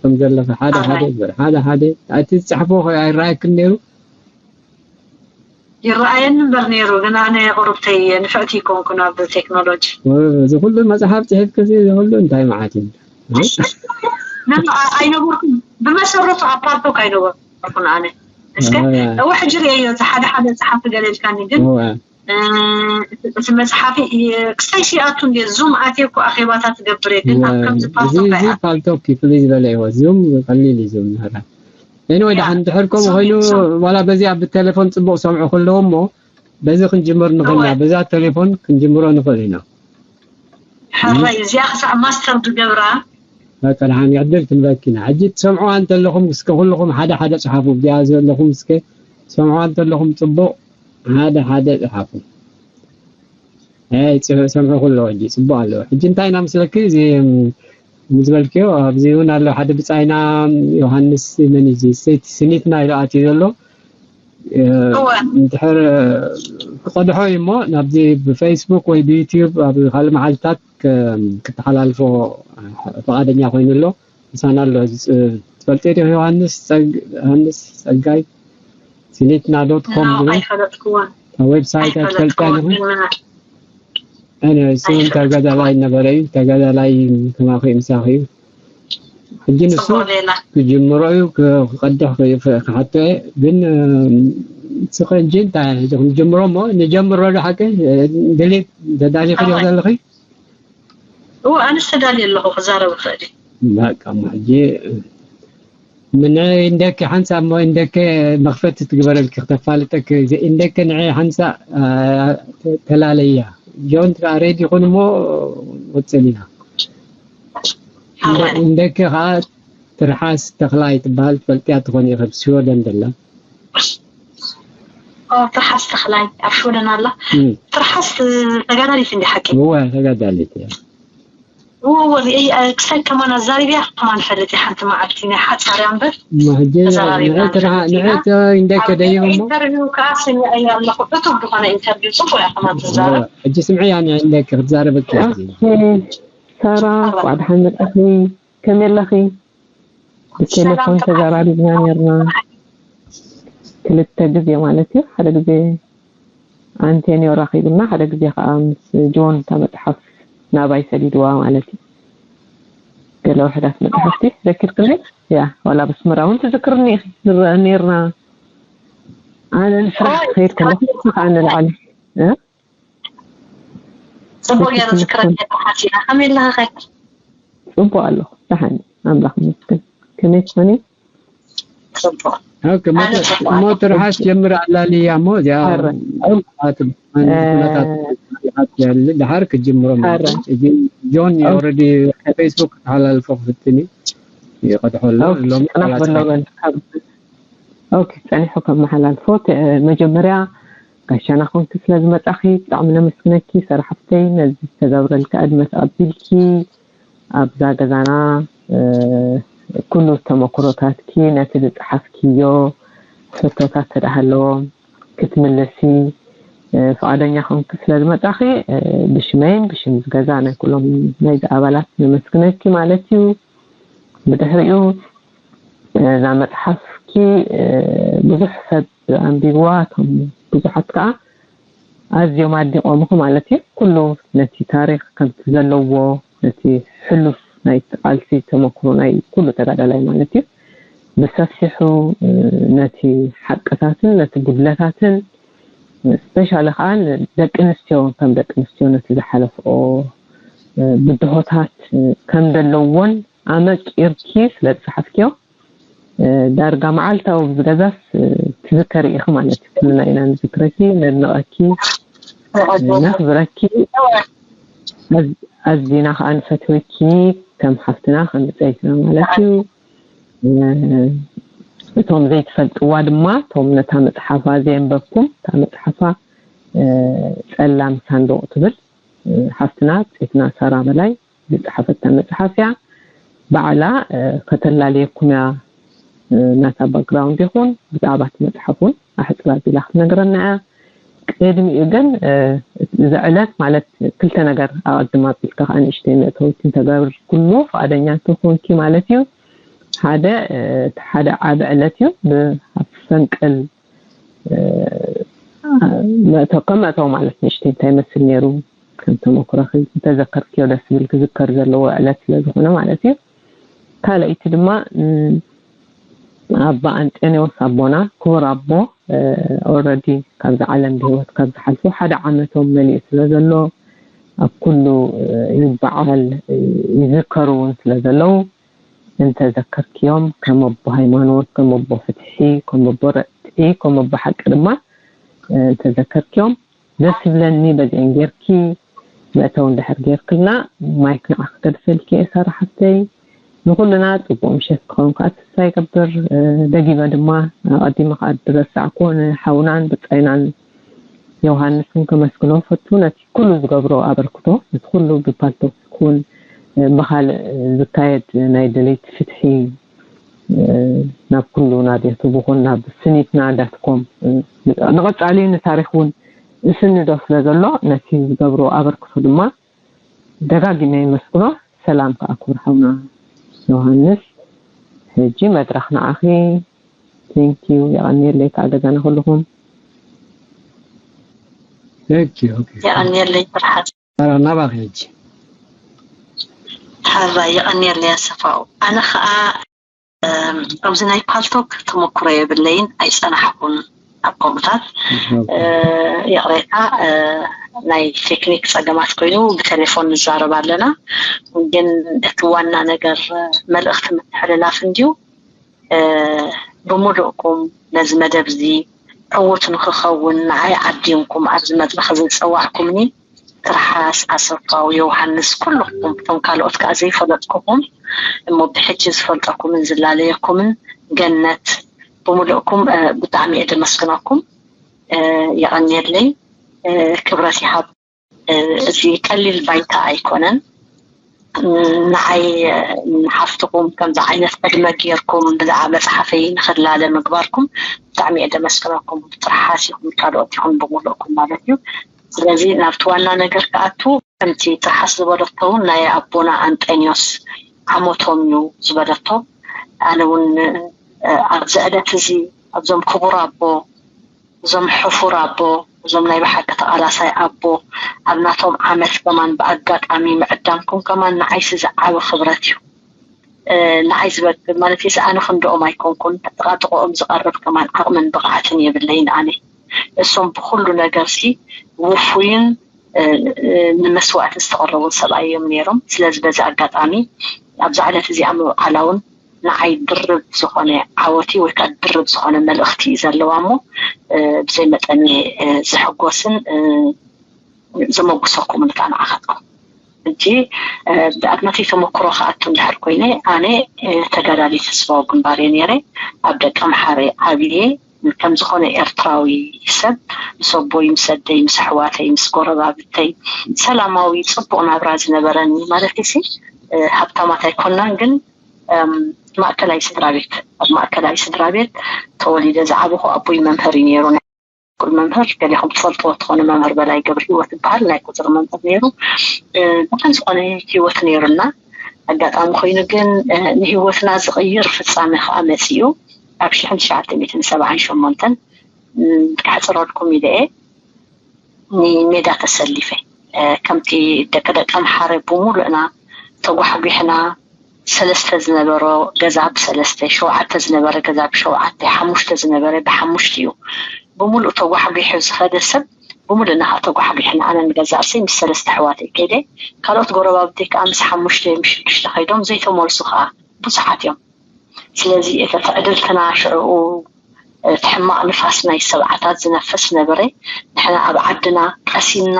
ከም ዘለኺ ሓደ ሓደ እምበር ሓደ ሓደ እቲ ዝፅሕፎ ከ ኣይረኣየክን ነይሩ? ይረኣየኒ እምበር ነይሩ፣ ግን ኣነ ቁሩብተይ ንፍዕቲ ይኮንኩን ኣብ ቴክኖሎጂ። እዚ ኩሉ መፅሓፍ ፅሒፍክሲ እዚ ኩሉ እንታይ መዓት እዩ? ኣይነበርኩም፣ ብመሰረቱ ኣብ ፓልቶክ ኣይነበርኩን ኣነ። እስከ እወ ሕጂ ርእየዮ፣ እቲ ሓደ ሓደ ጸሓፊ ገለ ኢልካኒ፣ ግን እቲ መጽሓፊ ክሳይ ሲኣቱ እንደ ዙም ኣትየ እኮ ኣኼባታት ትገብር እየ፣ ግን ኣብ ከምዚ ፓልቶክ እዚ ፓልቶክ እዩ ፍልይ ዝበለ እይዎ፣ ዙም ቀሊል እዩ ዙም ናራ። ኤኒወይ ደሓን እንድሕር ከምኡ ኮይኑ ዋላ በዚኣ ብቴሌፎን ጽቡቕ ሰምዑ ከለዎ እሞ በዚ ክንጅምር ንኽእል ኢና፣ በዛ ቴሌፎን ክንጅምሮ ንኽእል ኢና። ሕራይ እዚኣ ክሳዕ ማስተር ዝገብራ በቃ ደሓን ዕድል ክንበኪ ኢና። ሕጂ ትሰምዑዋ እንተለኹም እስከ ኩልኹም ሓደ ሓደ ጽሓፉ፣ እዚኣ ዘለኹም እስከ ትሰምዑዋ እንተለኹም ጽቡቕ ሓደ ሓደ ጽሓፉ። ኣይ ጽ- ሰምዑ ኩሎ ሕጂ ጽቡቕ ኣለዎ። ሕጂ እንታይ ኢና መስለኪ እዚ ም- ዝበልክዮ ኣብዚ እውን ኣሎ ሓደ ብጻይና ዮሃንስ መን እዩ እዚ ሰይቲ ስኒትና ኢሉ ኣትዩ ዘሎ እ፣ እወ። እንድሕር እ፣ ክቐድሖ እዩ እሞ ናብዚ ብፌስቡክ ወይ ብዩቲዩብ ኣብ ካልእ መዓልትታት ክ- ክተሓላልፎ ፍቓደኛ ኮይኑ ኣሎ። ምሳና ኣሎ። እዚ ፅ- ትፈልጥዮ ዲኹ ዮሃንስ ፀግ- ዮሃንስ ፀጋይ ሲኒትና ዶት ኮም ዝብል ኣይፈለጥክዎን። ዌብሳይት ኣይትፈልጥያ ኣይፈለጥክዎን ዲኹም? ግን ኣነ እሱ እውን ተጋዳላይ ነበረ እዩ። ተጋዳላይ ከማኺ ምሳኺ እዩ። ሕጂ ንሱ ጽቡቕ ሌላ። ክጅምሮ እዩ ክ- ክቐድሕ ክይፍ- ክሓቶ እየ። ግን እ፣ ስኸ እንጂ እንታይ ክንጀምሮ እሞ ንጀምሮ ዶ ሓቂ ድሌት ተዳሊኺ ዲኹ ዘለኺ? እዎ ኣነስ ተዳልየ ኣለኹ ክዛረብ እኽእል እየ። በቃ እሞ ሕጂ ምንዒ እንደኪ ሓንሳብ እሞ እንደከ መኽፈቲ ትግበረልኪ ክተፋልጠኪ እዚ እንደከ ንዒ ሓንሳብ አ፣ ተ- ተላለያ ጆን ከዓ ሬዲ ይኹን እሞ ወፅል ኢና። ሓወይ። እንደከ ከዓ ትርሓስ ተኽላይ ትበሃል ትፈልጥያ ትኾን ኢኺ ኣብ ሽወደን ዘላ። ኦ፣ ትርሓስ ተኽላይ ኣብ ሽወደን ኣላ። እም። ትርሓስ ተጋዳሊት እንዲ ሓቂ? እወ ተጋዳሊት እያ። እወ፣ እወ፣ ሪኤይ፣ እ፣ ክሳይ ከማን ኣዛሪብያ ከማን ፈልጥ እየ ሓንቲ መዓልቲ ናይ ሓጻር እያ እምበር። እሞ ሕጂ ተዛራሪብና ንዒ ትርሓ- ንፈልጥ ኢና። ንዒ ተ- እንደከ ኣብ ደይቡ እሞ ኢንተርቪው ከዓ ሰሚዐያ ኣለኹ። ዕቱብ ዝኾነ ኢንተርቪው ጽቡቕ እያ ከማን ትዛረብ። እወ፣ ሕጂ ስምዕያ ንዒ እንደከ ክትዛረበኪ እያ ሕጂ። ኦኬ፣ ሳራ፣ እንኳዕ ደሓን መጻኺ። ከመይ ኣለኺ? ብቴሌፎን ተዘራሪብና ነርና ክልተ ግዜ ማለት እዩ። ሓደ ግዜ ኣንቴንዮ ራኺብና፣ ሓደ ግዜ ከዓ ምስ ጆን እታ መፅሓፍ ናባይ ሰዲድዋ ማለት እዩ። ገለ ውሕዳት መፅሓፍቲ ዘኪርክኒ? ያ፣ ዋላ ብስምራ እውን ትዝክርኒ ኢኺ፣ ንረአ ነርና። ኣነ ንስራሕ ክኸይድ ከለኹ ንስኻ ከዓ ንላዕሊ። እ? ጽቡቅ ገይረ ዝክረክ ሓሲና ከመይ ኣለኻ ኸ? ጽቡቅ ኣለኹ ደሓን ኣምላኽ ይመስገን። ከመይ ትኾኒ? ጽቡቅ ኦኬ፣ ሞ ትርሓስ ጀምር ኣላልያ ሞ እዚኣ ኧረ። ኩነታት ያለ ደሓር ክጅምሮ ማለት ኧረ። እዩ። እዚ ጆን ኦኬ። ኦልሬዲ ፌስቡክ ክተሓላልፎ ክፍትን እዩ። ይቀድሖ ኣሎ። ኦኬ፣ ሎሚ ጽናሕ ቃላት በሎ በል። ካብ ኦኬ፣ ጸኒሑ ከመሓላልፎ ተ- መጀመርያ ጋሻና ኮንኪ ስለ ዝመጻኺ ብጣዕሚ ነመስግነኪ። ሰራሕፍተይ ነዚ ዝተገብረልኪ ኣድመት ኣቢልኪ ኣብዛ ገዛና እ፣ ኩሉ ተመክሮታትኪ ነቲ ዝጸሓፍክዮ ሕቶታት ተዳሃለዎም ክትምልሲ እ፣ ፍቓደኛ ኮንኪ ስለ ዝመጻኺ እ፣ ብሽመይን ብሽም ዝገዛ ናይ ኩሎም ናይዚ ኣባላት ነመስግነኪ ማለት እዩ። ብድሕሪኡ እዛ መጽሓፍኪ እ፣ ብዙሕ ሰብ ኣንቢብዋ፣ እቶም ብዙሓት ከኣ ኣዝዮም ኣድኒቖምኺ ማለት እዩ። ኩሉ ነቲ ታሪኽ ከምቲ ዘለዎ፣ ነቲ ሕሉፍ ናይ ቃልሲ ተመክሮ ናይ ኩሉ ተጋዳላይ ማለት እዩ ብሰፊሑ እ፣ ነቲ ሓቅታትን ነቲ ጉድለታትን ስፔሻሊ ከኣ ንደቂ ኣንስትዮ ከም ደቂ ኣንስትዮ ነቲ ዝሓለፍኦ እ፣ ብድሆታት እ፣ ከም ዘለዎን ኣመቂርኪ ስለ ዝጸሓፍክዮ እ፣ ዳርጋ መዓልታዊ ብዝገዛስ እ፣ ትዝከሪ ኢኺ ማለት እዩ። ኩልና ኢና ንዝክረኪ፣ ነድንቐኪ፣ እ፣ ነኽብረኪ። ኣዝ- ኣዚና ከኣ ንፈትወኪ ከም ሓፍትና ከም ብጸይትና ማለት እዩ። እ፣ እቶም ዘይትፈልጥዋ ድማ እቶም ነታ መጽሓፋ ዘየንበብኩም እታ መጽሓፋ እ፣ ጸላም ሳንዱቕ ትብል እ፣ ሓፍትና ጸይትና ሳራ በላይ ዝጸሓፈታ መጽሓፍ እያ። ባዕላ እ፣ ከተላልየኩም እያ እ፣ ናታ ባክግራውንድ ይኹን ብዛዕባ እቲ መጽሓፍ እውን ኣሕጽር ኣቢላ ክትነግረና እያ። ቅድሚኡ ግን እ፣ እዚ ዕለት ማለት ክልተ ነገር ኣቐድም ኣቢልካ ከዓ ንእሽተይ መእተዊት እንተገብርኩሉ ፍቓደኛ እንተኾንኪ ማለት እዩ። ሓደ እቲ ሓደ ዓቢ ዕለት እዩ። ብኣብ ፈንቅል መእተው ከም መእተው ማለት ንእሽተይ እንታይ ይመስል ነይሩ ከም ተመክሮ እንተዘከርክዮ ደስ ዝብል ክዝከር ዘለዎ ዕለት ስለ ዝኾነ ማለት እዩ። ካልኣይቲ ድማ ኣባ ኣንጠኒዎስ ኣቦና ክቡር ኣቦ ኦረዲ ካብዚ ዓለም ብህይወት ካብ ዝሓልፉ ሓደ ዓመቶም መሊኡ ስለ ዘሎ ኣብ ኩሉ ይበዓል ይዝከሩ እውን ስለ ዘለዉ እንተዘከርክዮም ከም ኣቦ ሃይማኖት ከም ኣቦ ፍትሒ ከም ኣቦ ርትዒ ከም ኣቦ ሓቂ ድማ እንተዘከርክዮም ደስ ይብለኒ። በዚአን ጌርኪ መእተዊ እንድሕር ጌርክልና ማይክ ንዓኺ ከድፈልኪ እየ ሳራ ሓፍተይ። ንኹልና ጽቡቕ ምሸት ክኸውን ከዓ ተስፋ ይገብር። ደጊመ ድማ ኣቐዲመ ከዓ ዝረሳዕኩዎ ንሓውናን ብጻይናን ዮሃንስ እውን ከመስግኖ ፈቱ። ነቲ ኩሉ ዝገብሮ ኣበርክቶ ነቲ ኩሉ ብፓልቶክ ክውን ብካልእ ዝካየድ ናይ ደለይቲ ፍትሒ ናብ ኩሉ ናብ ዩቱብ ይኹን ናብ ስኒትና ዳትኮም ንቐጻሊ ንታሪክ እውን እስንዶ ስለ ዘሎ ነቲ ዝገብሮ ኣበርክቶ ድማ ደጋጊመ የመስግኖ። ሰላም ከዓ ክቡር ሓውና ዮሃንስ። ሕጂ መድረክ ንዓኺ። ቴንኪዩ። የቐንየለይ ከዓ ገዛና ኩልኹም። ቴንኪዩ። ኦኬ። የቐንየለይ ፍርሓት። ሰላም ናባኺ ሕጂ። ሓራይ የቐንየለይ ኣሰፋው። ኣነ ከዓ ኣብዚ ናይ ፓልቶክ ተመክሮ የብለይን ኣይፀናሕኩን ኣብ ከምኡታት ይቕሬታ ናይ ቴክኒክ ፀገማት ኮይኑ ብቴሌፎን ንዛረብ ኣለና ግን እቲ ዋና ነገር መልእኽቲ ምትሕልላፍ እንድዩ ብምሉእኩም ነዚ መደብ እዚ ዕዉት ንክኸውን ንዓይ ዓዲምኩም ኣብዚ መድረኽ እዚ ዝፀዋዕኩምኒ ትርሓስ ኣሰፋው ዮውሃንስ ኩልኹም እቶም ካልኦት ከዓ ዘይፈለጥኩኹም እሞ ብሕጂ ዝፈልጠኩምን ዝላለየኩምን ገነት ብምልእኩም ብጣዕሚ እየ ደመስግነኩም የቐንየለይ ክብረት ይሃብ እዚ ቀሊል ባይታ ኣይኮነን ንዓይ ንሓፍትኩም ከምዚ ዓይነት ዕድመ ጌርኩም ብዛዕባ መፅሓፈይ ንክላለ ምግባርኩም ብጣዕሚ እየ ደመስግነኩም ትርሓስ ይኹን ካልኦት ይኹን ብምልእኩም ማለት እዩ ስለዚ ናብቲ ዋና ነገር ክኣቱ ከምቲ ትርሓስ ዝበለቶ እውን ናይ ኣቦና ኣንጠንዮስ ዓመቶም እዩ ዝበለቶ ኣነ እውን ኣብዚ ዕለት እዚ ኣብዞም ክቡር ኣቦ እዞም ሕፉር ኣቦ እዞም ናይ ብሓቂ ተቓላሳይ ኣቦ ኣብ ናቶም ዓመት ከማን ብኣጋጣሚ ምዕዳምኩም ከማን ንዓይሲ ዝዓበ ክብረት እዩ ንዓይ ዝበክር ማለት ሲ ኣነ ክንድኦም ኣይኮንኩን ጥቓጥቕኦም ዝቐርብ ከማን ዓቕምን ብቕዓትን የብለይን ኣነ እሶም ብኩሉ ነገር ሲ ውፉይን ንመስዋእቲ ዝተቐረቡ ሰብኣይ እዮም ነይሮም ስለዚ በዚ ኣጋጣሚ ኣብዛ ዕለት እዚኣ ምውዓላ እውን ንዓይ ድርብ ዝኾነ ዓወት እዩ ወይ ከዓ ድርብ ዝኾነ መልእኽቲ እዩ ዘለዋ እሞ ብዘይ መጠን እየ ዝሕጎስን ዘመጉሰኩም ንካ ንዓኻትኩም ሕጂ ብኣድመተይ ተመክሮ ክኣቱ እንድሕር ኮይነ ኣነ ተጋዳሊት ህዝባዊ ግንባር እየ ነይረ ኣብ ደቂ ኣምሓረ ዓብየ ከም ዝኾነ ኤርትራዊ ሰብ ምስ ኣቦይ ምስ ኣደይ ምስ ኣሕዋተይ ምስ ጎረባብተይ ሰላማዊ ፅቡቕ ናብራ ዝነበረኒ ማለት ሲ ሃብታማት ኣይኮናን ግን ማእከላይ ስድራ ቤት ኣብ ማእከላይ ስድራ ቤት ተወሊደ ዝዓበኹ ኣቦይ መምህር እዩ ነይሩ ናይ ስኩል መምህር ገሊኹም ትፈልጥዎ ትኾኑ መምህር በላይ ገብረ ህይወት ይበሃል ናይ ቁፅሪ መምህር ነይሩ ብከም ዝኾነ ህይወት ነይሩና ኣጋጣሚ ኮይኑ ግን ንህይወትና ዝቕይር ፍፃመ ከዓ መፂኡ ኣብ ሽሕን ትሽዓተ ሚእትን ሰብዓን ሸሞንተን ክሕፅረልኩም ኢለ እየ ንሜዳ ተሰሊፈ ከምቲ ደቂ ደቂ ኣምሓረ ብሙሉእና ተጓሕጒሕና ሰለስተ ዝነበሮ ገዛ ብሰለስተ ሸውዓተ ዝነበረ ገዛ ብሸውዓተ ሓሙሽተ ዝነበረ ብሓሙሽተ እዩ ብሙሉእ ተጓሕጒሑ ዝኸደ ሰብ ብሙሉእ ናኻ ተጓሕጒሕና ኣነ ንገዛእሰይ ምስ ሰለስተ ኣሕዋተይ ከይደ ካልኦት ጎረባብተይ ከዓ ምስ ሓሙሽተ ምስ ሽዱሽተ ከይዶም ዘይተመልሱ ከዓ ብዙሓት እዮም ስለዚ እቲ ትዕድልትና ሽዕኡ እቲ ሕማቕ ንፋስ ናይ ሰብዓታት ዝነፍስ ነበረ ንሕና ኣብ ዓድና ቀሲንና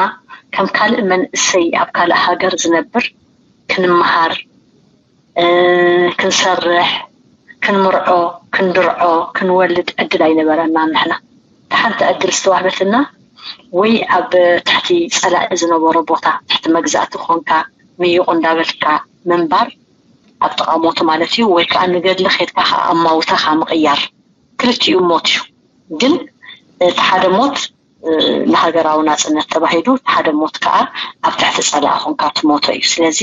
ከም ካልእ መንእሰይ ኣብ ካልእ ሃገር ዝነብር ክንመሃር ክንሰርሕ ክንምርዖ ክንድርዖ ክንወልድ ዕድል ኣይነበረና ንሕና እቲ ሓንቲ ዕድል ዝተዋህበትና ወይ ኣብ ትሕቲ ፀላኢ ዝነበሮ ቦታ ትሕቲ መግዛእቲ ኮንካ ምይቑ እንዳበልካ ምንባር ኣብ ጥቓ ሞት ማለት እዩ ወይ ከዓ ንገድሊ ከድካ ከዓ ኣማውታ ከዓ ምቕያር ክልቲኡ ሞት እዩ ግን እቲ ሓደ ሞት ንሃገራዊ ናፅነት ተባሂሉ እቲ ሓደ ሞት ከዓ ኣብ ትሕቲ ፀላኢ ኮንካ ትሞቶ እዩ ስለዚ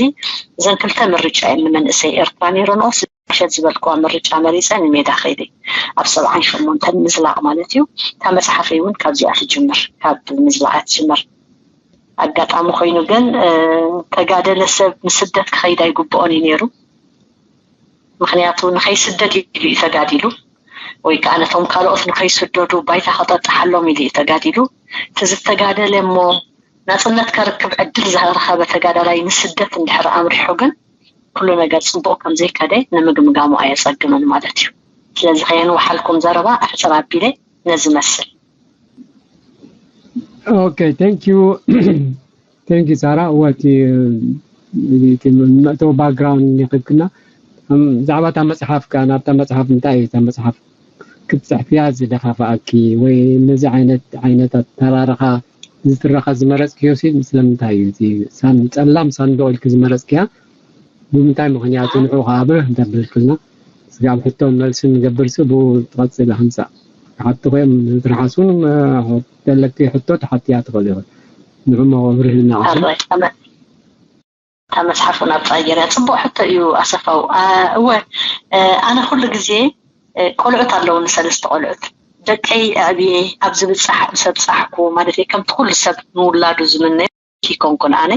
እዘን ክልተ ምርጫ እየን ንመንእሰይ ኤርትራ ነይረንኦ ዝሓሸት ዝበልክዋ ምርጫ መሪፀ ንሜዳ ከይደ። ኣብ ሰብዓን ሸሞንተን ምዝላቕ ማለት እዩ። እታ መፅሓፈይ እውን ካብዚኣ ትጅምር፣ ካብ ምዝላቕ እያ ትጅምር። ኣጋጣሚ ኮይኑ ግን ተጋደለ ሰብ ንስደት ክኸይድ ኣይግብኦን እዩ ነይሩ። ምክንያቱ ንኸይስደድ ኢሉ እዩ ተጋዲሉ፣ ወይ ከዓ ነቶም ካልኦት ንኸይስደዱ ባይታ ከጠጥሓሎም ኢሉ እዩ ተጋዲሉ። እቲ ዝተጋደለ እሞ ናፅነት ከርክብ ዕድል ዝረኸበ ተጋዳላይ ንስደት እንድሕር ኣምሪሑ ግን ኩሉ ነገር ፅቡቕ ከምዘይከደ ንምግምጋሙ ኣየፀግምን ማለት እዩ። ስለዚ ከየንውሓልኩም ዘረባ ኣሕፅር ኣቢለ ነዚ መስል። Okay, thank you. Thank you ሳራ። እወ እቲ መእተዊ ባክግራውንድ የቕርብክና። ብዛዕባ እታ መፅሓፍ ከ ናብታ መፅሓፍ እንታይ እዩ እታ መፅሓፍ ክትፅሕፍያ ዝደፋፍኣኪ ወይ ነዚ ዓይነት ዓይነት ኣተራርኻ ዝትረኻ ዝመረፅክዮ ሲ ስለምንታይ እዩ? እቲ ሳን- ፀላም ሳንዱቕ ኢልኪ ዝመረፅክያ ብምንታይ ምኽንያት ንዑ ከዓብር እንተብልክልና ስጋብ ሕቶ መልሲ ንገብር ሲ ብኡ ትቐፅል ሓንሳእ ሓቲ ኮይም ትርሓሱን ደለኪ ሕቶ ተሓትያ ትኽእል ይኽእል ንዑሞ ኣብርህልና ዓሽን እታ መፅሓፍ እውን ኣብፃ ገይረ። ፅቡቕ ሕቶ እዩ ኣሰፋው። እወ፣ ኣነ ኩሉ ግዜ ቆልዑት ኣለውኒ፣ ሰለስተ ቆልዑት። ደቀይ ኣዕብየ ኣብ ዝብፃሕ ምስ ኣብፃሕኩ ማለት እዩ፣ ከምቲ ኩሉ ሰብ ንውላዱ ዝምነ ይኮንኩን ኣነ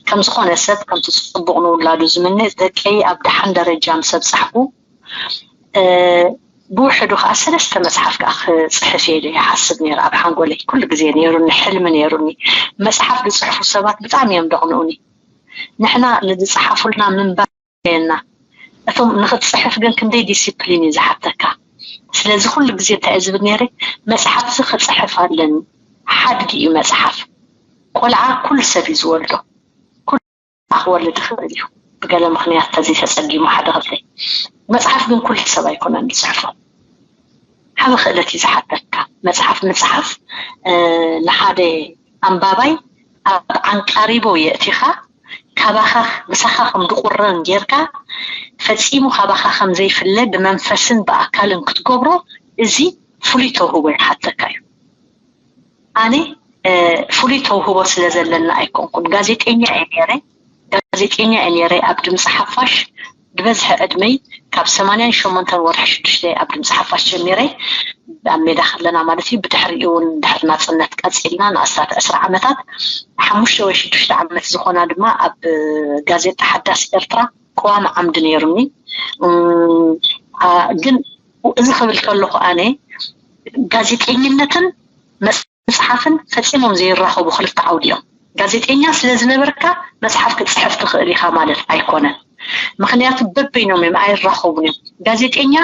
ከም ዝኾነ ሰብ ከምቲ ፅቡቕ ንውላዱ ዝምነ ደቀይ ኣብ ደሓን ደረጃ ምስ ኣብፃሕኩ ብውሕዱ ከዓ ሰለስተ መፅሓፍ ከዓ ክፅሕፍ እየ ኢለ ይሓስብ ነይረ ኣብ ሓንጎለይ ኩሉ ግዜ ነይሩኒ ሕልሚ ነይሩኒ። መፅሓፍ ዝፅሕፉ ሰባት ብጣዕሚ እዮም ደቕንኡኒ። ንሕና ንዝፀሓፉልና ምንባብ የና እቶም ንክትፅሕፍ ግን ክንደይ ዲሲፕሊን እዩ ዝሓተካ። ስለዚ ኩሉ ግዜ እንታይ እየ ዝብል ነይረ፣ መፅሓፍ እዚ ክፅሕፍ ኣለኒ። ሓድጊ እዩ መፅሓፍ። ቆልዓ ኩሉ ሰብ እዩ ዝወልዶ። ኩሉ ክወልድ ይኽእል እዩ። ብገለ ምኽንያት ተዘይተፀጊሙ ሓደ ክፍሊ መፅሓፍ ግን ኩሉ ሰብ ኣይኮነን ዝፅሕፎ። ዓቢ ክእለት እዩ ዝሓተካ። መፅሓፍ ምፅሓፍ ንሓደ ኣንባባይ ኣብ ዓንቃሪቦ የእቲኻ ካባኻ ምሳኻ ከም ድቁረን ጌርካ ፈፂሙ ካባኻ ከም ዘይፍለ ብመንፈስን ብኣካልን ክትገብሮ እዚ ፍሉይ ተውህቦ ይሓተካ እዩ። ኣነ ፍሉይ ተውህቦ ስለ ዘለና ኣይኮንኩን። ጋዜጠኛ እየ ነይረ፣ ጋዜጠኛ እየ ነይረ ኣብ ድምፂ ሓፋሽ ዝበዝሐ ዕድመይ ካብ ሰማንያን ሸሞንተን ወርሒ ሽዱሽተ ኣብ ድምፂ ሓፋሽ ጀሚረ ኣብ ሜዳ ከለና ማለት እዩ። ብድሕሪኡ እውን ድሕሪ ናፅነት ቀፂልና ንኣስታት ዕስራ ዓመታት ሓሙሽተ ወይ ሽዱሽተ ዓመት ዝኾና ድማ ኣብ ጋዜጣ ሓዳስ ኤርትራ ቀዋሚ ዓምዲ ነይሩኒ። ግን እዚ ክብል ከለኹ ኣነ ጋዜጠኝነትን መፅሓፍን ፈፂሞም ዘይራኸቡ ክልተ ዓውዲ እዮም። ጋዜጠኛ ስለ ዝነበርካ መፅሓፍ ክትፅሕፍ ትኽእል ኢኻ ማለት ኣይኮነን። ምክንያቱ በበይኖም እዮም ኣይራኸቡን እዮም። ጋዜጠኛ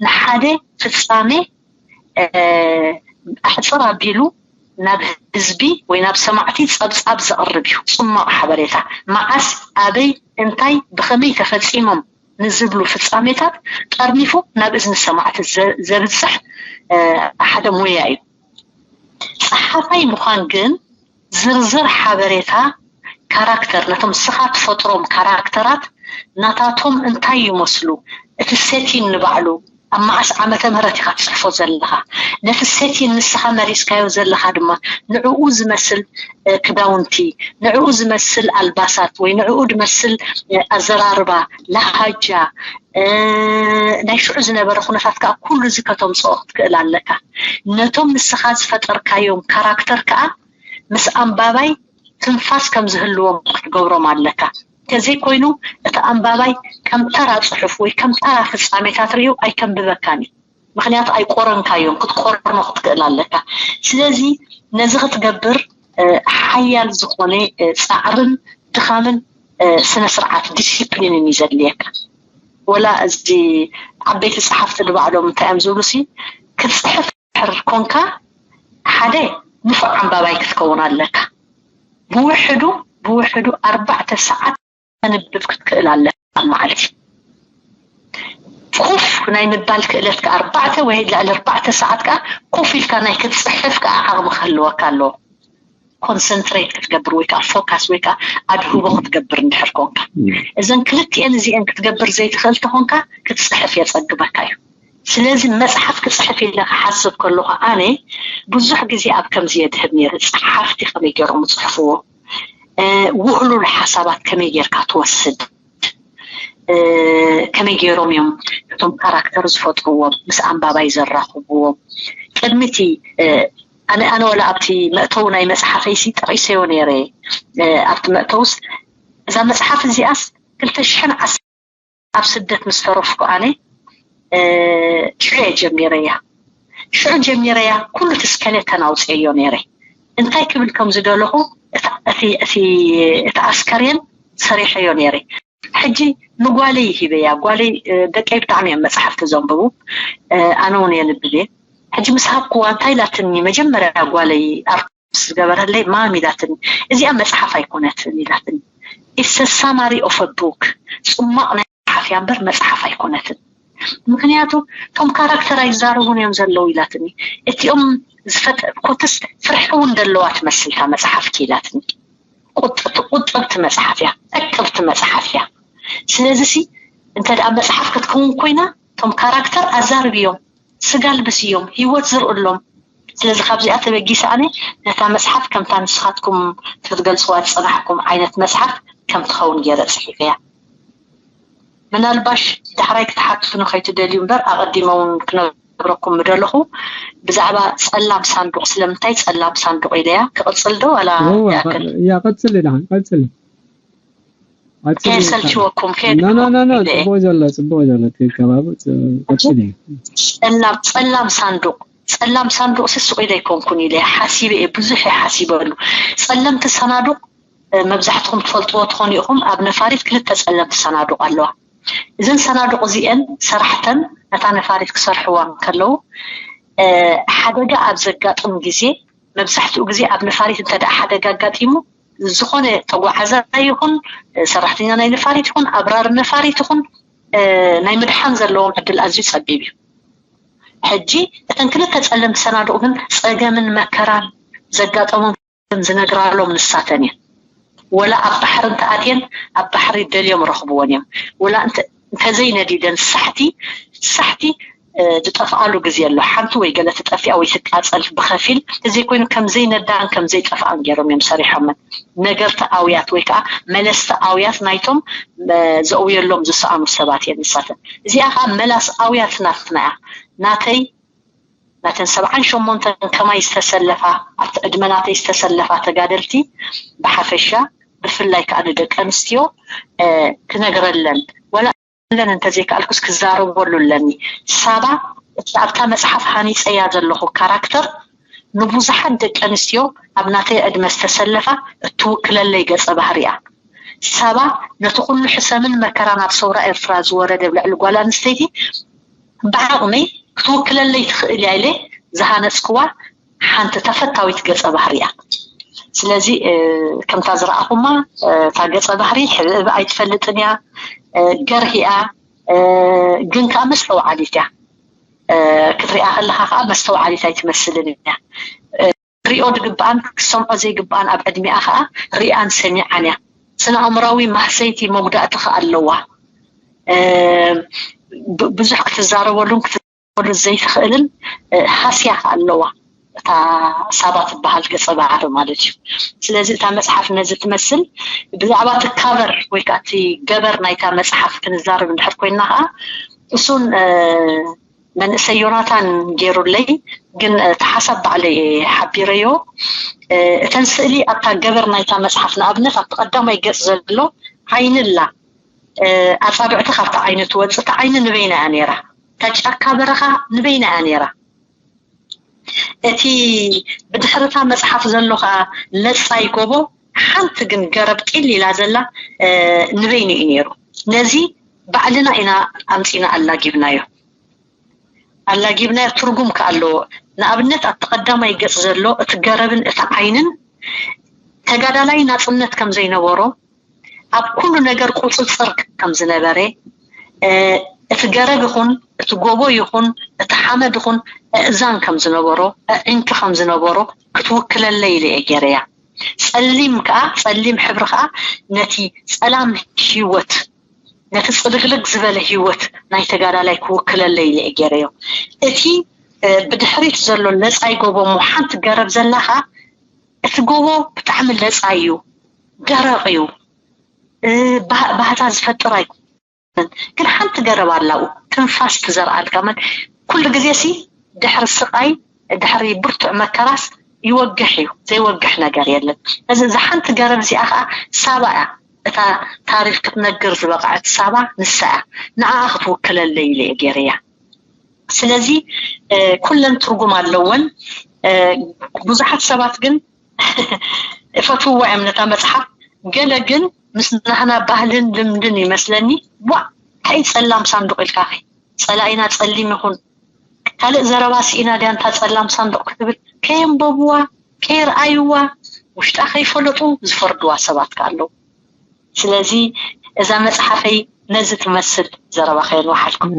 ንሓደ ፍፃሜ ኣሕፅር ኣቢሉ ናብ ህዝቢ ወይ ናብ ሰማዕቲ ፀብፃብ ዘቕርብ እዩ። ፅማቕ ሓበሬታ መዓስ ኣበይ እንታይ ብኸመይ ተፈፂሞም ንዝብሉ ፍፃሜታት ጠርኒፉ ናብ እዝኒ ሰማዕቲ ዘብፅሕ ሓደ ሞያ እዩ። ፀሓፋይ ምዃን ግን ዝርዝር ሓበሬታ ካራክተር ነቶም ንስኻ ትፈጥሮም ካራክተራት ናታቶም እንታይ ይመስሉ እቲ ሴቲን ንባዕሉ ኣብ መዓስ ዓመተ ምህረት ኢኻ ትፅሕፎ ዘለኻ ነቲ ሴቲን ንስኻ መሪፅካዮ ዘለኻ ድማ ንዕኡ ዝመስል ክዳውንቲ ንዕኡ ዝመስል ኣልባሳት ወይ ንዕኡ ዝመስል ኣዘራርባ ላሃጃ ናይ ሽዑ ዝነበረ ኩነታት ከዓ ኩሉ እዚ ከተምፅኦ ክትክእል ኣለካ ነቶም ንስኻ ዝፈጠርካዮም ካራክተር ከዓ ምስ ኣንባባይ ትንፋስ ከም ዝህልዎም ክትገብሮም ኣለካ። እንተዘይኮይኑ እቲ ኣንባባይ ከም ተራ ፅሑፍ ወይ ከም ተራ ፍፃሜታት ርእዩ ኣይከንብበካን እዩ። ምክንያቱ ኣይቆረንካዮን፣ ክትቆርኖ ክትክእል ኣለካ። ስለዚ ነዚ ክትገብር ሓያል ዝኾነ ፃዕርን ድኻምን ስነ ስርዓት ዲሲፕሊንን እዩ ዘድልየካ። ወላ እዚ ዓበይቲ ፀሓፍቲ ንባዕሎም እንታይ እዮም ዝብሉ ሲ ክትፅሕፍ ድሕር ኮንካ ሓደ ንፉዕ ኣንባባይ ክትከውን ኣለካ። ብውሕዱ ብውሕዱ ኣርባዕተ ሰዓት ተንብብ ክትክእል ኣለካ ማለት እዩ። ኮፍ ናይ ምባል ክእለት ከዓ ኣርባዕተ ወይ ልዕሊ ኣርባዕተ ሰዓት ከዓ ኮፍ ኢልካ ናይ ክትፅሕፍ ከዓ ዓቕሚ ክህልወካ ኣለዎ። ኮንሰንትሬት ክትገብር ወይ ከዓ ፎካስ ወይ ከዓ ኣድህቦ ክትገብር እንድሕር ኮንካ እዘን ክልቲኤን እዚኤን ክትገብር ዘይትኽእል ተኾንካ ክትፅሕፍ የፀግመካ እዩ። ስለዚ መፅሓፍ ክፅሕፍ ኢለ ክሓስብ ከለኹ ኣነ ብዙሕ ግዜ ኣብ ከምዚ የድህብ ነይረ። ፀሓፍቲ ከመይ ገይሮም ዝፅሕፍዎ፣ ውህሉል ሓሳባት ከመይ ጌርካ ትወስድ፣ ከመይ ገይሮም እዮም እቶም ካራክተር ዝፈጥርዎም ምስ ኣንባባይ ዘራኽብዎም? ቅድሚ እቲ ኣነ ኣነ ወላ ኣብቲ መእተዊ ናይ መፅሓፈይ ሲ ጠቒሰዮ ነይረ። ኣብቲ መእተውስ እዛ መፅሓፍ እዚኣስ ክልተ ሽሕን ዓሰርተ ኣብ ስደት ምስ ተረፍኩ ኣነ ሽዑ እየ ጀሚረያ። ሽዑ ጀሚረያ ኩሉ እቲ ስከሌተን ኣውፅኤዮ ነይረ። እንታይ ክብል ከም ዝደለኹ እቲ ኣስከሬን ሰሪሐዮ ነይረ። ሕጂ ንጓለይ ሂበያ። ጓለይ ደቀይ ብጣዕሚ እዮም መፅሓፍቲ ዘንብቡ፣ ኣነ እውን የንብብ እየ። ሕጂ ምስ ሃብኩዋ እንታይ ኢላትኒ? መጀመርያ ጓለይ ኣርክስ ዝገበረለይ ማም ኢላትኒ። እዚኣ መፅሓፍ ኣይኮነትን ኢላትኒ። ኢሰ ሳማሪ ኦፈ ቡክ፣ ፅሟቕ ናይ መፅሓፍ እያ እምበር መፅሓፍ ኣይኮነትን። ምክንያቱ እቶም ካራክተር ኣይዛረቡን እዮም ዘለዉ ኢላትኒ። እቲኦም ዝፈጠ ኮትስ ፍርሒ እውን ዘለዋ ትመስል እታ መፅሓፍ ኢላትኒ። ቁጥብቲ መፅሓፍ እያ፣ ዕቅብቲ መፅሓፍ እያ። ስለዚ ሲ እንተ ደኣ መፅሓፍ ክትከውን ኮይና እቶም ካራክተር ኣዛርብ እዮም፣ ስጋ ልብስ እዮም፣ ህይወት ዝርእሎም። ስለዚ ካብዚኣ ተበጊሰ ኣነ ነታ መፅሓፍ ከምታ ንስኻትኩም ክትገልፅዋ ዝፀናሕኩም ዓይነት መፅሓፍ ከም ትኸውን ገይረ ፅሒፈያ። ምናልባሽ ዳሕራይ ክትሓትቱኒ ከይትደልዩ እምበር ኣቐዲመ እውን ክነግረኩም ምደለኹ ብዛዕባ ጸላም ሳንዱቕ። ስለምንታይ ጸላም ሳንዱቕ ኢለያ? ክቕጽል ዶ ዋላ እዋ፣ ይኣክል? ያ፣ ቀጽሊ ደሓን፣ ቀጽሊ። ቀጽሊ። ከየሰልችወኩም፣ ኖ፣ ኖ፣ ኖ፣ ኖ፣ ከየድክመኩም ኢለ እየ። ጽቡቕ ዘሎ፣ ጽቡቕ ዘሎ፣ እቲ ከባቢ ጽ-፣ ቀጽሊ። ጸላም፣ ጸላም ሳንዱቕ፣ ጸላም ሳንዱቕ ስስቕ ኢለ ኣይኮንኩን ኢለ ሓሲበ እየ፣ ብዙሕ እየ ሓሲበሉ። ጸለምቲ ሰናዱቕ መብዛሕትኹም ትፈልጥዎ ትኾኑ ኢኹም፣ ኣብ ነፋሪት ክልተ ጸለምቲ ሰናዱቕ ኣለዋ። እዘን ሰናዱቕ እዚኤን ሰራሕተን ነታ ነፋሪት ክሰርሕዋ እንከለዉ፣ እ፣ ሓደጋ ኣብ ዘጋጥም ግዜ፣ መብዛሕትኡ ግዜ ኣብ ነፋሪት እንተ ደኣ ሓደጋ ኣጋጢሙ፣ ዝኾነ ተጓዓዛይ ይኹን፣ እ፣ ሰራሕተኛ ናይ ነፋሪት ይኹን፣ ኣብራሪ ነፋሪት ይኹን፣ እ፣ ናይ ምድሓን ዘለዎም ዕድል ኣዝዩ ጸቢብ እዩ። ሕጂ እተን ክልተ ጸለምቲ ሰናዱቕ ግን ጸገምን መከራን ዘጋጠሞም ዝነግራሎም ንሳተን እየን። ወላ ኣብ ባሕሪ እንተኣትየን ኣብ ባሕሪ ደልዮም ረኽብወን እዮም። ወላ እንተ-፣ እንተዘይነዲደን ሳሕቲ፣ ሳሕቲ፣ እ፣ ዝጠፍኣሉ ግዜ ኣሎ። ሓንቲ ወይ ገለ ትጠፍኣ ወይ ትቃጸል ብኸፊል፣ እንተዘይኮይኑ ከም ዘይነዳን ከም ዘይጠፍኣን ገይሮም እዮም ሰሪሖመን። ነገርቲ ኣውያት ወይ ከዓ መለስቲ ኣውያት ናይቶም፣ እ፣ ዘእውየሎም ዝሰኣኑ ሰባት እየን ንሳተን። እዚኣ ከዓ መላስ ኣውያት ናትና እያ። ናተይ ናተን ሰብዓን ሸሞንተን ከማይ ዝተሰለፋ፣ ኣብቲ ዕድመ ናተይ ዝተሰለፋ ተጋደልቲ ብሓፈሻ፣ ብፍላይ ከኣ ንደቂ ኣንስትዮ፣ እ፣ ክነግረለን፣ ወላ ለን እንተዘይከኣልኩስ ክዛረበሉ ኣለኒ። ሳባ፣ እቲ ኣብታ መጽሓፍ ሃኒጸያ ዘለኹ ካራክተር፣ ንብዙሓት ደቂ ኣንስትዮ ኣብ ናተይ ዕድመ ዝተሰለፋ እትውክለለይ ገጸ ባህሪ እያ። ሳባ፣ ነቲ ኩሉ ሕሰምን መከራን ኣብ ሰውራ ኤርትራ ዝወረደ ኣብ ልዕሊ ጓል ኣንስተይቲ፣ ብዓቕመይ ክትውክለለይ ትኽእል እያ ኢለ ዝሃነጽክዋ ሓንቲ ተፈታዊት ገጸ ባህሪ እያ። ስለዚ፣ እ፣ ከምታ ዝረኣኹማ፣ እ፣ እታ ገጸ ባህሪ ሕብእብእ ኣይትፈልጥን እያ፣ እ፣ ገርሂ እያ፣ እ፣ ግን ከኣ መስተውዓሊት እያ። እ፣ ክትሪኣ ከለኻ ከኣ መስተውዓሊት ኣይትመስልን እያ። እ፣ ክትሪኦ ዝግብኣን ክትሰምዖ ዘይግብኣን ኣብ ዕድሚኣ ከኣ ሪኣን ሰሚዓን እያ። ስነ ኣእምራዊ ማህሰይቲ መጉዳእቲ ከኣ ኣለዋ። እ፣ ብ-፣ ብዙሕ ክትዛረበሉን ክትዛረበሉ ዘይትኽእልን፣ እ፣ ሃስያ ከኣ ኣለዋ። እታ ሳባ ትበሃል ገጸ ባህሪ ማለት እዩ። ስለዚ እታ መጽሓፍ ነዚ ትመስል። ብዛዕባ እቲ ካቨር ወይ ከኣ እቲ ገበር ናይታ መጽሓፍ ክንዛረብ እንድሕር ኮይንና ከኣ እሱን፣ እ፣ መንእሰይ ዮናታን ገይሩለይ፣ ግን እቲ ሓሳብ ባዕለይ እየ ሓቢረዮ። እ፣ እተን ስእሊ ኣብታ ገበር ናይታ መጽሓፍ፣ ንኣብነት ኣብቲ ቀዳማይ ገጽ ዘሎ ዓይኒ ኣላ። እ፣ ኣጻብዕቲ ካብቲ ዓይኒ ትወጽእ። እታ ዓይኒ ንበይና እያ ነይራ። እታ ጫካ በረኻ ንበይና እያ ነይራ። እቲ ብድሕርታ መጽሓፍ ዘሎ ኸኣ ለጻይ ጎቦ፣ ሓንቲ ግን ገረብ ጢል ኢላ ዘላ፣ እ፣ ንበይኑ እዩ ነይሩ። ነዚ ባዕልና ኢና ኣምጺና ኣላጊብናዮ። ኣላጊብናዮ ትርጉም ከኣ ኣለዎ። ንኣብነት ኣብቲ ቀዳማይ ገጽ ዘሎ እቲ ገረብን እቲ ዓይንን ተጋዳላይ ናጽነት ከም ዘይነበሮ፣ ኣብ ኩሉ ነገር ቁጽጽር ከም ዝነበረ፣ እ፣ እቲ ገረብ ይኹን፣ እቲ ጎቦ ይኹን፣ እቲ ሓመድ ይኹን፣ እእዛን ከም ዝነበሮ፣ ኣዒንቲ ከም ዝነበሮ ክትውክለለይ ኢለ እየ ገይረያ። ጸሊም ከኣ፣ ጸሊም ሕብሪ ከኣ ነቲ ጸላም ህይወት፣ ነቲ ጽልግልግ ዝበለ ህይወት ናይ ተጋዳላይ ክውክለለይ ኢለ እየ ገይረዮ። እቲ፣ እ፣ ብድሕሪት ዘሎ ለጻይ ጎቦ እሞ ሓንቲ ገረብ ዘላ ከኣ፣ እቲ ጎቦ ብጣዕሚ ለጻይ እዩ፣ ደረቕ እዩ፣ እ፣ ባህ-፣ ባህታ ዝፈጥር ኣይ-፣ ግን ሓንቲ ገረብ ኣላው ትንፋስ ትዘርኣልካ መን ኩሉ ግዜ ሲ ድሕሪ ስቓይ ድሕሪ ብርቱዕ መከራስ ይወግሕ እዩ ዘይወግሕ ነገር የለን። እዚ እዛ ሓንቲ ገረብ እዚኣ ከዓ ሳባ እያ። እታ ታሪክ ክትነግር ዝበቕዐት ሳባ ንሳ እያ። ንዓኣ ክትውክለለይ ኢለ እየ ገይረያ። ስለዚ ኩለን ትርጉም ኣለወን። ብዙሓት ሰባት ግን እፈትውዋ እዮም ነታ መፅሓፍ። ገለ ግን ምስ ናህና ባህልን ልምድን ይመስለኒ ቧ እንታይ ጸላም ሳንዱቕ ኢልካ ጸላኢና ጸሊም ይኹን ካልእ ዘረባ ስኢና ድያ እንታ ጸላም ሳንዱቕ ክትብል ከየንበብዋ ከየርኣይዋ ውሽጣ ከይፈለጡ ዝፈርድዋ ሰባት ከ ኣለዉ። ስለዚ እዛ መጽሓፈይ ነዚ ትመስል ዘረባ ከየንወሓልኩም።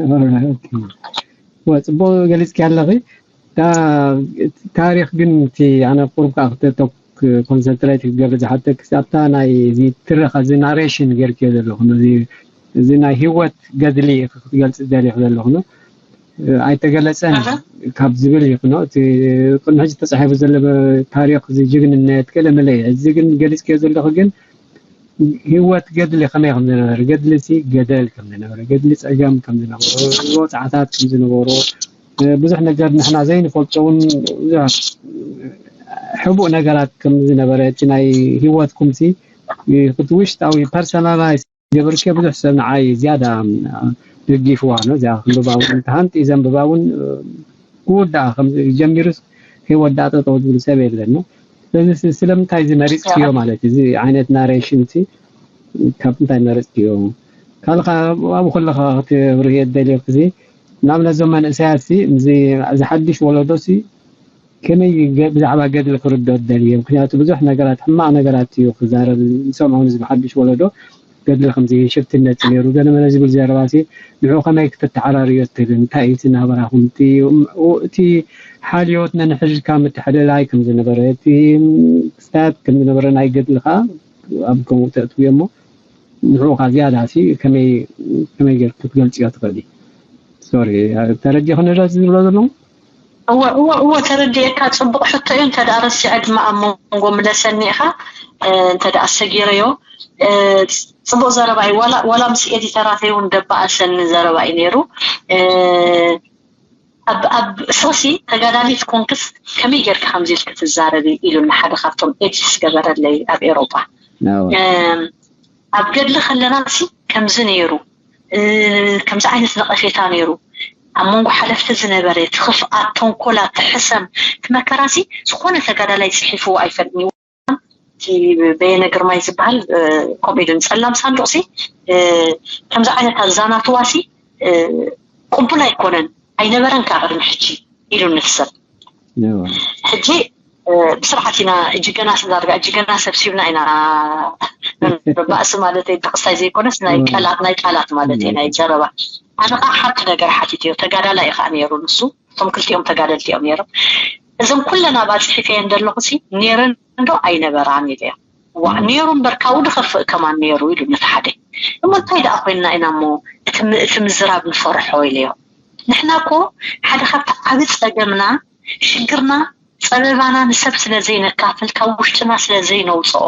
ጽቡቅ ገሊጽኪ ኣለኺ። ታሪክ ግን እቲ ኣነ ቁሩብ ከዓ ክተተኩ ኮንሰንትሬት ክገብር ዝሓተክ ኣብታ ናይ እዚ ትረኻ እዚ ናሬሽን ገርክዮ ዘለኹ እዚ ናይ ህይወት ገድሊ ክትገልፂ ደሊኹ ዘለኹ ኣይተገለፀን ካብ ዝብል ይኹኖ እቲ ቅድሚ ሕጂ ተፃሒፉ ዘሎ ታሪክ እዚ ጅግንነት ገለ መለ እዚ ግን ገሊፅክዮ ዘለኹ ግን ህይወት ገድሊ ከመይ ከም ዝነበረ ገድሊ ሲ ገደል ከም ዝነበረ ገድሊ ፀገም ከም ዝነበሮ ወፅዓታት ከም ዝነበሮ ብዙሕ ነገር ንሕና ዘይንፈልጦ እውን ብዙሕ ሕቡእ ነገራት ከም ዝነበረ እቲ ናይ ህይወትኩም ሲ እቲ ውሽጣዊ ፐርሰናላይዝ ገበርክዮ ብዙሕ ሰብ ንዓይ ዝያዳ ደጊፍዋ ኣሎ። እዚኣ ክንብባ እውን ተሃንጢ ዘንብባ እውን ክውዳኣ ከም ጀሚሩስ ከይወዳእ ጠጠው ዝብል ሰብ የለን። ስለዚ ስለምንታይ እዚ መሪፅክዮ ማለት እዚ ዓይነት ናሬሽን ሲ ካብ ምንታይ መረፅክዮ? ካልኻ ኣብኡ ከለኻ ክትብርህ እየ ዝደልዮ እዚ ንኣብነት እዞም መንእሰያት ሲ እዚ ሓድሽ ወለዶ ሲ ከመይ ብዛዕባ ገድሊ ክርዶ ደልየ ምክንያቱ ብዙሕ ነገራት ሕማቕ ነገራት እዩ ክዛረብ ዝሰምዖ ንዚ ሓድሽ ወለዶ ገድሊ ከምዚ ሽፍትነት ነይሩ ገለመለ ዝብል ዘረባ ሲ ንዑ ከመይ ክትተሓራርዮ ትብል እንታይ እዩ ናበራኹም እቲ ሓልዮት ነንሕድካ ምትሕልላይ ከም ዝነበረ እቲ ክስታት ከም ዝነበረ ናይ ገድሊ ከዓ ኣብ ከምኡ ተእትውዮ እሞ ንዑ ከዓ ዝያዳ ሲ ከመይ ከመይ ጌር ክትገልፅዮ ትኽእሊ ሶሪ ተረዲኹ ንረት ዝብሎ ዘለኹ እወ እወ እወ ተረዲኤካ ፅቡቅ ሕቶ እዩ እንተ ደኣ ረሲዐ ድማ ኣብ መንጎ ምለሰኒ ኢኻ እንተ ደኣ ሰጊረዮ ፅቡቅ ዘረባ እዩ ዋላ ምስ ኤዲተራተይ እውን ደበኣሰኒ ዘረባ እዩ ነይሩ ኣብ ሶሲ ተጋዳሊት ኮንክስ ከመይ ጌርካ ከምዚ ኢልክ ትዛረቢ ኢሉኒ ሓደ ካብቶም ኤዲት ዝገበረለይ ኣብ ኤሮጳ ኣብ ገድሊ ከለና ሲ ከምዚ ነይሩ ከምዚ ዓይነት ነቐፌታ ነይሩ ኣብ መንጎ ሓለፍቲ ዝነበረ እቲ ክፍኣት ተንኮላት እቲ ሕሰም እቲ መከራ ሲ ዝኾነ ተጋዳላይ ፅሒፍዎ ኣይፈልጥን እዩ እቲ በየነ ግርማይ ዝበሃል ከምኡ ኢሉ ንፀላም ሳንዱቕ ሲ ከምዚ ዓይነት ኣዛናትዋ ሲ ቅቡል ኣይኮነን ኣይነበረን ከዓ ቅድሚ ሕጂ ኢሉ ንፍሰብ ሕጂ ብስርዓት ኢና እጅገና ስዳርጋ እጅገና ሰብሲብና ኢና ባእሲ ማለት ተክስታይ ዘይኮነስ ናይ ቃላት ናይ ቃላት ማለት ናይ ዘረባ ኣነ ከዓ ሓንቲ ነገር ሓቲት እዮ ተጋዳላ እዩ ከዓ ነይሩ ንሱ እቶም ክልቲኦም ተጋደልቲ እዮም ነይሮም እዞም ኩለን ኣብኣ ፅሒፈየን ዘለኹ ሲ ነይረን ዶ ኣይነበራን ኢለዮ ዋ ነይሩ እምበር ካብኡ ድኸፍእ ከማን ነይሩ ኢሉ ነቲ ሓደ እሞ እንታይ ደኣ ኮይንና ኢና እሞ እቲ ምዝራብ ንፈርሖ ኢለዮ ንሕና እኮ ሓደ ካብቲ ዓቢ ጸገምና ሽግርና ጸበባና ንሰብ ስለ ዘይነካፍል ካብ ውሽጥና ስለ ዘይነውጽኦ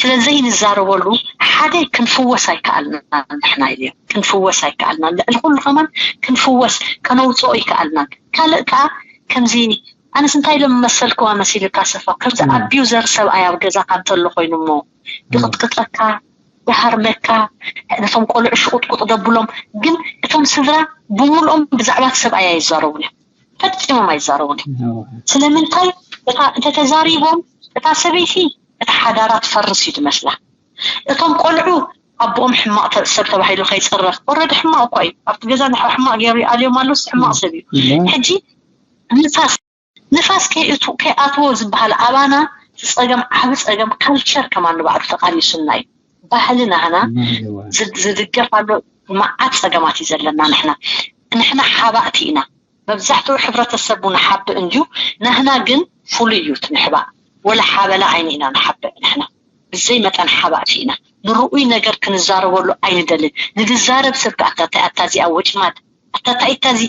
ስለ ዘይንዛረበሉ ሓደ ክንፍወስ ኣይከኣልናን ንሕና ኢለዮ ክንፍወስ ኣይከኣልናን ልዕሊ ኩሉ ከማን ክንፍወስ ከነውጽኦ ኣይከኣልናን ካልእ ከኣ ከምዚ ኣነስ እንታይ ኢሎም መሰልክዋ መሲልካ ሰፋ ከምዚ ኣቢዩዘር ሰብኣይ ኣብ ገዛካ እንተሎ ኮይኑ እሞ ይቕጥቅጠካ ይሃርመካ ነቶም ቆልዑ ሽቁጥቁጥ ደብሎም ግን እቶም ስድራ ብምልኦም ብዛዕባ እቲ ሰብኣይ ኣይዛረቡን እዮም ፈፂሞም ኣይዛረቡን እዮም ስለምንታይ እታ እንተተዛሪቦም እታ ሰበይቲ እቲ ሓዳራ ትፈርስ እዩ ትመስላ እቶም ቆልዑ ኣቦኦም ሕማቕ ሰብ ተባሂሉ ከይፅረፍ ኦረዲ ሕማቕ እኳ እዩ ኣብቲ ገዛ ንሕዋ ሕማቕ ገይሩ ይኣልዮም ኣሎስ ሕማቕ ሰብ እዩ ሕጂ ንፋስ ንፋስ ከይኣትዎ ዝበሃል ኣባና እቲ ፀገም ዓቢ ፀገም ካልቸር ከማን ንባዕሉ ተቃሊሱና እዩ ባህሊ ናህና ዝድገፍ ኣሎ መዓት ፀገማት እዩ ዘለና ንሕና ንሕና ሓባእቲ ኢና መብዛሕትኡ ሕብረተሰብ ንሓብእ እንድዩ ናህና ግን ፍሉይ እዩ እቲ ምሕባእ ወላ ሓበላ ዓይኒ ኢና ንሓብእ ንሕና ብዘይ መጠን ሓባእቲ ኢና ንርኡይ ነገር ክንዛረበሉ ኣይንደልን ንድዛረብ ሰብ ኣታታይ ኣታዚኣ ወጭማድ ኣታታይ እታዚ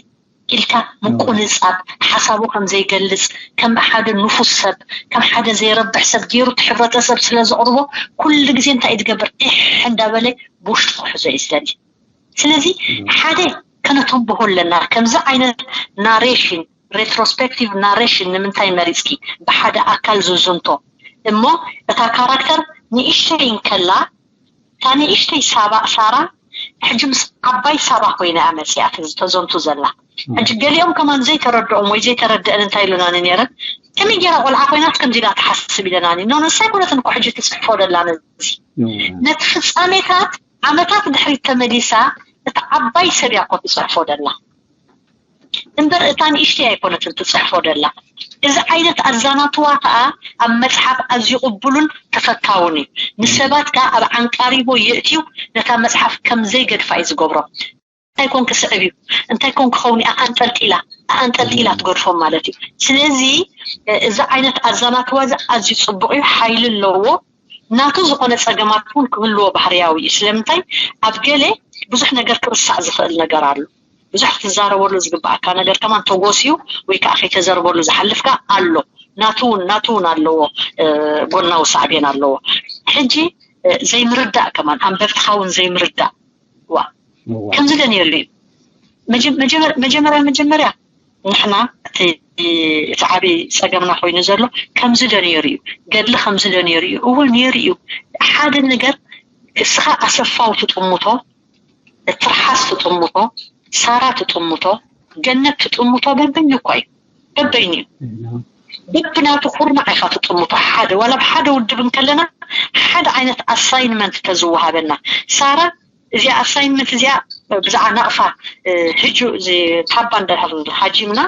ኢልካ ምቁንጻብ ሓሳቡ ከም ዘይገልጽ ከም ሓደ ንፉስ ሰብ ከም ሓደ ዘይረብሕ ሰብ ገይሩ እቲ ሕብረተሰብ ስለ ዘቕርቦ ኩሉ ግዜ እንታይ እዩ ዝገብር ዒሕ እንዳበለ ብውሽጡ ክሕዞ እዩ ዝደሊ ስለዚ ሓደ ከነተንብሆ ኣለና። ከምዚ ዓይነት ናሬሽን፣ ሬትሮስፔክቲቭ ናሬሽን ንምንታይ መሪፅኪ? ብሓደ ኣካል ዝዝንቶ እሞ እታ ካራክተር ንእሽተይ እንከላ፣ እታ ንእሽተይ ሳባ ሳራ ሕጂ ምስ ዓባይ ሳባ ኮይና እያ መፂኣ ተዘንቱ ዘላ። ሕጂ ገሊኦም ከማን ዘይተረድኦም ወይ ዘይተረድአን እንታይ ኢሉናኒ ነይረን፣ ከመይ ገይራ ቆልዓ ኮይናት ከምዚ ኢላ ትሓስብ ኢለናኒ። ኖ፣ ንሳ ኣይኮነትን እኮ ሕጂ ትፅሕፎ ደላ ነዚ። ነቲ ፍፃሜታት ዓመታት ድሕሪት ተመሊሳ እቲ ዓባይ ሰብ እያ እኮ ትፅሕፎ ደላ እምበር እታ ንእሽተይ ኣይኮነትን ትፅሕፎ ደላ። እዚ ዓይነት ኣዛናትዋ ከዓ ኣብ መፅሓፍ ኣዝዩ ቅቡልን ተፈታውን እዩ። ንሰባት ከዓ ኣብ ዓንቃሪቦ የእትዩ ነታ መፅሓፍ ከም ዘይገድፋ እዩ ዝገብሮ። እንታይ ኮን ክስዕብ እዩ እንታይ ኮን ክኸውን ኣንጠልጢላ ኣንጠልጢላ ትገድፎም ማለት እዩ። ስለዚ እዚ ዓይነት ኣዛናትዋ እዚ ኣዝዩ ፅቡቅ እዩ፣ ሓይሊ ኣለዎ። ናቱ ዝኾነ ፀገማት እውን ክህልዎ ባህርያዊ እዩ። ስለምንታይ ኣብ ገለ ብዙሕ ነገር ክርሳዕ ዝኽእል ነገር ኣሎ። ብዙሕ ክትዛረበሉ ዝግባኣካ ነገር ከማን ተጎስዩ ወይ ከዓ ከይተዘርበሉ ዝሓልፍካ ኣሎ። ናቱ እውን ናቱ እውን ኣለዎ፣ ጎናዊ ሳዕቤን ኣለዎ። ሕጂ ዘይምርዳእ ከማን ኣንበብትኻ እውን ዘይምርዳእ ዋ ከምዚ ዶ ነይሩ እዩ? መጀመርያ መጀመርያ ንሕና እቲ ዓብዪ ፀገምና ኮይኑ ዘሎ ከምዚ ዶ ነይሩ እዩ? ገድሊ ከምዚ ዶ ነይሩ እዩ? እወ ነይሩ እዩ። ሓደ ነገር እስኻ ኣሰፋው ትጥምቶ፣ ትርሓስ ትጥምቶ፣ ሳራ ትጥምቶ፣ ገነት ትጥምቶ በበይኑ እኳ እዩ። በበይኑ እዩ። በብናቱ ኩርናዕ ኢኻ ትጥምቶ። ሓደ ዋላ ኣብ ሓደ ውድብ እንከለና ሓደ ዓይነት ኣሳይንመንት ተዝወሃበና ሳራ እዚኣ ኣሳይንመንት እዚኣ ብዛዕባ ናቕፋ ህጁ ታባ እንድሕር ሃጂምና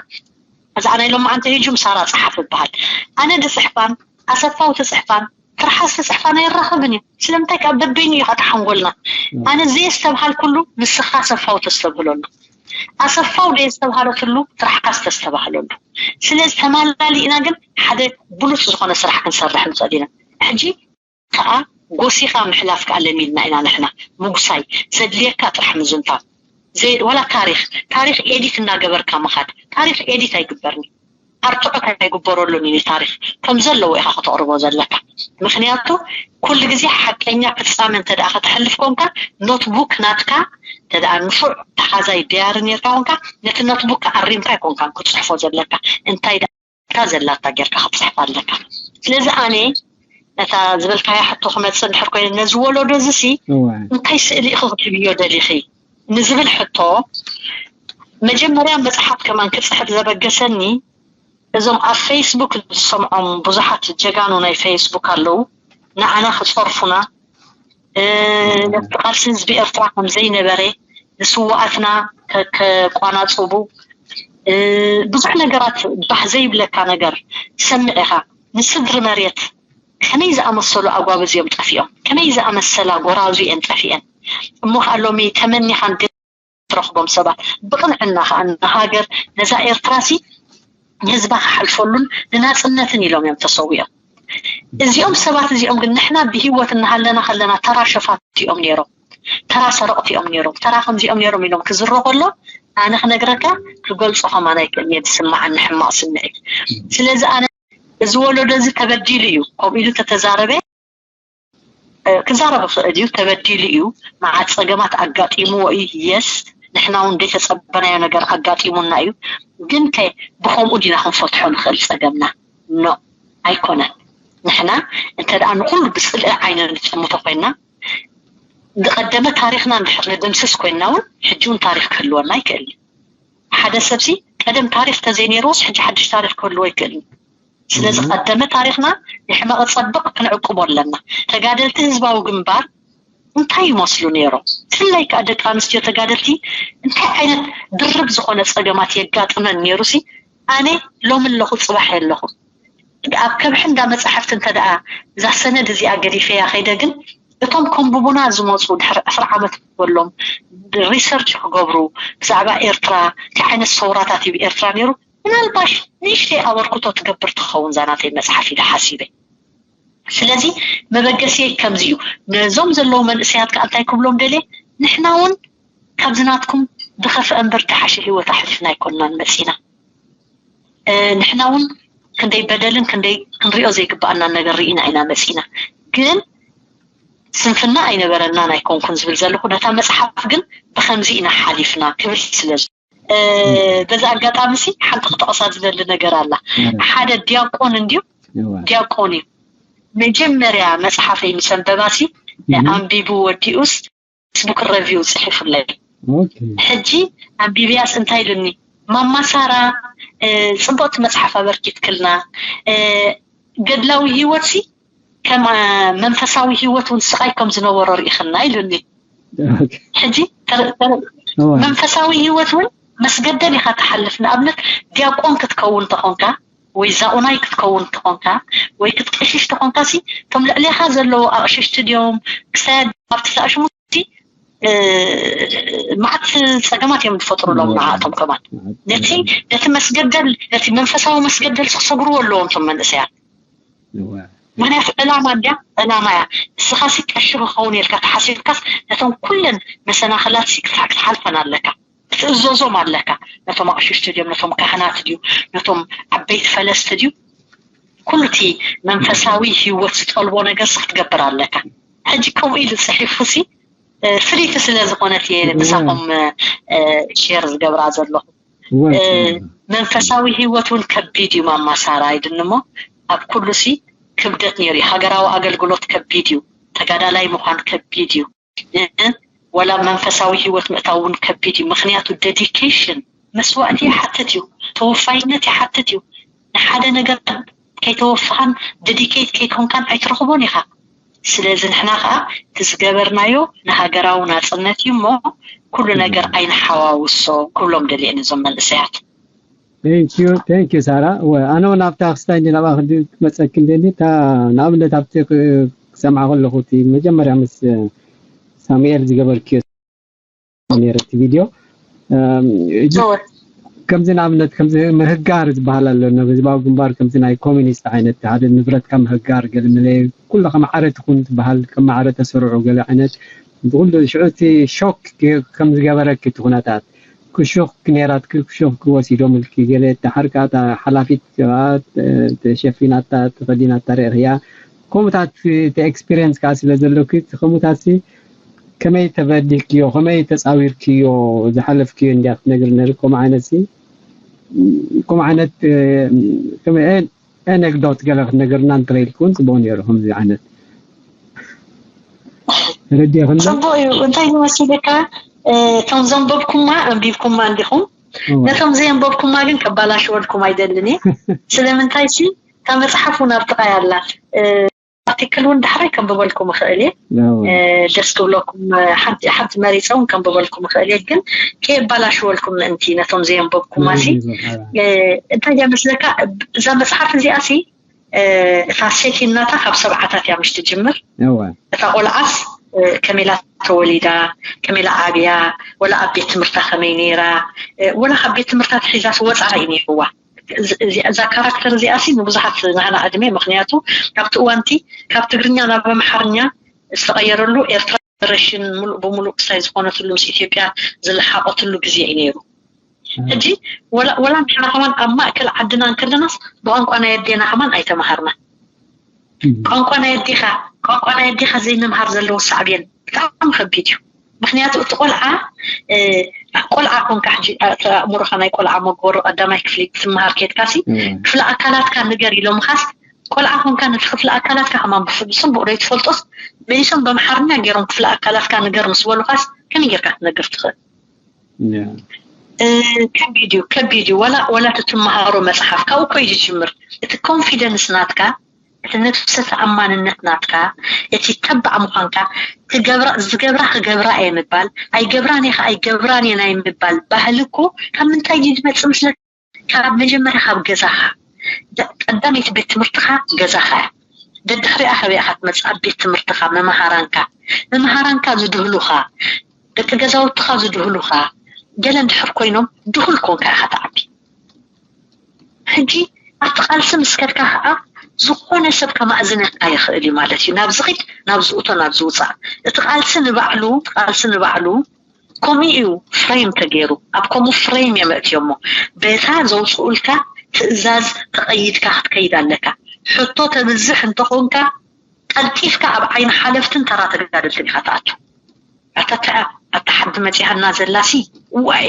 እዛ ናይ ሎማዓንቲ ህጁም ሳራ ፀሓፍ ይበሃል። ኣነ ድፅሕፋን ኣሰፋው ትፅሕፋን ትርሓስ ትፅሕፋን ኣይራኸብን እዩ። ስለምንታይ ከዓ በበይኑ እዩ ከዓ ተሓንጎልና። ኣነ ዘየስተብሃልኩሉ ንስኻ ኣሰፋው ተስተብህለሉ፣ ኣሰፋው ዘየስተብሃለትሉ ትርሓስ ተስተባህለሉ። ስለዚ ተማላሊእና ግን ሓደ ብሉፅ ዝኾነ ስራሕ ክንሰርሕ ንኽእል ኢና። ሕጂ ከዓ ጎሲኻ ምሕላፍ ከዓ ለሚድና ኢና ንሕና። ምጉሳይ ዘድልየካ ጥራሕ ምዝንታው። ዋላ ታሪክ ታሪክ ኤዲት እናገበርካ ምኻድ። ታሪክ ኤዲት ኣይግበርን እዩ። ኣርትዖት ኣይግበረሉን እዩ ታሪክ። ከም ዘለዎ ኢኻ ከተቕርቦ ዘለካ። ምክንያቱ ኩሉ ግዜ ሓቀኛ ፍፃመ እንተ ደኣ ከተሕልፍ ኮንካ ኖትቡክ ናትካ እንተ ደኣ ንፉዕ ተሓዛይ ዳያሪ ነርካ ኮንካ ነቲ ኖትቡክ ኣሪምካ ኣይኮንካን ክትፅሕፎ ዘለካ። እንታይ እታ ዘላታ ጌርካ ክትፅሕፍ ኣለካ። ስለዚ ኣነ ነታ ዝበልካያ ሕቶ ክመፅእ እንድሕር ኮይነ ነዚ ወለዶ እዚ ሲ እንታይ ስእሊ ኢኺ ክትህብዮ ደሊኺ ንዝብል ሕቶ መጀመርያ መፅሓፍ ከማን ክፅሕፍ ዘበገሰኒ እዞም ኣብ ፌስቡክ ዝሰምዖም ብዙሓት ጀጋኑ ናይ ፌስቡክ ኣለዉ ንዓና ክፀርፉና ነቲ ቃልሲ ህዝቢ ኤርትራ ከም ዘይነበረ ንስዋኣትና ከቋናፅቡ ብዙሕ ነገራት ባህ ዘይብለካ ነገር ትሰምዕ ኢኻ። ንስድሪ መሬት ከመይ ዝኣመሰሉ ኣጓብዝ እዮም ጠፊኦም፣ ከመይ ዝኣመሰላ ጎራዙ እየን ጠፊአን። እሞ ከዓ ሎሚ ተመኒኻን ትረኽቦም ሰባት ብቕንዕና ከዓ ንሃገር ነዛ ኤርትራ ሲ ንህዝባ ክሓልፈሉን ንናፅነትን ኢሎም እዮም ተሰዊኦም። እዚኦም ሰባት እዚኦም ግን ንሕና ብሂወት እናሃለና ከለና ተራ ሸፋት እዮም ነይሮም፣ ተራ ሰረቕቲ እዮም ነይሮም፣ ተራ ከምዚኦም ነይሮም ኢሎም ክዝሮ ከሎ ኣነ ክነግረካ ክገልፆ ከማን ኣይክእልን እየ ዝስማዓኒ ሕማቕ ስምዒት። ስለዚ ኣነ እዚ ወለዶ እዚ ተበዲሉ እዩ ከምኡ ኢሉ ተተዛረበ ክዛረብ ይኽእል እዩ፣ ተበዲሉ እዩ፣ መዓት ፀገማት ኣጋጢምዎ እዩ። የስ ንሕና እውን ዘይተፀበናዮ ነገር ኣጋጢሙና እዩ። ግን ከ ብከምኡ ዲና ክንፈትሖ ንኽእል ፀገምና? ኖ ኣይኮነን። ንሕና እንተ ደኣ ንኹሉ ብፅልኢ ዓይነ ንጥምቶ ኮይንና ዝቐደመ ታሪኽና እንድሕር ንድምስስ ኮይንና እውን ሕጂ እውን ታሪኽ ክህልወና ኣይክእልን እዩ። ሓደ ሰብሲ ቀደም ታሪኽ ተዘይነይርዎስ ሕጂ ሓድሽ ታሪኽ ክህልዎ ኣይክእልን እዩ። ስለዚ ቀደመ ታሪኽና ንሕመቐ ጸብቕ ክንዕቅቦ ኣለና። ተጋደልቲ ህዝባዊ ግንባር እንታይ ይመስሉ ነይሮም? ብፍላይ ከኣ ደቂ ኣንስትዮ ተጋደልቲ እንታይ ዓይነት ድርብ ዝኾነ ጸገማት የጋጥመን ነይሩ ሲ ኣነ ሎሚ ኣለኹ ጽባሕ የለኹ ኣብ ከብሒ እንዳ መጻሕፍቲ እንተ ደኣ እዛ ሰነድ እዚኣ ገዲፈያ ከይደ ግን እቶም ከንብቡና ዝመፁ ድሕሪ ዕስራ ዓመት በሎም ሪሰርች ክገብሩ ብዛዕባ ኤርትራ እንታይ ዓይነት ሰውራታት እዩ ኤርትራ ነይሩ ምናልባሽ ንእሽተይ ኣበርክቶ ትገብር ትኸውን እዛ ናተይ መፅሓፍ ኢለ ሓሲበ። ስለዚ መበገሲየይ ከምዚ እዩ። ነዞም ዘለዉ መንእሰያት ከዓ እንታይ ክብሎም ደልየ፣ ንሕና እውን ካብዚ ናትኩም ዝኸፍአ እምበር ዝሓሸ ህይወት ኣሕሊፍና ኣይኮንናን መፂና። ንሕና እውን ክንደይ በደልን ክንደይ ክንሪኦ ዘይግበኣና ነገር ርኢና ኢና መፂና። ግን ስንፍና ኣይነበረናን ኣይኮንኩን ዝብል ዘለኹ፣ ነታ መጽሓፍ ግን ብኸምዚ ኢና ሓሊፍና ክብል ስለ ዝ-፣ እ፣ በዚ ኣጋጣሚ ሲ ሓንቲ ክጠቕሳ ዝደሊ ነገር ኣላ። ሓደ ዲያቆን እንድዩ፣ ዲያቆን እዩ። መጀመርያ መጽሓፈይ ምስ ኣንበባሲ፣ ኣንቢቡ ወዲኡስ ፌስቡክ ረቪው ጽሒፉለይ። ሕጂ ኣንቢብያስ እንታይ ኢሉኒ? ማማ ሳራ፣ እ፣ ጽቡቕቲ መጽሓፍ ኣበርኪትክልና። እ፣ ገድላዊ ህይወትሲ ከም፣ እ፣ መንፈሳዊ ህይወት እውን ስቓይ ከም ዝነበሮ ርኢኽና ኢሉኒ። ሕጂ ተር-፣ ተር-፣ መንፈሳዊ ህይወት እውን መስገደል ኢኻ ትሓልፍ። ንኣብነት ዲያቆን ክትከውን ተኾንካ ወይ ዛኡናይ ክትከውን ተኾንካ ወይ ክትቀሽሽ ተኾንካ ሲ፣ እቶም ልዕሌኻ ዘለዉ ኣቕሽሽቲ ድዮም ክሳይ ኣብቲ ኣሽሙቲ፣ እ፣ መዓት ጸገማት እዮም ዝፈጥሩሎም ንዓኣቶም ከማን። ነቲ፣ ነቲ መስገደል፣ ነቲ መንፈሳዊ መስገደል ክሰግርዎ ኣለዎም እቶም መንእሰያት። ምኽንያቱ ዕላማ እንድያ፣ ዕላማ እያ። ንስኻ ሲ ቀሺ ክኸውን ኢልካ ተሓሲብካስ ነቶም ኩለን መሰናኽላት ሲ ክትሓ-፣ ክትሓልፈን ኣለካ። ክትእዘዞም ኣለካ። ነቶም ኣቕሽሽቲ ድዮም፣ ነቶም ካህናት ድዩ፣ ነቶም ዓበይቲ ፈለስቲ ድዩ፣ ኩሉ እቲ መንፈሳዊ ህይወት ዝጠልቦ ነገር ሲ ክትገብር ኣለካ። ሕጂ ከምኡ ኢሉ ጽሒፉ ሲ፣ እ፣ ፍልይቲ ስለ ዝኾነት እየ ምሳኹም፣ እ፣ ሼር ዝገብራ ዘለኹ። እ፣ መንፈሳዊ ህይወት እውን ከቢድ እዩ ማማ ሳራ፣ ኣይድንሞ ኣብ ኩሉ ሲ ክብደት ነይሩ እዩ። ሃገራዊ ኣገልግሎት ከቢድ እዩ። ተጋዳላይ ምዃን ከቢድ እዩ። እ፣ ወላ መንፈሳዊ ህይወት ምእታው እውን ከቢድ እዩ። ምኽንያቱ ዴዲኬሽን፣ መስዋእቲ ይሓትት እዩ። ተወፋይነት ይሓትት እዩ። ንሓደ ነገር ከይተወፍኻን ዴዲኬት ከይኮንካን ኣይትረኽቦን ኢኻ። ስለዚ ንሕና ኸኣ እቲ ዝገበርናዮ ንሃገራዊ ናጽነት እዩ እሞ ኩሉ ነገር ኣይንሓዋውሶ ክብሎም ደልየ ነዞም መንእሰያት። Thank you፣ thank you ሳራ። ወ-፣ ኣነ እውን ኣብታ ክስታይ እንዲ ናብኣ ክዲ ክመጸኪ እንደሊ፣ እታ ንኣብነት ኣብቲ ክ-፣ ክሰምዓ ከለኹ እቲ መጀመርያ ምስ ሳሙኤል ዝገበርክዮ ነይረ እቲ ቪድዮ። እም፣ እጂ ከምዚ ንኣብነት ከምዚ ምህጋር ዝበሃል ኣሎ፣ ናብ ህዝባዊ ግንባር ከምዚ ናይ ኮሚኒስት ዓይነት ሓደ ንብረትካ ምህጋር ገለ መለ ኩሉ ከም ማዕረ ትኹን ትበሃል፣ ከም ማዕረ ተሰርዑ ገለ ዓይነት ብኩሉ ሽዑ እቲ ሾክ ከም ዝገበረኪ እቲ ኩነታት ክሹኽ ነይራትኪ፣ ክሹኽ ክወሲዶምልኪ ገለ፣ ደሓር ከኣ እታ ሓላፊት ከኣ ተሸፊናታ፣ ተኸዲናታ ርኢኽያ። ከምኡታት እቲ ኤክስፒሪየንስ ከኣ ስለ ዘሎኪ፣ እቲ ከምኡታትሲ ከመይ ተበዲህክዮ፣ ከመይ ተጻዊርክዮ፣ ዝሓለፍክዮ እንድያ ክትነግሪ ነይሩ። ከምኡ ዓይነትሲ፣ ከምኡ ዓይነት፣ እ፣ ከመይ፣ ኣነክዶት ገለ ክትነግርና እንተኽኢልኪ እውን ጽቡቕ ነይሩ። ከምዚ ዓይነት ተረዲእኽኒ? ጽቡቕ እዩ። እንታይ እዩ መሲልካ፣ እ፣ እቶም ዘንበብኩማ ኣንቢብኩማ እንዲኹም። እወ። ነቶም ዘየንበብኩማ ግን ከባላሽወልኩም ኣይደልን እየ። ስለምንታይ ሲ፣ እታ መጽሓፍ እውን ኣብ ጥቓይ ኣላ። እ፣ ኣርቲክል እውን ዳሕራይ ከንብበልኩም እኽእል እየ። እወ። እ፣ ደስ ክብለኩም፣ እ፣ ሓንቲ፣ ሓንቲ መሪጸ እውን ከንብበልኩም እኽእል እየ። ግን ከየባላሽወልኩም ምእንቲ ነቶም ዘየንበብኩማ ሲ፣ እወ። እ፣ እንታይ እያ መስለካ፣ እዛ መጽሓፍ እዚኣ ሲ፣ እ፣ እታ ሴቲንግ ናታ ካብ ሰብዓታት እያ ምሽ ትጅምር። እወ። እታ ቆልዓስ፣ እ፣ ከመይ ኢላ ተወሊዳ፣ ከመይ ኢላ ዓብያ፣ ወላ ኣብ ቤት ትምህርታ ከመይ ነይራ፣ እ፣ ወላ ካብ ቤት ትምህርታ ትሒዛ ወጻኣ እዩ ነይርዋ። እዚ፣ እዚ፣ እዛ ካራክተር እዚኣ ሲ ንብዙሓት ናህና ዕድመ፣ ምኽንያቱ ካብቲ እዋንቲ ካብ ትግርኛ ናብ ኣምሓርኛ ዝተቐየረሉ ኤርትራ ፈደረሽን ሙሉእ ብሙሉእ ክሳይ ዝኾነትሉ ምስ ኢትዮጵያ ዝለሓቐትሉ ግዜ እዩ ነይሩ። ሕጂ ወላ፣ ወላ ንሕና ከማን ኣብ ማእከል ዓድና እንከለናስ ብቋንቋ ናይ ኣዴና ከማን ኣይተማሃርና። ቋንቋ ናይ ኣዴኻ፣ ቋንቋ ናይ ኣዴኻ ዘይምምሃር ዘለዎ ሳዕቤን ብጣዕሚ ከቢድ እዩ። ምኽንያቱ እቲ ቆልዓ፣ እ፣ ቆልዓ ኮንካ ሕጂ፣ እ፣ እቲ ኣእምሮኻ ናይ ቆልዓ መጎሮ ቀዳማይ ክፍሊ ክትምሃር ከድካሲ፣ እም። ክፍሊ ኣካላትካ ንገር ኢሎምኻስ፣ ቆልዓ ኮንካ ነቲ ክፍሊ ኣካላትካ ከማን ብፍ-፣ ብጽቡቕ ዘይትፈልጦስ፣ መሊሶም በምሓርኛ ገይሮም ክፍሊ ኣካላትካ ንገር ምስ በሉኻስ፣ ከመይ ጌርካ ክትነግር ትኽእል? ያ። እ፣ ከቢድ እዩ፣ ከቢድ እዩ። ወላ፣ ወላ እቲ ትመሃሮ መጽሓፍ፣ ካብኡ እኮ እዩ ዝጅምር። እቲ ኮንፊደንስ ናትካ፣ እቲ ነብሰ ተኣማንነት ናትካ፣ እቲ ተባዕ ምዃንካ፣ ትገብራ፣ ዝገብራ ክገብራ እየ ምባል፣ ኣይገብራን እየ፣ ኣይገብራን እየ ናይ ምባል ባህሊ እኮ ካብ ምንታይ እዩ ዝመጽእ መስለካ? ካብ መጀመርያ ካብ ገዛኻ። ደ-፣ ቀዳመይቲ ቤት ትምህርትኻ ገዛኻ እያ። ደድሕሪኣ ካበይ ኢኻ ትመጽእ? ኣብ ቤት ትምህርትኻ፣ መምሃራንካ። መምሃራንካ ዝድህሉኻ፣ ደቂ ገዛውትኻ ዝድህሉኻ፣ ገለ እንድሕር ኮይኖም ድሁል ኮንካ ኢኻ ትዓቢ። ሕጂ ኣብቲ ቃልሲ ምስ ከድካ ኸዓ ዝኾነ ሰብ ከማእዝነካ ይኽእል እዩ ማለት እዩ። ናብዚ ኺድ፣ ናብዚ እቶ፣ ናብዚ ውጻእ። እቲ ቃልሲ ንባዕሉ፣ እቲ ቃልሲ ንባዕሉ ከምኡ እዩ ፍሬም ተገይሩ። ኣብ ከምኡ ፍሬም እዮም ኣእትዮሞ። በታ ዘውፅኡልካ ትእዛዝ ተቐይድካ ክትከይድ ኣለካ። ሕቶ ተብዝሕ እንተኾንካ ቀልጢፍካ ኣብ ዓይኒ ሓለፍትን ተራ ተጋደልትን ኢኻ ትኣቱ። ኣታ ተኣ ኣታ ሓዲ መጺሃና ዘላሲ ዋይ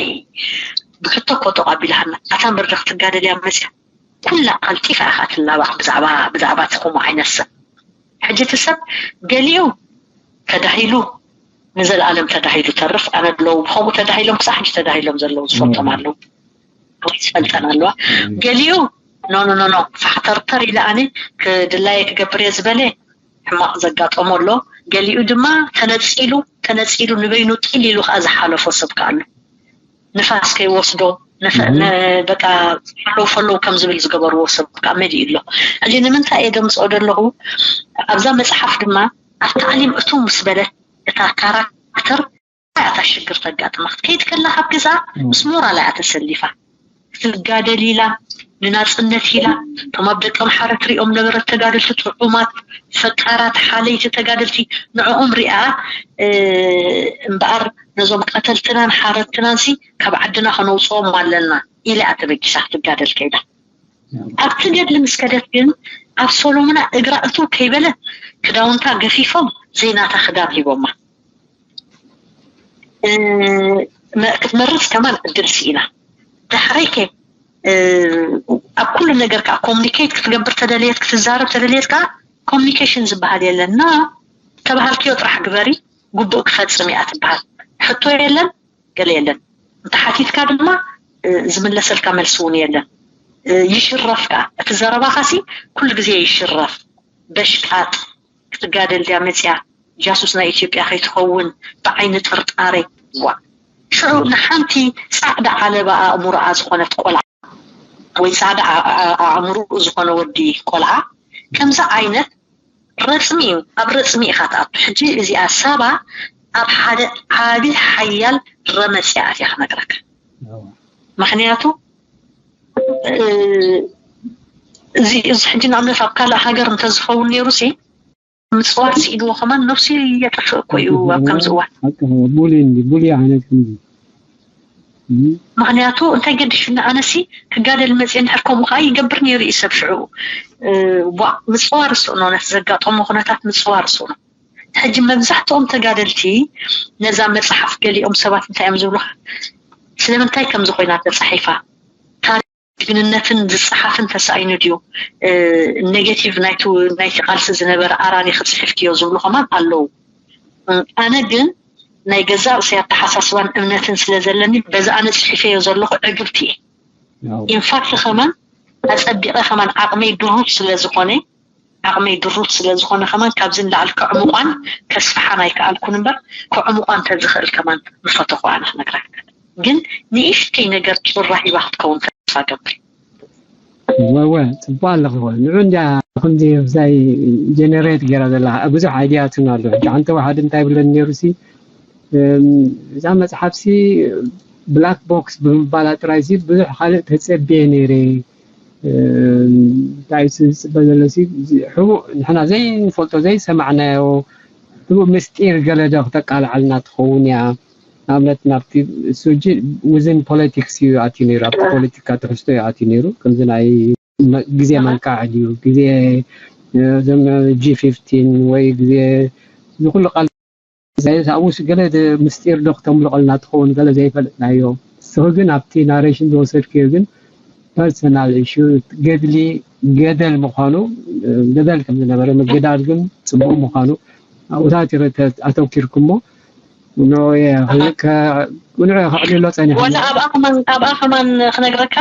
ብሕቶ እኮ ተቐቢልሃና። ኣታ እምበር ዶ ክትጋደል እያ መጺኣ? ኩላ ቀልጢፋ ኢኻ ትላባዕ ብዛዕባ ብዛዕባ እቲ ከምኡ ዓይነት ሰብ። ሕጂ እቲ ሰብ ገሊኡ ተዳሂሉ ንዘለኣለም ተዳሂሉ ተርፍ። ኣነ ኣለዉ ብኸምኡ ተዳሂሎም ክሳዕ ሕጂ ተዳሂሎም ዘለዉ ዝፈልጦም ኣለዉ። ወይ ዝፈልጠን ኣለዋ። ገሊኡ ኖ ኖ ኖ ኖ ፋሕተርተር ኢለ ኣነ ክድላየ ክገብር እየ ዝበለ ሕማቕ ዘጋጠሞ ኣሎ። ገሊኡ ድማ ተነጺሉ ተነጺሉ ንበይኑ ጢል ኢሉ ከዓ ዝሓለፎ ሰብ ከዓ ኣሎ። ንፋስ ከይወስዶ ንፈ- ነ- በቃ ፈለው ፈለው ከም ዝብል ዝገበርዎ ሰብ ከዓ መሊኡ ኣሎ። ሕጂ ንምንታይ እየ ደምፅኦ ዘለኹ? ኣብዛ መፅሓፍ ድማ ኣብ ታዕሊም እቱ ምስ በለት እታ ካራክተር እታ ሽግር ተጋጥማ ክትከይድ ከላ ካብ ገዛ ምስ ሞራላ እያ ተሰሊፋ። ክትጋደል ኢላ ንናፅነት ኢላ እቶም ኣብ ደቀምሓረ ትሪኦም ነበረት ተጋደልቲ ጥዑማት ፈቃራት ሓለይቲ ተጋደልቲ ንዕኦም ሪኣ እምበኣር ነዞም ቀተልትናን ሓረድትናን ሲ ካብ ዓድና ከነውፅኦም ኣለና ኢላ እያ ተበጊሳ ክትጋደል ከይዳ። ኣብቲ ገድሊ ምስ ከደት ግን ኣብ ሶሎሙና እግራ እትው ከይበለት ክዳውንታ ገፊፎም ዘይናታ ክዳን ሂቦማ። ክትመርፅ ከማን እድል ስኢና። ዳሕረይ ከ ኣብ ኩሉ ነገር ከዓ ኮሙኒኬት ክትገብር ተደልየት ክትዛረብ ተደልየት ከዓ ኮሙኒኬሽን ዝበሃል የለን። ና ተባሃልክዮ ጥራሕ ግበሪ፣ ግቡእ ክፈፅም እያ ትበሃል። ሕቶ የለን፣ ገለ የለን። እንተ ሓቲትካ ድማ ዝምለሰልካ መልሲ እውን የለን። ይሽረፍ ከዓ እቲ ዘረባኻሲ ኩሉ ግዜ ይሽረፍ። በሽቃጥ ክትጋደል ድያ መፅያ ጃሱስ ናይ ኢትዮጵያ ከይትኸውን ብዓይኒ ጥርጣሬ ዋ ሽዑ ንሓንቲ ፃዕዳ ዓለባ ኣእምሮኣ ዝኾነት ቆልዓ ወይ ፃዕዳ ኣእምሮኡ ዝኾነ ወዲ ቆልዓ ከምዚ ዓይነት ረፅሚ እዩ። ኣብ ረፅሚ ኢኻ ትኣቱ። ሕጂ እዚኣ ሳባ ኣብ ሓደ ዓቢ ሓያል ረመፅ እያ ኣትያ ክነግረካ። ምክንያቱ እዚ እዚ ሕጂ ንኣብነት ኣብ ካልእ ሃገር እንተዝኸውን ነይሩ ሲ ምፅዋር ስኢንዎ ከማን ነብሱ የጥፍእ እኮ እዩ ኣብ ከምዚ እዋን። ቡሊ እንዲ ቡሊ ዓይነት ከምዚ ምክንያቱ እንታይ ገዲሹኒ ኣነሲ ክጋደል መፅእ እንድሕር ከምኡ ከዓ ይገብር ነይሩ እዩ ሰብ ሽዑ ቧ ምፅዋር ስእኖ ነቲ ዘጋጠሞ ኩነታት ምፅዋር ስእኖ። ሕጂ መብዛሕትኦም ተጋደልቲ ነዛ መፅሓፍ ገሊኦም ሰባት እንታይ እዮም ዝብሉካ ስለምንታይ ከምዚ ኮይና ተፃሒፋ ጅግንነትን ዝፀሓፍን ተሳኢኑ ድዩ ኔጌቲቭ ናይቲ ናይቲ ቃልሲ ዝነበረ ኣራኒ ክፅሕፍክዮ ዝብሉ ከማን ኣለዉ። ኣነ ግን ናይ ገዛእ ርእሰይ ኣተሓሳስባን እምነትን ስለ ዘለኒ በዚ ኣነ ፅሒፈዮ ዘለኹ ዕግብቲ እየ። ኢንፋክት ከማን ኣፀቢቐ ከማን ዓቕመይ ድሩት ስለ ዝኾነ ዓቕመይ ድሩት ስለ ዝኾነ ከማን ካብዚ ንላዕሊ ከዕሙቋን ከስፍሓን ኣይከኣልኩን እምበር ከዕሙቋን ተዝኽእል ከማን ምፈተኹ ኣነ ክነግረካ ግን ንእሽተይ ነገር ጭራ ሂባ ክትከውን ተስፋ ገብር። ወወ ፅቡቅ ኣለኹ ንዑ እንዲያ ከምዚ ብዛይ ጀነሬት ገይራ ዘላ ብዙሕ ኣይድያትን ኣሎ ሕጂ ሓንቲ ዋሓደ እንታይ ብለን ነይሩ ሲ እዛ መፅሓፍ ሲ ብላክ ቦክስ ብምባላ ጥራይ ሲ ብዙሕ ካልእ ተፀብየ ነይረ እንታይ ዝፅበ ዘሎ ሲ ሕቡእ ንሕና ዘይንፈልጦ ዘይሰማዕናዮ ሕቡእ ምስጢር ገለ ዶ ክተቃልዓልና ትኸውን እያ ንኣብነት ናብቲ እሱ ሕጂ ውዝን ፖለቲክስ እዩ ኣትዩ ነይሩ ኣብቲ ፖለቲካ ትሕዝቶ እዩ ኣትዩ ነይሩ ከምዚ ናይ ግዜ መንቃዕ ድዩ ግዜ ጂ ፊፍቲን ወይ ግዜ ዝኩሉ ቃል ኣብኡስ ገለ ምስጢር ዶ ክተምልቐልና ትኸውን ገለ ዘይፈልጥናዮ ንስኺ ግን ኣብቲ ናሬሽን ዝወሰድክዮ ግን ፐርሰናል ኢሹ ገድሊ ገደል ምዃኑ ገደል ከም ዝነበረ ምግዳል ግን ፅቡቅ ምዃኑ ኣብኡታት ኣተውኪርኩሞ ንዑ ከዕልሎ ፀኒሐ ወላ ኣብኣ ከማን ኣብኣ ከማን ክነግረካ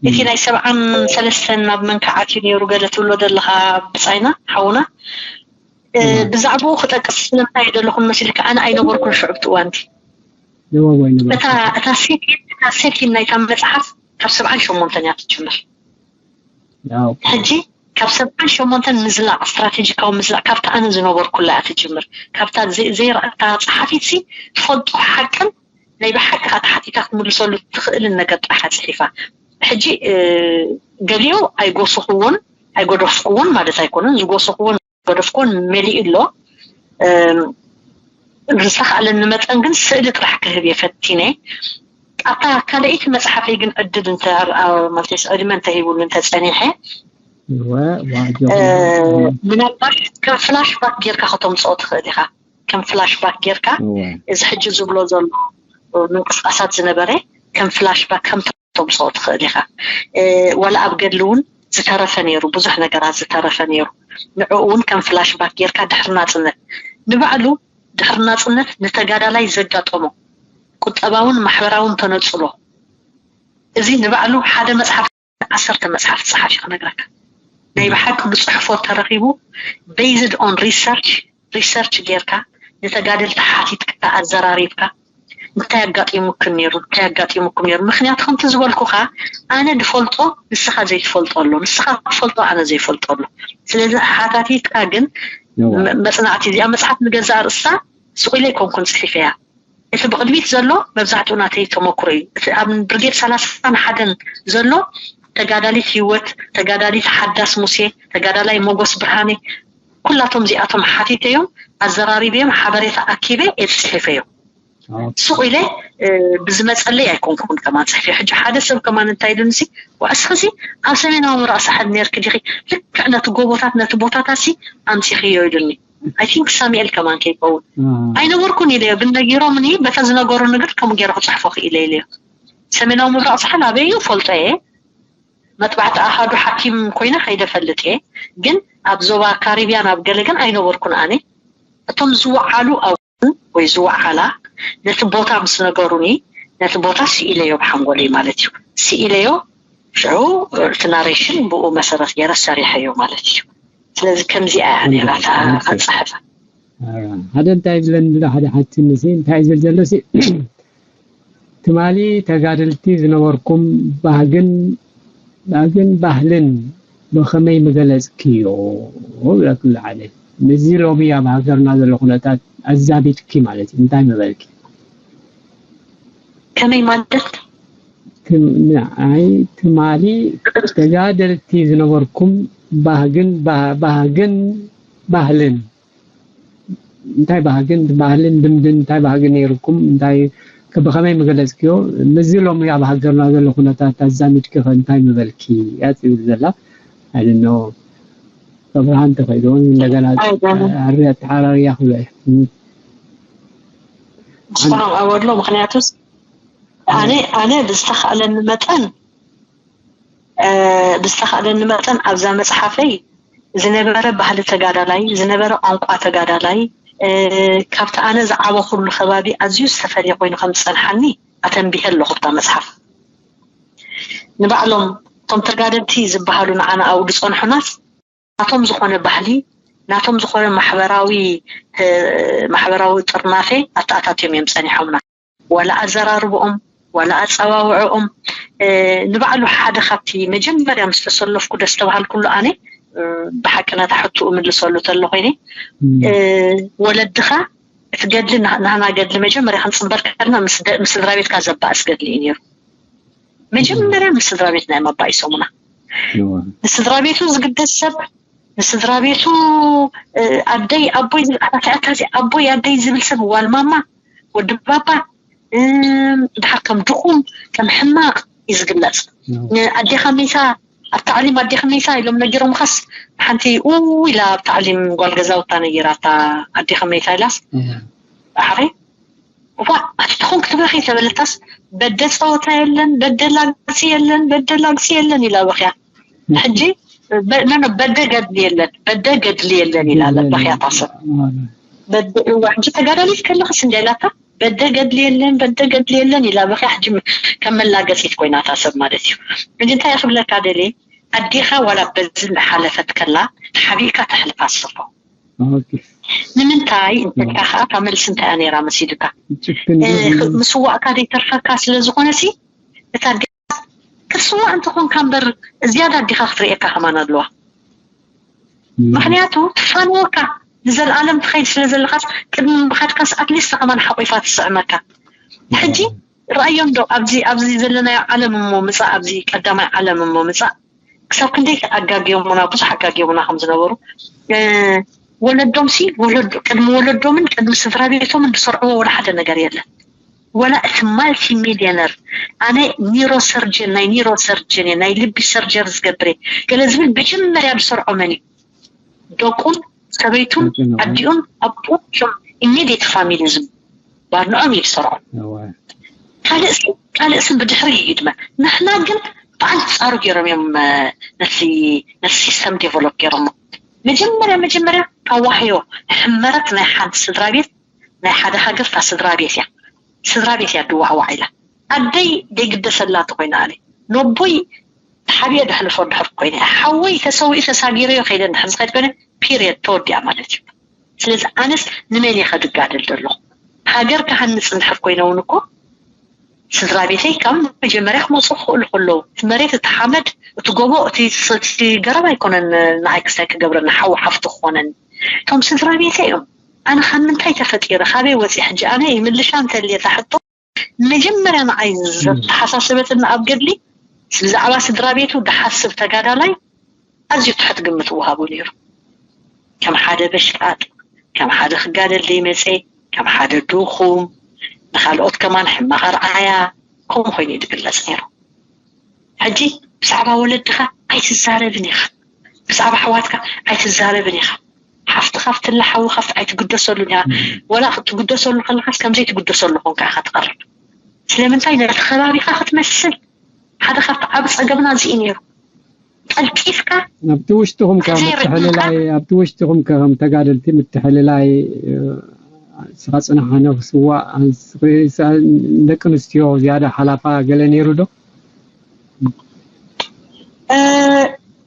እቲ ናይ ሰብዓን ሰለስተን ናብ መንካዓት እዩ ነይሩ ገለ ትብሎ ዘለካ ብፃይና ሓውና ብዛዕባኡ ክጠቅስ ስለምንታይ ደለኹን መሲልካ ኣነ ኣይነበርኩን ሽዑ ብቲ እዋንቲ እታ ሴቲን እታ ሴቲን ናይታ መፅሓፍ ካብ ሰብዓን ሸሞንተን እያ ትጅምር ሕጂ ካብ ሰብዓን ሸሞንተን ምዝላቕ ስትራቴጂካዊ ምዝላቕ ካብቲ ኣነ ዝነበርኩላ እያ ትጅምር ካብታ ዘይረኣታ ፀሓፊት ሲ ትፈልጦ ሓቅን ናይ ብሓቂ ከዓ ተሓቲታ ክትምልሰሉ ትኽእልን ነገር ጥራሕ ኣፅሒፋ ሕጂ ገሊኡ ኣይጎስኽዎን ኣይጎደፍክዎን ማለት ኣይኮነን ዝጎስኽዎን ጎደፍክዎን መሊኡ ኣሎ ዝተኻእለኒ መጠን ግን ስእሊ ጥራሕ ክህብ እየ ፈቲነ ኣብታ ካልኣይቲ መፅሓፈይ ግን ዕድል ማለት ዕድመ እንተሂቡሉ እንተፀኒሐ እወ፣ ዋጆ። እ፣ ምናልባት ከም ፍላሽ ባክ ጌርካ ከተምፅኦ ትኽእል ኢኻ። ከም ፍላሽ ባክ ጌርካ እወ። እዚ ሕጂ ዝብሎ ዘሎ ምንቅስቃሳት ዝነበረ ከም ፍላሽ ባክ ከም ተምፅኦ ትኽእል ኢኻ። እ፣ ዋላ ኣብ ገድሊ እውን ዝተረፈ ነይሩ፣ ብዙሕ ነገራት ዝተረፈ ነይሩ። ንዕኡ እውን ከም ፍላሽ ባክ ጌርካ ድሕሪ ናፅነት ንባዕሉ ድሕሪ ናፅነት ንተጋዳላይ ዘጋጠሞ ቁጠባውን ማሕበራውን ተነፅሎ፣ እዚ ንባዕሉ ሓደ መፅሓፍ፣ ዓሰርተ መፅሓፍ ዝፀሓፍ እዩ ክነግረካ። ናይ ብሓቂ ብፅሑፎ ተረኺቡ፣ based on research፣ ሪሰርች ጌርካ፣ ንተጋደልቲ ሓቲትካ፣ ኣዘራሪብካ፣ እንታይ ኣጋጢሙክን ነይሩ፣ እንታይ ኣጋጢሙኩም ነይሩ? ምክንያቱ ከምቲ ዝበልኩኻ፣ ኣነ ዝፈልጦ ንስኻ ዘይትፈልጦ ኣሎ፣ ንስኻ ትፈልጦ ኣነ ዘይፈልጦ ኣሎ። ስለዚ ሓታቲትካ ግን እዋ። መ-፣ መጽናዕቲ እዚኣ መጽሓፍ ንገዛእ ርእሳ ስቕ ኢለ ኣይኮንኩን ጽሒፈያ። እቲ ብቕድሚት ዘሎ መብዛሕትኡ ናተይ ተመክሮ እዩ። እቲ ኣብ ብርጌድ ሰላሳን ሓደን ዘሎ ተጋዳሊት ህይወት፣ ተጋዳሊት ሓዳስ ሙሴ፣ ተጋዳላይ ሞጎስ ብርሃነ፣ ኩላቶም እዚኣቶም ሓቲተዮም፣ ኣዘራሪበዮም፣ ሓበሬታ ኣኪበ እየ ጽሒፈዮ። ኦኬ። ስቕ ኢለ፣ እ፣ ብዝመጸለይ ኣይኮንኩን ከማን ጽሒፈዮ። ሕጂ ሓደ ሰብ ከማን እንታይ ኢሉኒ ሲ፣ "ዋ፣ እስኺ ሲ ኣብ ሰሜናዊ ምብራቕ ሳሕል ነይርኪ ዲኺ? ልክዕ ነቲ ጎቦታት፣ ነቲ ቦታታት ሲ ኣምጺኽዮ?" ኢሉኒ። I think ሳሙኤል ከማን ከይከውን። አ። ኣይነበርኩን ኢለዮ፣ ግን ነጊሮምኒ፣ በታ ዝነገሩኒ ግን ከምኡ ገይረ ክጽሕፎ ክኢለ ኢለዮ። ሰሜናዊ ምብራቕ ሳሕል ኣበይ እዩ ፈልጦ እየ። መጥባሕቲ ኣሃዱ ሓኪም ኮይነ ከይደ ፈልጥ እየ፣ ግን ኣብ ዞባ ካሪብያን ኣብ ገለ ግን ኣይነበርኩን ኣነ። እቶም ዝወዓሉ ኣውን ወይ ዝወዓላ ነቲ ቦታ ምስ ነገሩኒ፣ ነቲ ቦታ ስኢለዮ ብሓንጎለይ ማለት እዩ። ስኢለዮ፣ ሽዑ እቲ ናሬሽን ብኡ መሰረት ገይረ ሰሪሐዮ ማለት እዩ። ስለዚ ከምዚኣ እያ ነይራ እታ ኣጻሕፋ። ኣራ፣ ሓደ እንታይ ይብለኒ ኣሎ፣ ሓደ ሓትኒ ሲ፣ እንታይ እዩ ዝብል ዘሎ ሲ፣ ትማሊ ተጋደልቲ ዝነበርኩም ባህግን፣ ባህግን ባህልን ብኸመይ ምገለጽክዮ? ይብለክሉ ሓደ። ምስዚ ሎሚ ኣብ ሃገርና ዘሎ ኩነታት ኣዛሚድኪ ማለት እዩ። እንታይ ምበልኪ? ከመይ ማለት? ትም-፣ ንዓይ ትማሊ ተጋደልቲ ዝነበርኩም ባህግን፣ ባ-፣ ባህግን ባህልን እንታይ ባህግን ባህልን ልምድን እንታይ ባህጊ ነይርኩም? እንታይ ከ-፣ ብኸመይ ምገለጽክዮ? ምስዚ ሎሚ ኣብ ሃገርና ዘሎ ኩነታት ኣዛሚድኪ ከ እንታይ ምበልኪ? እያ ትብል ዘላ። I don't know። ከብርሃን ተኸይዶ እንደገና ኣይደለም። ኣሪ ኣተሓራርያ ክብሎ እየ። እም። ንስኻም ኣወድሎ፣ ምኽንያቱስ ኣነ፣ ኣነ ብዝተኻእለኒ መጠን፣ እ፣ ብዝተኻእለኒ መጠን ኣብዛ መጽሓፈይ ዝነበረ ባህሊ ተጋዳላይ፣ ዝነበረ ቋንቋ ተጋዳላይ፣ እ፣ ካብቲ ኣነ ዝዓበኹሉ ከባቢ ኣዝዩ ዝተፈልየ ኮይኑ ከም ዝጸንሓኒ ኣተንቢሀ ኣለኹ። ኣብታ መጽሓፍ ንባዕሎም እቶም ተጋደልቲ ዝበሃሉ ንዓና ኣብኡ ዝጸንሑናስ ናቶም ዝኾነ ባህሊ፣ ናቶም ዝኾነ ማሕበራዊ፣ እ፣ ማሕበራዊ ጥርናፌ ኣተኣታትዮም እዮም ጸኒሖምና። ዋላ ኣዘራርብኦም፣ ዋላ ኣጸዋውዕኦም፣ እ፣ ንባዕሉ ሓደ ካብቲ መጀመርያ ምስ ተሰለፍኩ ደስ ተባሃልኩሉ ኣነ፣ እ፣ ብሓቂ ነታ ሕቶ እምልሰሉ ተሎ ኮይነ፣ እም። እ፣ ወለድኻ እቲ ገድሊ፣ ና-፣ ናህና ገድሊ መጀመርያ ክንጽንበር ከለና ምስ ደ-፣ ምስ ስድራ ቤትካ ዘባእስ ገድሊ እዩ ነይሩ። መጀመርያ ምስ ስድራ ቤትና እዮም ኣባኢሶምና። እዋ። ንስድራ ቤቱ ዝግደስ ሰብ፣ ንስድራ ቤቱ፣ እ፣ ኣደይ ኣቦይ ዝብል፣ ኣታ እንታይ ኣታ እዚ ኣቦይ ኣደይ ዝብል ሰብ፣ ዋል ማማ፣ ወዲ ባባ፣ እም፣ ድሓር ከም ድኹም፣ ከም ሕማቕ እዩ ዝግለጽ። እዋ። ንኣዴኻ መይታ፣ ኣብ ታዕሊም ኣዴኻ መይታ ኢሎም ነጊሮምኻስ፣ ሓንቲ ኡ ኢላ ኣብ ታዕሊም ጓል ገዛውታ ነጊራታ ኣዴኻ መይታ ኢላስ፣ እዋ። ድሓረይ፣ እዋ፣ ኣቲ ትኹን ክትበኺ ተበለታስ፣ በደ ጸወታ የለን፣ በደ ላግጺ የለን፣ በደ ላግጺ የለን ኢላ በኽያ። ሕጂ፣ በ-፣ ኖ፣ ኖ፣ በደ ገድሊ የለን፣ በደ ገድሊ የለን ኢላ ኣለ በኽያ እታ ሰብ። በደ፣ እዋ፣ ሕጂ ተጋዳሊት ከለኽስ እንደ ኢላታ፣ በደ ገድሊ የለን፣ በደ ገድሊ የለን ኢላ በኽያ። ሕጂ ከም መላገጺት ኮይና እታ ሰብ ማለት እዩ። ሕጂ እንታይ ክብለካ ደልየ፣ ኣዴኻ ዋላ በዚ እናሓለፈት ከላ፣ ሓቢእካ ተሕልፋ ስርሖ። ኦኬ። ንምንታይ እንተልካ ኸዓ፣ እታ መልሲ እንታይ እያ ነይራ መሲልካ? ጭክን እ፣ ዶ-፣ ኽ-፣ ምስዋእካ ዘይተርፈካ ስለ ዝኾነ ሲ፣ እታ ኣዴኻ ክትስዋእ እንተኾንካ እምበር፣ ዝያዳ ኣዴኻ ክትርእየካ ከማን ኣለዋ። እም። ምኽንያቱ፣ ትፋነወካ፣ ንዘለኣለም ትኸይድ ስለ ዘለኻስ፣ ቅድሚ ምኻድካስ፣ ኣትሊስት ከማን ሓቂፋ ትስዕመካ። እም። ሕጂ፣ ርኣዮም ዶ፣ ኣብዚ፣ ኣብዚ ዘለናዮ ዓለም እሞ ምጻእ፣ ኣብዚ ቀዳማይ ዓለም እሞ ምጻእ፣ ክሳብ ክንደይ ኣጋግዮምና፣ ብዙሕ ኣጋግዮምና ከም ዝነበሩ፣ እ፣ ወለዶምሲ፣ ወለዶ-፣ ቅድሚ ወለዶምን ቅድሚ ስድራ ቤቶምን ዝሰርዕዎ ወላ ሓደ ነገር የለን። ወላ እቲ ማልቲ ሚሊዮነር ኣነ ኒሮ ሰርጀን ናይ ኒሮ ሰርጀን ናይ ልቢ ሰርጀሪ ዝገብር ገለ ዝብል መጀመርያ ዝሰርዖ መን እዩ? ደቁን ሰበይቱን ኣዲኡን ኣቦኡን እዮም ኢሚዲየት ፋሚሊ ዝባንዖም እዩ ዝሰርዖም። ካልእስ ካልእስን ብድሕሪ እዩ ድማ ንሕና ግን ብኣንፃሩ ገይሮም እዮም ነቲ ነቲ ሲስተም ዴቨሎፕ ገይሮሞ። መጀመርያ መጀመርያ ታዋህዮ ሕመረት ናይ ሓንቲ ስድራ ቤት ናይ ሓደ ሃገር እታ ስድራ ቤት እያ። ስድራ ቤት እያ ድዋዕዋዕ ኢላ ኣደይ ደይግደሰላ እንተኮይና ኣነ ነቦይ ተሓቢኦ ደሕልፎ ድሕር ኮይነ ሓወይ ተሰዊኡ ተሳጊረዮ ከይደ እንድሕር ዝኸድ ኮይነ ፒሪየድ ተወዲኣ ማለት እዩ። ስለዚ ኣነስ ንመን እየ ከድጋደል ዘለኹ? ሃገር ክሃንፅ እንድሕር ኮይነ እውን እኮ ስድራ ቤተይ ካብ መጀመርያ ክመፁ ክኽእሉ ከለዉ እቲ መሬት እቲ ሓመድ እቲ ጎቦ እቲ ገረብ ኣይኮነን ንዓይ ክስታይ ክገብረኒ ሓዊ ሓፍቲ ክኾነኒ እቶም ስድራ ቤተይ እዮም። ኣነ ካብ ምንታይ ተፈጢረ ካበይ ወፂ ሕጂ ኣነ ይምልሻ እንተልየ ታሕቶ መጀመርያ ንዓይ ዘተሓሳሰበትኒ ኣብ ገድሊ ብዛዕባ ስድራ ቤቱ ድሓስብ ተጋዳላይ ኣዝዩ ትሕት ግምት ወሃቦ ነይሩ። ከም ሓደ በሽቃጥ፣ ከም ሓደ ክጋደል ዘይመፀ፣ ከም ሓደ ድኹም፣ ንካልኦት ከማን ሕማቕ ኣርዓያ ከምኡ ኮይኑ እዩ ዝግለፅ ነይሩ። ሕጂ ብዛዕባ ወለድኻ ኣይትዛረብን ኢኻ፣ ብዛዕባ ኣሕዋትካ ኣይትዛረብን ኢኻ። ሓፍትኻ ብትላ ሓውኻ ብቲ ኣይትግደሰሉን ኢኻ። ወላ ክትግደሰሉ ከለኻስ ከምዘይ ትግደሰሉ ኮንካ ኢኻ ትቐርብ። ስለምንታይ ነቲ ከባቢኻ ክትመስል ሓደ ካብቲ ዓብ ጸገምና እዚ እዩ ነይሩ። ቀልጢፍካ ኣብቲ ውሽጥኹም ከ ዘይርድእካ ምትሕልላይ ኣብቲ ውሽጥኹም ከ ከም ተጋደልቲ ምትሕልላይ ንስኻ ጽናሕ ኣነ ክስዋእ ንስኺ ደቂ ኣንስትዮ ዝያዳ ሓላፋ ገለ ነይሩ ዶ?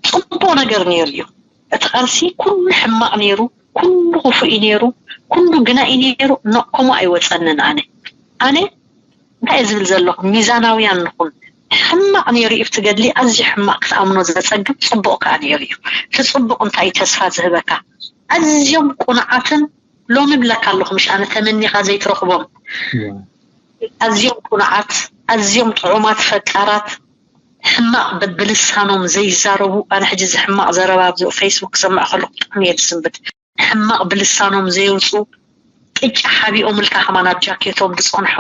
ጽቡቕ ነገር ነይሩ እዩ። እቲ ቃልሲ ኩሉ ሕማቕ ነይሩ፣ ኩሉ ክፉእ እዩ ነይሩ፣ ኩሉ ግና እዩ ነይሩ። ኖ ከምኡ ኣይወጸንን ኣነ ኣነ እንታይ እየ ዝብል ዘለኹ? ሚዛናውያን ንኹን። ሕማቕ ነይሩ እዩ እቲ ገድሊ፣ ኣዝዩ ሕማቕ ክትኣምኖ ዘጸግም፣ ጽቡቕ ከኣ ነይሩ እዩ። እቲ ጽቡቕ እንታይ እዩ ተስፋ ዝህበካ? ኣዝዮም ቁኑዓትን ሎሚ እብለካ ኣለኹ ምሽ ኣነ ተመኒኻ ዘይትረኽቦም ኣዝዮም ቁኑዓት ኣዝዮም ጥዑማት ፈቃራት ሕማቕ በብልሳኖም ዘይዛረቡ ኣነ ሕጂ እዚ ሕማቕ ዘረባ ኣብዚ ፌስቡክ ክሰምዕ ከለኹ ብጣዕሚ እየ ዝስንብድ ሕማቕ ብልሳኖም ዘየውፅኡ ቅጫ ሓቢኦምልካ ከማን ኣብ ጃኬቶም ዝፀንሑ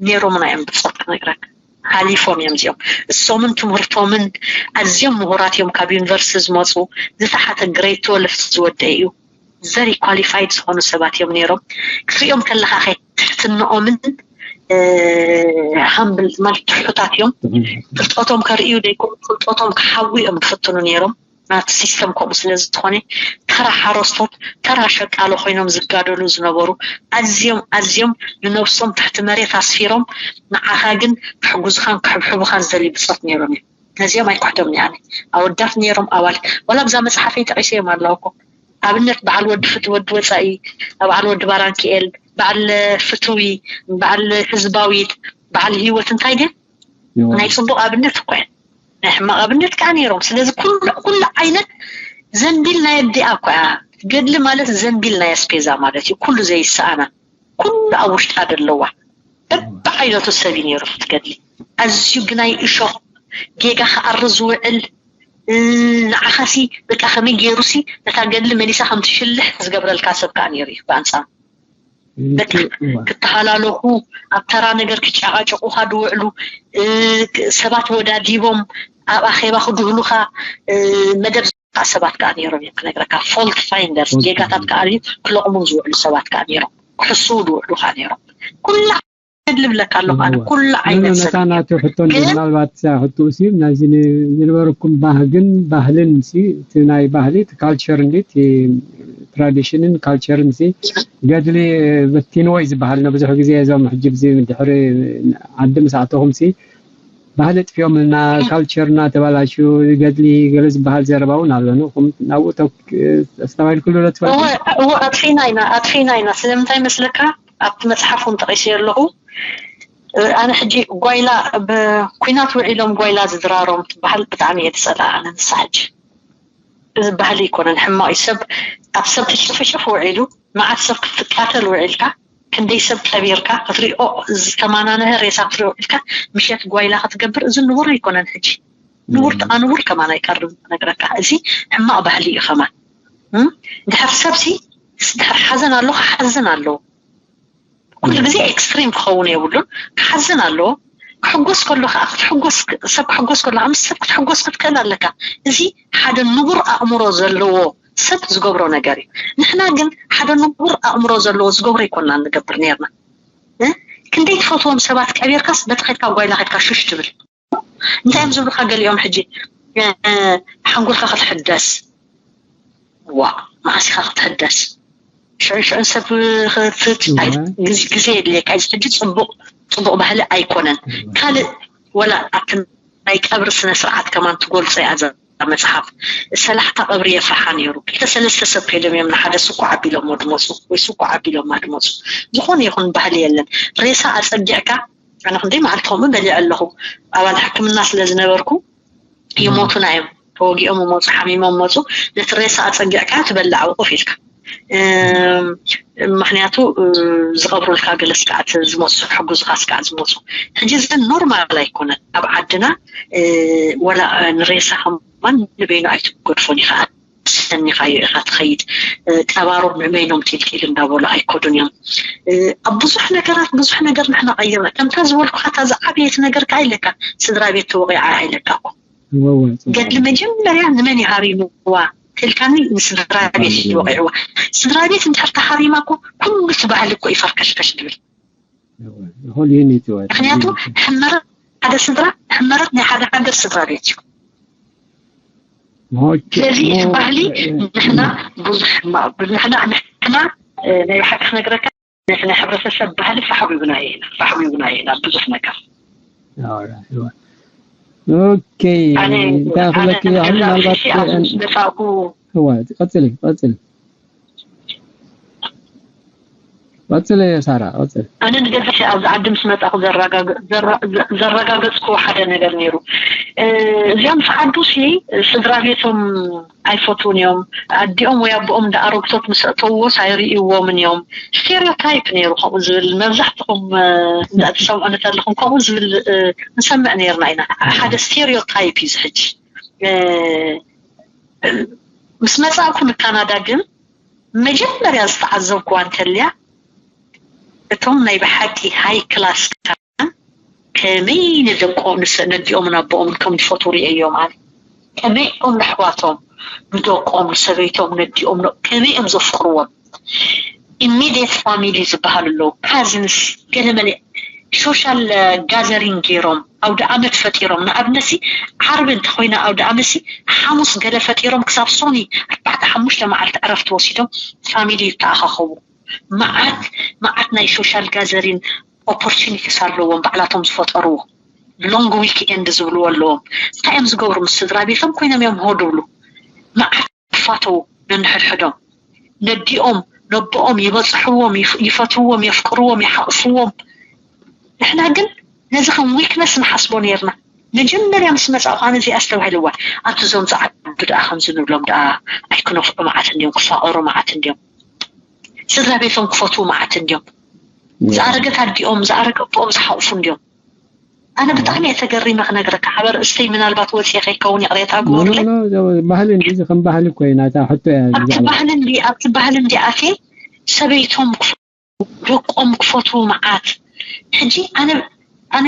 ነይሮምና እዮም ብፆት ክነግረካ ሓሊፎም እዮም እዚኦም እሶምን ትምህርቶምን ኣዝዮም ምሁራት እዮም ካብ ዩኒቨርሲቲ ዝመፁ ዝተሓተ ግሬድ ትወልፍ ዝወደአ እዩ very qualified ዝኾኑ ሰባት እዮም ነይሮም ክትሪኦም ከለካ ከ ትሕትንኦምን humble ማለት ትሑታት እዮም ፍልጠቶም ከርእዩ ዘይኮኑ ፍልጠቶም ክሓዊ እዮም ዝፍትኑ ነይሮም ናቲ ሲስተም ከምኡ ስለ ዝኾነ ተራ ሓረስቶት ተራ ሸቃሎ ኮይኖም ዝጋደሉ ዝነበሩ ኣዝዮም ኣዝዮም ንነብሶም ትሕቲ መሬት ኣስፊሮም ንዓኻ ግን ክሕጉዝኻን ክሕብሕቡኻን ዝደልዩ ብጾት ነይሮም እዮም ነዚኦም ኣይኩሕዶም እየ ኣነ ኣወዳት ነይሮም ኣዋልድ ዋላ ኣብዛ መፅሓፈይ ጠቒሰዮም ኣለኹ እኮ ኣብነት በዓል ወዲ ፍትዊ ወዲ ወፃኢ በዓል ወዲ ባራንኪኤል በዓል ፍትዊ በዓል ህዝባዊት በዓል ህይወት እንታይ ድያ ናይ ፅቡቕ ኣብነት እኮ እየን ናይ ሕማቕ ኣብነት ከዓ ነይሮም ስለዚ ኩሉ ዓይነት ዘንቢል ናይ ኣዲኣ እኮ እያ ገድሊ ማለት ዘንቢል ናይ ኣስፔዛ ማለት እዩ ኩሉ ዘይሰኣና ኩሉ ኣብ ውሽጣ ዘለዋ በብዓይነቱ ሰብ እዩ ነይሩ ትገድሊ ኣዝዩ ግናይ እሾኽ ጌጋ ክኣሪ ዝውዕል ንዓኻሲ በቃ ከመይ ገይሩሲ ነታ ገድሊ መሊሳ ከም ትሽልሕ ዝገብረልካ ሰብ ከዓ ነይሩ እዩ ብኣንፃሩ በቃ ክተሃላለኹ ኣብ ተራ ነገር ክጨቃጨቁኻ ዝውዕሉ ሰባት ወዳዲቦም ኣብ ኣኼባ ክድህሉኻ መደብ ሰባት ከዓ ነይሮም እዮም ክነግረካ ፎልት ፋይንደርስ ጌጋታት ከዓ ክለቕሙ ዝውዕሉ ሰባት ከዓ ነይሮም ክሕስዉ ዝውዕሉ ከዓ ነይሮም ኩላ ልብለካ ኣለኹ ኣነ ኩሉ ዓይነት ሰብ ነታ ናቱ ሕቶ ምናልባት ሕቶ ሲ ናዚ ዝነበረኩም ባህግን ባህልን ሲ እቲ ናይ ባህሊ እቲ ካልቸር እንዲ ትራዲሽንን ካልቸርን ሲ ገድሊ በቲንዎ እዩ ዝበሃል ነ ብዙሕ ግዜ እዞም ሕጂ ብዚ ድሕሪ ዓዲ ምስ ኣተኹም ሲ ባህሊ ጥፍዮምልና ካልቸር እና ተባላሹ ገድሊ ገለ ዝበሃል ዘረባ እውን ኣሎ ንኹም ናብኡ ኣስተባሂልኩሉ ዶ ትፈልጡ? እወ ኣጥፊና ኢና ኣጥፊና ኢና ስለምንታይ መስለካ ኣብቲ መፅሓፍ እውን ጠቒሰ ኣለኹ ኣነ ሕጂ ጓይላ ብኩናት ውዒሎም ጓይላ ዝድራሮም ትበሃል ብጣዕሚ እየ ዝፀልኣ ኣነ ንሳ ሕጂ እዚ ባህሊ ኣይኮነን ሕማቕ እዩ ሰብ ኣብ ሰብ ትጭፍጭፍ ውዒሉ መዓት ሰብ ክትቃተል ውዒልካ ክንደይ ሰብ ቀቢርካ ክትሪኦ ዝተማናነሀ ሬሳ ክትሪኦ ኢልካ ምሸት ጓይላ ክትገብር እዚ ንቡር ኣይኮነን ሕጂ ንቡር ጥቓ ንቡር ከማን ኣይቀርብን ክነግረካ እዚ ሕማቕ ባህሊ እዩ ከማን ድሕር ሰብሲ ድሕር ሓዘን ኣሎ ክሓዝን ኣለዎ ኩሉ ግዜ ኤክስትሪም ክኸውን የብሉን። ክሓዝን ኣለዎ። ክሕጎስ ከሎ ከዓ ክትሕጎስ፣ ሰብ ክሕጎስ ከሎ ምስ ሰብ ክትሕጎስ ክትክእል ኣለካ። እዚ ሓደ ንቡር ኣእምሮ ዘለዎ ሰብ ዝገብሮ ነገር እዩ። ንሕና ግን ሓደ ንቡር ኣእምሮ ዘለዎ ዝገብሮ ኣይኮንና ንገብር ነርና። እ? ክንደይ ትፈትዎም ሰባት ቀቢርካስ በቲ ከድካ ጓይላ ከድካ ሹሽ ትብል። እንታይ እዮም ዝብሉካ ገሊኦም ሕጂ? እ፣ ሓንጎልካ ክትሕደስ። ዋ፣ መዓስ ኢኻ ክትሕደስ? ሽዑ ሽዑ ሰብ ክት-፣ ኣይ-፣ ግዜ፣ ግዜ የድልየካ። እዚ ሕጂ ጽቡቕ፣ ጽቡቕ ባህሊ ኣይኮነን። ካልእ ወላ ኣብቲ ናይ ቀብሪ ስነ ስርዓት ከማን ትገልጾ እያ እዛ መጽሓፍ። ሰላሕታ ቀብሪ የፍርሓ ነይሩ። ክልተ ሰለስተ ሰብ ከይዶም እዮም ንሓደ ስኳዕ ኣቢሎሞ ድመጹ ወይ ስኳዕ ኣቢሎማ ድመጹ። ዝኾነ ይኹን ባህሊ የለን። ሬሳ ኣጸጊዕካ፣ ኣነ ክንደይ መዓልቲ ከምኡ በሊዐ ኣለኹ። ኣባል ሕክምና ስለ ዝነበርኩ ይሞቱና እዮም። ተወጊኦም ይመፁ፣ ሓሚሞም ይመፁ። ነቲ ሬሳ ኣፀጊዕካ ትበልዕ ኣብኡ ኮፍ ኢልካ። እም፣ ምኽንያቱ፣ እ፣ ዝቐብሩልካ ገለ ስጋኣት ዝመፁ፣ ዝሕግዙኻ ስጋኣት ዝመፁ። ሕጂ እዚ ኖርማል ኣይኮነን። ኣብ ዓድና፣ እ፣ ወላ፣ እ፣ ንሬሳ ከማን ንበይኑ ኣይትገድፎን ኢኻ። ሰኒኻዮ ኢኻ ትኸይድ። እ፣ ቀባሮም ንበይኖም ቲልቲል እንዳበሉ ኣይከዱን እዮም። እ፣ ኣብ ብዙሕ ነገራት፣ ብዙሕ ነገር ንሕና ቀይርና። ከምታ ዝበልኩኻ፣ እታ ዝዓበየት ነገር ከኣ ኢለካ፣ ስድራ ቤት ተወቒዓ ኢለካ እኮ። እወ፣ እወ፣ ጽቡቅ። ገድሊ መጀመርያ ንመን እዩ ሃሪምዋ? ተልካኒ ንስድራ ቤት እዩ ወቂዕዋ። ስድራ ቤት እንድሕር ተሃሪማ እኮ ኩሉ እቲ ባህሊ እኮ እዩ ፈርከሽከሽ ዝብል። እወ፣ ይኹን ይህን እዩ ትወ-፣ ምክንያቱ ሕመረት ሓደ ስድራ፣ ሕመረት ናይ ሓደ ሃገር ስድራ ቤት እዩ። ኦኬ። ስለዚ እቲ ኦ፣ ባህሊ እ፣ እ፣ ንሕና እ። ብዙሕ ማ-፣ ንሕና፣ ንሕና፣ እ፣ ናይ ብሓቂ ክነግረካ፣ ነቲ ናይ ሕብረተሰብ ባህሊ ፋሕጉግናዮ ኢና፣ ፋሕጉግናዮ ኢና ብዙሕ ነገር። ኣዎ፣ እወ። ኦኬ፣ ኣነ፣ እንታይ ኣነ ክብለኪ፣ ኣሁን ንገዛእ ምናልባት፣ ርእሲ ኣብዚ እ፣ ምስ መጻእኩ እወ፣ ቀጽሊ፣ ቀጽሊ። ቀጽሊ፣ ሳራ፣ ቀጽሊ። ኣነ ንገዛእ ርእሲ ኣብዚ ዓዲ ምስ መጻእኩ ዘረጋገ-፣ ዘረ-፣ ዘ-፣ ዘረጋገጽኩዎ ሓደ ነገር ነይሩ። እ፣ እዚኦም ዝዓዱ ሲ ስድራ ቤቶም ኣይፈትዉን እዮም። ኣዲኦም ወይ ኣቦኦም እንዳ ኣረግቶት ምስ ኣእተውዎስ ኣይርእይዎምን እዮም። ስቴሪዮታይፕ ነይሩ ከምኡ ዝብል። መብዛሕትኹም፣ እ፣ እንዳ ትሰምዑ እንተለኹም ከምኡ ዝብል፣ እ፣ ንሰምዕ ነይርና ኢና። ሓደ ስቴሪዮታይፕ እዩ እዚ ሕጂ። እ፣ ምስ መጻእኩ ንካናዳ ግን መጀመርያ ዝተዓዘብኩዋ እንተልያ፣ እቶም ናይ ብሓቂ ሃይ ክላስ ከመይ ንደቆም፣ ንስ-፣ ነዲኦምን ኣቦኦምን ከም ዝፈትዉ ርእየዮም ኣነ። ከመይ እዮም ነሕዋቶም፣ ንደቆም፣ ንሰበይቶም፣ ነዲኦም፣ ነ-፣ ከመይ እዮም ዘፍቅርዎም። ኢሚድየት ፋሚሊ ዝበሃሉ ኣለዉ፣ ካዝንስ፣ ገለመለ ሶሻል ጋዘሪንግ ገይሮም፣ ኣውደ ኣመት ፈጢሮም። ንኣብነሲ ዓርቢ እንተኾይና ኣውደ ኣመሲ፣ ሓሙስ ገለ ፈጢሮም ክሳብ ሶኒ ኣርባዕተ ሓሙሽተ መዓልቲ ዕረፍቲ ወሲዶም ፋሚሊ ይተኣኻኸቡ። መዓት፣ መዓት ናይ ሶሻል ጋዘሪን ኦፖርቹኒቲስ ኣለዎም፣ ባዕላቶም ዝፈጠርዎ። ሎንግ ዊክ ኤንድ ዝብልዎ ኣለዎም። እንታይ እዮም ዝገብሩ? ምስ ስድራ ቤቶም ኮይኖም እዮም ሆ ድብሉ። መዓት ክፋተዉ ነንሕድሕዶም። ነዲኦም፣ ነቦኦም ይበጽሕዎም፣ ይፍ-፣ ይፈትውዎም፣ የፍቅርዎም፣ ይሓቕፍዎም። ንሕና ግን ነዚ ከም ዊክነስ ንሓስቦ ነይርና። መጀመርያ ምስ መጻእኹ ኣነ እዚኣ ኣስተባሂልዋ። ኣብቲ እዞም ዝዓዱ ደኣ ከምዚ ንብሎም ደኣ ኣይክነፍዑ መዓት እንድዮም፣ ክፋቐሩ መዓት እንድዮም። ስድራ ቤቶም ክፈትዉ መዓት እንድዮም። እወ። ዝኣረገት ኣዲኦም፣ ዝኣረገ ኣቦኦም ዝሓቑፉ እንድዮም። ኣነ ብጣዕሚ እየ ተገሪመ ክነግረካ። ሓበር እስተይ ምናልባት ወፂኤ ከይከውን ይቕሬታ ኖ፣ ኖ፣ ግበሩለይ። ኖ፣ ኖ፣ ባህሊ እንዲ፣ እዚ ከም ባህሊ እኮ እዩ፣ ናታ ሕቶ እያ ኣብቲ ብዛዕባ ባህሊ እንዲ፣ ኣብቲ ባህሊ እንዲ ኣትየ ሰበይቶም ክፈ-፣ ደቆም ክፈትዉ መዓት። ሕጂ ኣነ፣ ኣነ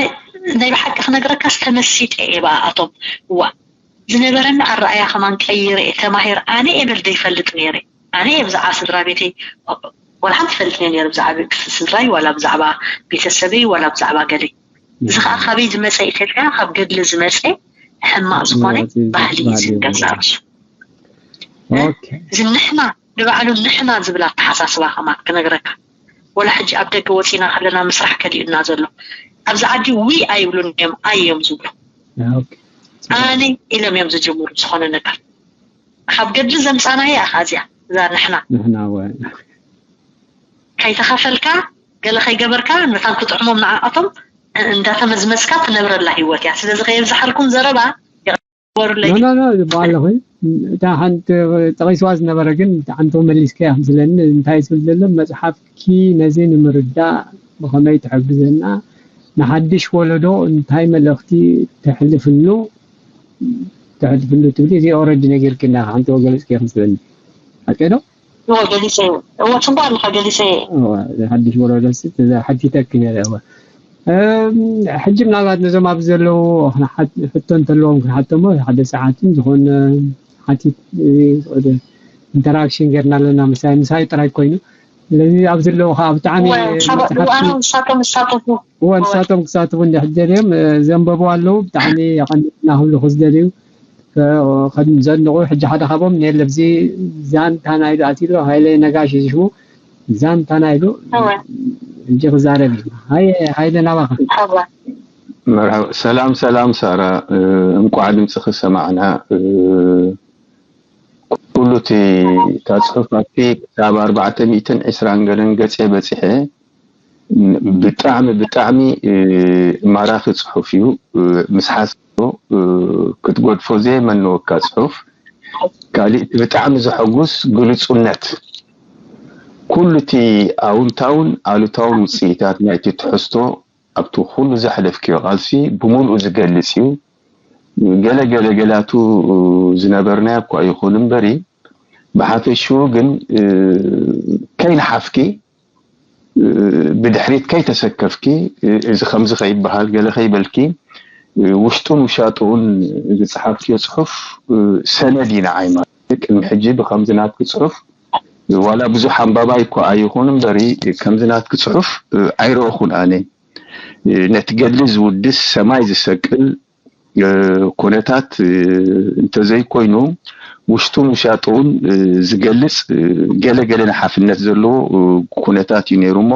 ናይ ብሓቂ ክነግረካስ ተመሲጠ እየ ብኣኣቶም። ዋ፣ ዝነበረኒ ኣረኣያ ከማን ቀይረ እየ፣ ተማሂረ። ኣነ እየ በል ዘይፈልጥ ነይረ። ኣነ እየ ብዛዕባ ስድራ ቤተይ ወላ ሓንቲ ፈልጥ እየ ነይረ፣ ብዛዕባ ቤት ስድራይ፣ ዋላ ብዛዕባ ቤተሰበይ፣ ዋላ ብዛዕባ ገለይ። እዚ ከዓ ካበይ ዝመፀ እዩ ተልካ፣ ካብ ገድሊ ዝመፀ ሕማቕ ዝኾነ ሕማቕ ዝመፀ ባህሊ እዩ ባህሊ እዚ እዩ። ገዛ ርእሱ። ኦኬ። እዚ ንሕና፣ ንባዕሉ ንሕና ዝብል ኣተሓሳስባ ከማን ክነግረካ። ወላ ሕጂ ኣብ ደገ ወፂና ከለና ምስራሕ ከሊኡና ዘሎ። ኣብዚ ዓዲ ዊ ኣይብሉን እዮም፣ ኣይ እዮም ዝብሉ። ኦኬ። ኣነ ኢሎም እዮም ዝጅምሩ ዝኾነ ነገር። ካብ ገድሊ ዘምፃናያ እያ እዚኣ፣ እዛ ንሕና። ንሕና ወ-፣ ከይተኸፈልካ፣ ገለ ከይገበርካ፣ መታን ክጥዕሞም ንዓኣቶም እንዳተመዝመዝካ ትነብረላ ህይወት እያ። ስለዚ ከየብዝሓልኩም ዘረባ፣ ይቕበሩለይ። ኖ፣ ኖ፣ ኖ፣ ዝበሃል ኣለኹ። እታ ሓንቲ ጠቒስዋ ዝነበረ ግን ብጣዕሚ ተመሊስካያ መስለኒ። እንታይ ትብል ዘሎ፣ መጽሓፍኪ ነዚ ንምርዳእ ብኸመይ ትሕግዘና፣ ንሓድሽ ወለዶ እንታይ መልእኽቲ ተሕልፍሉ፣ ተሕልፍሉ ትብሊ፣ እዚ ኦረዲ ነጊርክና፣ ሓንቲ ገለጽኪ መስለኒ። ሓቂ ዶ? እዎ ገሊጸ እዩ። እዎ ጽቡቅ ኣለኻ ገሊጸ እየ። እወ፣ ሓድሽ ወረዶ ሲ-፣ እዛ ሓቲተኪ ነይረ፣ እወ። እም፣ ሕጂ ምናልባት ነዞም ኣብዚ ዘለዉ ክነሓት-፣ ሕቶ እንተለዎም ክንሓቶሞ ሓደ ሰዓትን ዝኾነ ሓቲት፣ እ፣ ወደ ኢንተራክሽን ጌርና ኣለና፣ ምሳይ፣ ምሳይ ጥራይ ኮይኑ። ስለዚ ኣብ ዘለዉ ከዓ ብጣዕሚ እወ፣ ሳባ-፣ መጽሓፍቲ እወ፣ ንሳቶም ይሳተፉ። እወ፣ እወ። ንሳቶም ክሳተፉ እንድሕር ደልዮም፣ እ፣ ዘንበቡ ኣለዉ፣ ብጣዕሚ የቐንየልና ክብሉ ክዝደልዩ። ከ-፣ ከም ዘድንቑ ሕጂ ሓደ ካብኦም ኔለ ኣብዚ ዛንታ ናይሉ ኣትዩ ኣሎ፣ ሃይለ ነጋሽ እዩ ሽሙ። ዛንታ ናይሉ እወ። ሕጂ ክዛረብ እዩ። ሃየ፣ ሃይለ ናባኻ። እወ። መርሐባ። ሰላም ሰላም ሳራ፣ እ፣ እንቋዕ ድምፅኺ ሰማዕና። እ፣ ኩሉ እቲ እታ ፅሑፍ ኣብቲ ክሳብ ኣርባዕተ ሚእትን ዕስራን ገለን ገፀ በፂሐ። ብጣዕሚ ብጣዕሚ እ፣ ማራኺ ፅሑፍ እዩ። እ፣ ምስ ሓሳብ ክትገድፎ ዘየመነወካ ፅሑፍ። ካሊእ እቲ ብጣዕሚ ዘሐጉስ ግልፁነት፣ ኩሉ እቲ ኣውንታውን ኣሉታውን ውፅኢታት ናይቲ ትሕዝቶ ኣብቲ ኩሉ ዘሕለፍክዮ ቃልሲ ብምሉኡ ዝገልፅ እዩ። ገለ ገለ ገላቱ ዝነበርናዮ እኳ ይኹን እምበሪ፣ ብሓፈሽኡ ግን እ፣ ከይነሓፍኪ፣ እ፣ ብድሕሪት ከይተሰከፍኪ፣ እ፣ እዚ ከምዚ ከይበሃል ገለ ከይበልኪ፣ እ፣ ውሽጡን ውሻጥኡን ዝፀሓፍክዮ ፅሑፍ፣ እ፣ ሰነድ እዩ ንዓይ ማለት እዩ። ቅድሚ ሕጂ ብከምዚ ናትኪ ፅሑፍ ዋላ ብዙሕ ኣንባባይ እኳ ኣይኹን እምበሪ፣ ከምዚ ናትኪ ፅሑፍ እ፣ ኣይረእኹን ኣነ። እ፣ ነቲ ገድሊ ዝውድስ ሰማይ ዝሰቅል እ፣ ኩነታት እ፣ እንተዘይኮይኑ ውሽጡን ውሻጥኡን እ፣ ዝገልፅ እ፣ ገለ ገለ ንሓፍነት ዘለዎ እ፣ ኩነታት እዩ ነይሩ እሞ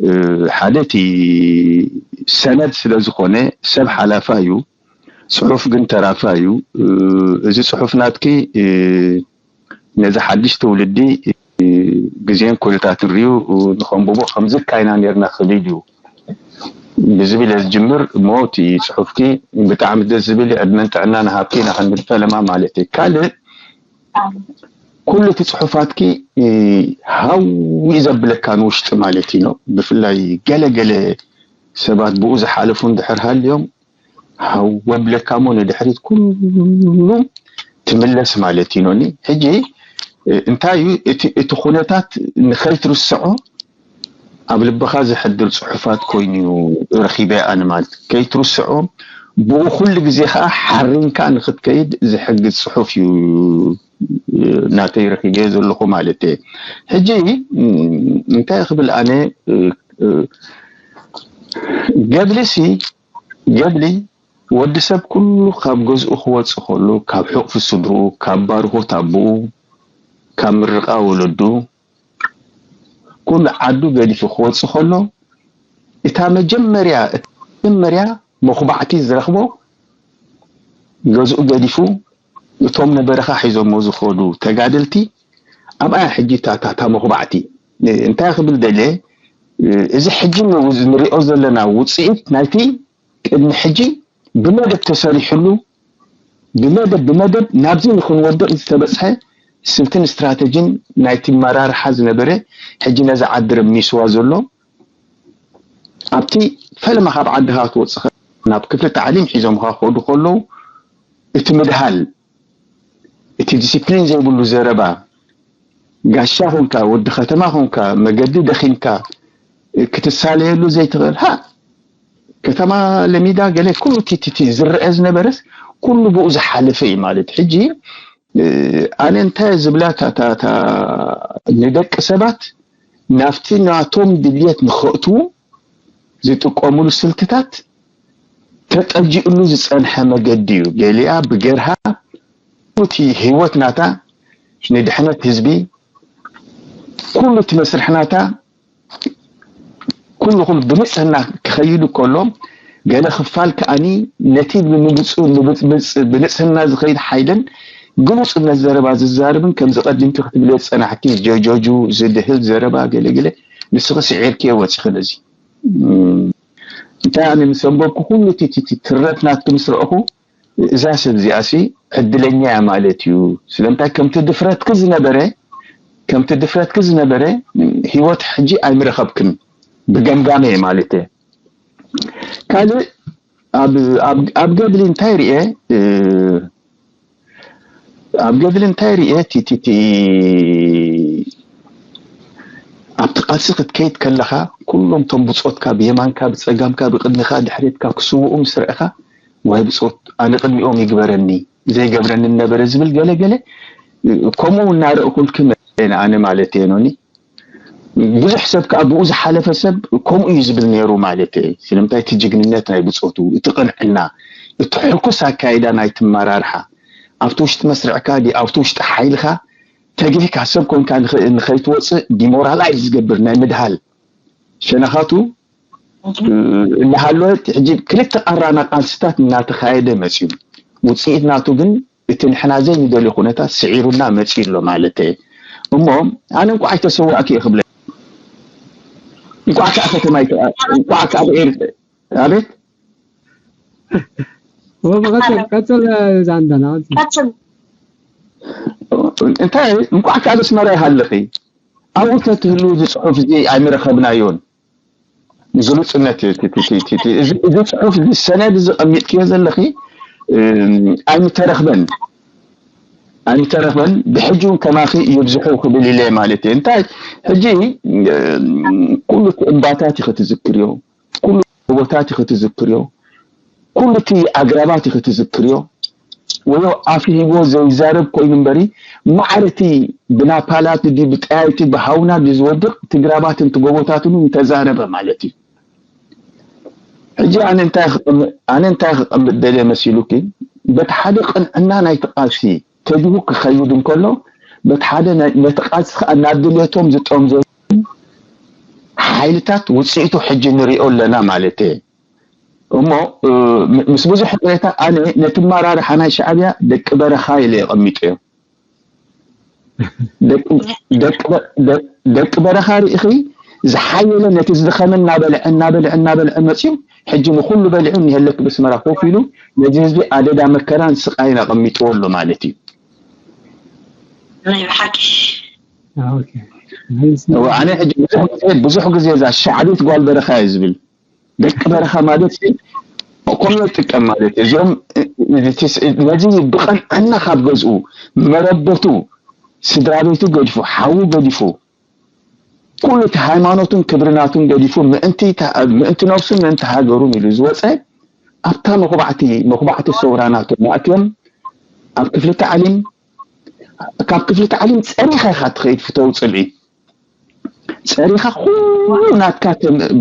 እ፣ ሓደ እቲ ሰነድ ስለ ዝኾነ ሰብ ሓላፋ እዩ፣ ፅሑፍ ግን ተራፋ እዩ። እ፣ እዚ ፅሑፍ ናትኪ እ፣ ነዚ ሓድሽ ትውልዲ ግዜን ኩነታትን ሪኡ ንኸንብቦ ከምዚ ካይና ኔርና ክብል እዩ ብዝብል እየ ዝጅምር እሞ እቲ ጽሑፍኪ ብጣዕሚ ደስ ዝብል እዩ። ዕድመን ጥዕናን ሃብኪ ኢና ክንብል ፈለማ ማለት እዩ። ካልእ ኩሉ እቲ ጽሑፋትኪ ሃው እዩ ዘብለካ ንውሽጢ ማለት እዩ ነው። ብፍላይ ገለ ገለ ሰባት ብኡ ዝሓለፉ እንድሕር ሃልዮም ሃው ወብለካ እሞ ንድሕሪት ኩሉ ትምለስ ማለት እዩ ኖኒ። ሕጂ እንታይ እዩ እቲ እቲ ኩነታት ንኸይትርስዖ ኣብ ልብኻ ዘሕድር ጽሑፋት ኮይኑ እዩ ረኺበ ኣነ ማለት ከይትርስዖ ብኡ ኩሉ ግዜ ከዓ ሓሪንካ ንኽትከይድ ዝሕግዝ ጽሑፍ እዩ ናተይ ረኺበ ዘለኹ ማለት እየ። ሕጂ እንታይ ክብል ኣነ ገድሊ ሲ ገድሊ ወዲ ሰብ ኩሉ ካብ ገዝኡ ክወጽእ ከሎ ካብ ሕቕፊ ስድርኡ ካብ ባርኾት ኣቦኡ ካብ ምርቓ ወለዱ ኩሉ ዓዱ ገዲፉ ክወጽእ ከሎ እታ መጀመርያ እታ መጀመርያ መኹባዕቲ ዝረኽቦ ገዝኡ ገዲፉ እቶም ነበረኻ ሒዞሞ ዝኸዱ ተጋደልቲ ኣብኣ ሕጂ እታ እታ መኹባዕቲ እንታይ ክብል ደልየ እዚ ሕጂ ንሪኦ ዘለና ውፅኢት ናይቲ ቅድሚ ሕጂ ብመደብ ተሰሪሕሉ ብመደብ ብመደብ ናብዚ ንክንወድቕ ዝተበፅሐ ስልትን ስትራተጂን ናይቲ መራርሓ ዝነበረ ሕጂ ነዚ ዓዲ ረሚስዋ ዘሎ ኣብቲ ፈለማ ካብ ዓድኻ ክትወፅእ ናብ ክፍሊ ታዕሊም ሒዞምኻ ክኸዱ ከለዉ እቲ ምድሃል እቲ ዲሲፕሊን ዘይብሉ ዘረባ ጋሻ ኮንካ ወዲ ከተማ ኮንካ መገዲ ደኺምካ ክትሳለየሉ ዘይትኽእል ሃ ከተማ ለሚዳ ገለ ኩሉ ቲቲቲ ዝረአ ዝነበረስ ኩሉ ብኡ ዝሓለፈ እዩ ማለት ሕጂ ኣነ እንታይ ዝብላ ንደቂ ሰባት ናብቲ ናቶም ድልየት ንኸእትዉ ዝጥቀምሉ ስልትታት ተጠጂእሉ ዝፀንሐ መገዲ እዩ። ገሊኣ ብገርሃ እቲ ህይወት ናታ ንድሕነት ህዝቢ ኩሉ እቲ መስርሕ ናታ ኩሉ ኩሉ ብንፅህና ክኸይዱ ከሎ ገለ ክፋል ከኣኒ ነቲ ብንፅህና ዝኸይድ ሓይልን ግሉፅነት ዘረባ ዝዛረብን ከምዚ ቀዲምኪ ክትብልዮ ዝፀናሕኪ ጀጆጁ ዝድህል ዘረባ ገለገለ ንስኺ ስዒርክዮ ወፂኺ ነዚ እንታይ ኣነ ምስ ኣንበብኩ ኩሉ እቲ ትረት ናትኪ ምስ ረእኹ እዛ ሰብ እዚኣሲ ዕድለኛ እያ ማለት እዩ። ስለምንታይ ከምቲ ድፍረትኪ ዝነበረ ከምቲ ድፍረትኪ ዝነበረ ህይወት ሕጂ ኣይምረኸብክን ብገምጋመ ማለት እየ። ካልእ ኣብ ገድሊ እንታይ ርኤ ኣብ ገድሊ እንታይ ርኤ ቲቲቲ ኣብቲ ቃልሲ ክትከይድ ከለኻ ኩሎም ቶም ብጾትካ ብየማንካ ብጸጋምካ ብቅድሚኻ ድሕሬትካ ክስውኡ ምስ ረእኻ፣ ዋይ ብጾት ኣነ ቅድሚኦም ይግበረኒ ዘይገብረኒ ነበረ ዝብል ገለ ገለ። ከምኡ እናረእኩልክን ኣነ ማለት እየ ኖኒ። ብዙሕ ሰብ ከዓ ብኡ ዝሓለፈ ሰብ ከምኡ እዩ ዝብል ነይሩ ማለት እየ። ስለምንታይ እቲ ጅግንነት ናይ ብፆቱ፣ እቲ ቅንዕና፣ እቲ ሕኩስ ኣካይዳ ናይ ትመራርሓ፣ ኣብቲ ውሽጢ መስርዕካ ድዩ ኣብቲ ውሽጢ ሓይልካ ተጊህካ ሰብ ኮንካ ንኸይትወፅእ ዲሞራላይዝ ዝገብር ናይ ምድሃል ሸነኻቱ እናሃለወ ሕጂ ክልተ ቃራና ቃልስታት እናተኻየደ መፅዩ። ውፅኢት ናቱ ግን እቲ ንሕና ዘይንደልዮ ኩነታት ስዒሩና መፅዩ ኣሎ ማለት እየ። እሞ ኣነ እንኳዕ ኣይተሰዋእኪ እየ ክብለ፣ እንኳዕ ከዓ ከተማ እንኳዕ ከዓ ብኤር ኣቤት ቀፅል ዛንዳና እንታይ እንኳዕ ከዓ ኣስመራ ይሃለኺ ኣብኡ ተትህሉ እዚ ፅሑፍ እዚ ኣይምረኸብናዮን። ግሉፅነት እዚ ፅሑፍ እዚ ሰነድ እዚ ቀሚጥክዮ ዘለኺ ኣይምተረኽበን ኣይምተረኽበን። ብሕጂ እውን ከማኺ ይብዝሑ ክብል ኢለ ማለት እየ። እንታይ ሕጂ ኩሉ እቲ እምባታት ኢኸ ትዝክርዮ፣ ኩሉ ጎቦታት ኢኸ ትዝክርዮ፣ ኩሉ እቲ ኣግራባት ኢኸ ትዝክርዮ። ወዮ ኣፍ ሂቦ ዘይዛረብ ኮይኑ እምበሪ ማዕረ እቲ ብናፓላት ድዩ ብጠያይቲ ብሃውና ድዩ ዝወድቕ እቲ ግራባትን እቲ ጎቦታትን እውን ተዛረበ ማለት እዩ። ሕጂ ኣነ እንታይ ክቕምጥ ኣነ እንታይ ክቐምጥ ደልየ መሲሉኪ በቲ ሓደ ቅንዕና ናይቲ ቃልሲ ተዲሁ ክኸይድ እንከሎ በቲ ሓደ ነቲ ቃልሲ ከዓ ናብ ድልየቶም ዝጠምዘ ሓይልታት ውፅኢቱ ሕጂ ንሪኦ ኣለና ማለት እየ። እሞ ምስ ብዙሕ ቅሬታ ኣነ ነቲ ኣመራርሓ ናይ ሻዕብያ ደቂ በረኻ ኢለ የቐሚጠዮ። ደቂ በረኻ ርኢኺ ዝሓየለ ነቲ ዝደኸመ እናበልዐ እናበልዐ እናበልዐ መፅዩ ሕጂ ንኹሉ በሊዑ እኒሀለክ ብስመራ ኮፍ ኢሉ ነዚ ህዝቢ ኣደዳ መከራን ስቃይን ኣቐሚጥዎ ኣሎ ማለት እዩ። ናይ ብሓቂ ኣነ ሕጂ ብዙሕ ግዜ እዛ ሻዕቢት ጓል በረኻ እየ ዝብል። ደቂ በረኻ ማለት ኮሎ ይጥቀም ማለት እዩ። እዚኦም ነዚ ብቐንዕና ካብ ገዝኡ መረበቱ ስድራ ቤቱ ገዲፉ ሓዉ ገዲፉ ኩሉ እቲ ሃይማኖቱን ክብርናቱን ገዲፉ ምእንቲ ምእንቲ ነብሱን ምእንቲ ሃገሩን ኢሉ ዝወፀ ኣብታ መኹባዕቲ መኹባዕቲ ሰውራ ናቶም ኣእትዮም ኣብ ክፍሊ ታዕሊም ካብ ክፍሊ ታዕሊም ፀሪኻ ኢኻ ትኸይድ ፍተው ፅልኢ ፀሪኻ ኩሉ ናትካ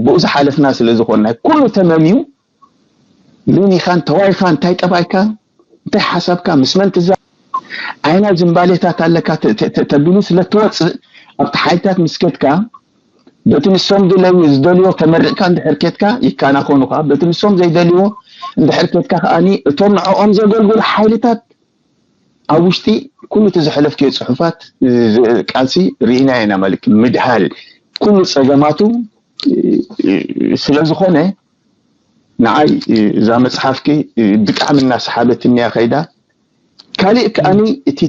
ብኡ ዝሓለፍና ስለ ዝኾንና ኩሉ ተመምዩ ምን ኢኻ እንተዋይ ኢኻ እንታይ ጠባይካ እንታይ ሓሳብካ ምስ መን ትዛ ኣይና ዝምባሌታት ኣለካ ተቢሉ ስለ ትወፅእ ኣብቲ ሓይልታት ምስ ከድካ በቲ ንሶም ዝለዩ ዝደልዮ ተመሪቕካ እንድሕር ከድካ ይካናኸኑኻ በቲ ንሶም ዘይደልይዎ እንድሕር ከድካ ከኣኒ እቶም ንዕኦም ዘገልግሉ ሓይልታት ኣብ ውሽጢ ኩሉ እቲ ዘሕለፍክዮ ፅሑፋት ቃልሲ ርኢና ኢና ማለት ምድሃል ኩሉ ፀገማቱ ስለ ዝኾነ ንዓይ እዛ መፅሓፍኪ ብጣዕሚ እናሰሓበትኒ እያ ከይዳ። ካሊእ ከኣኒ እቲ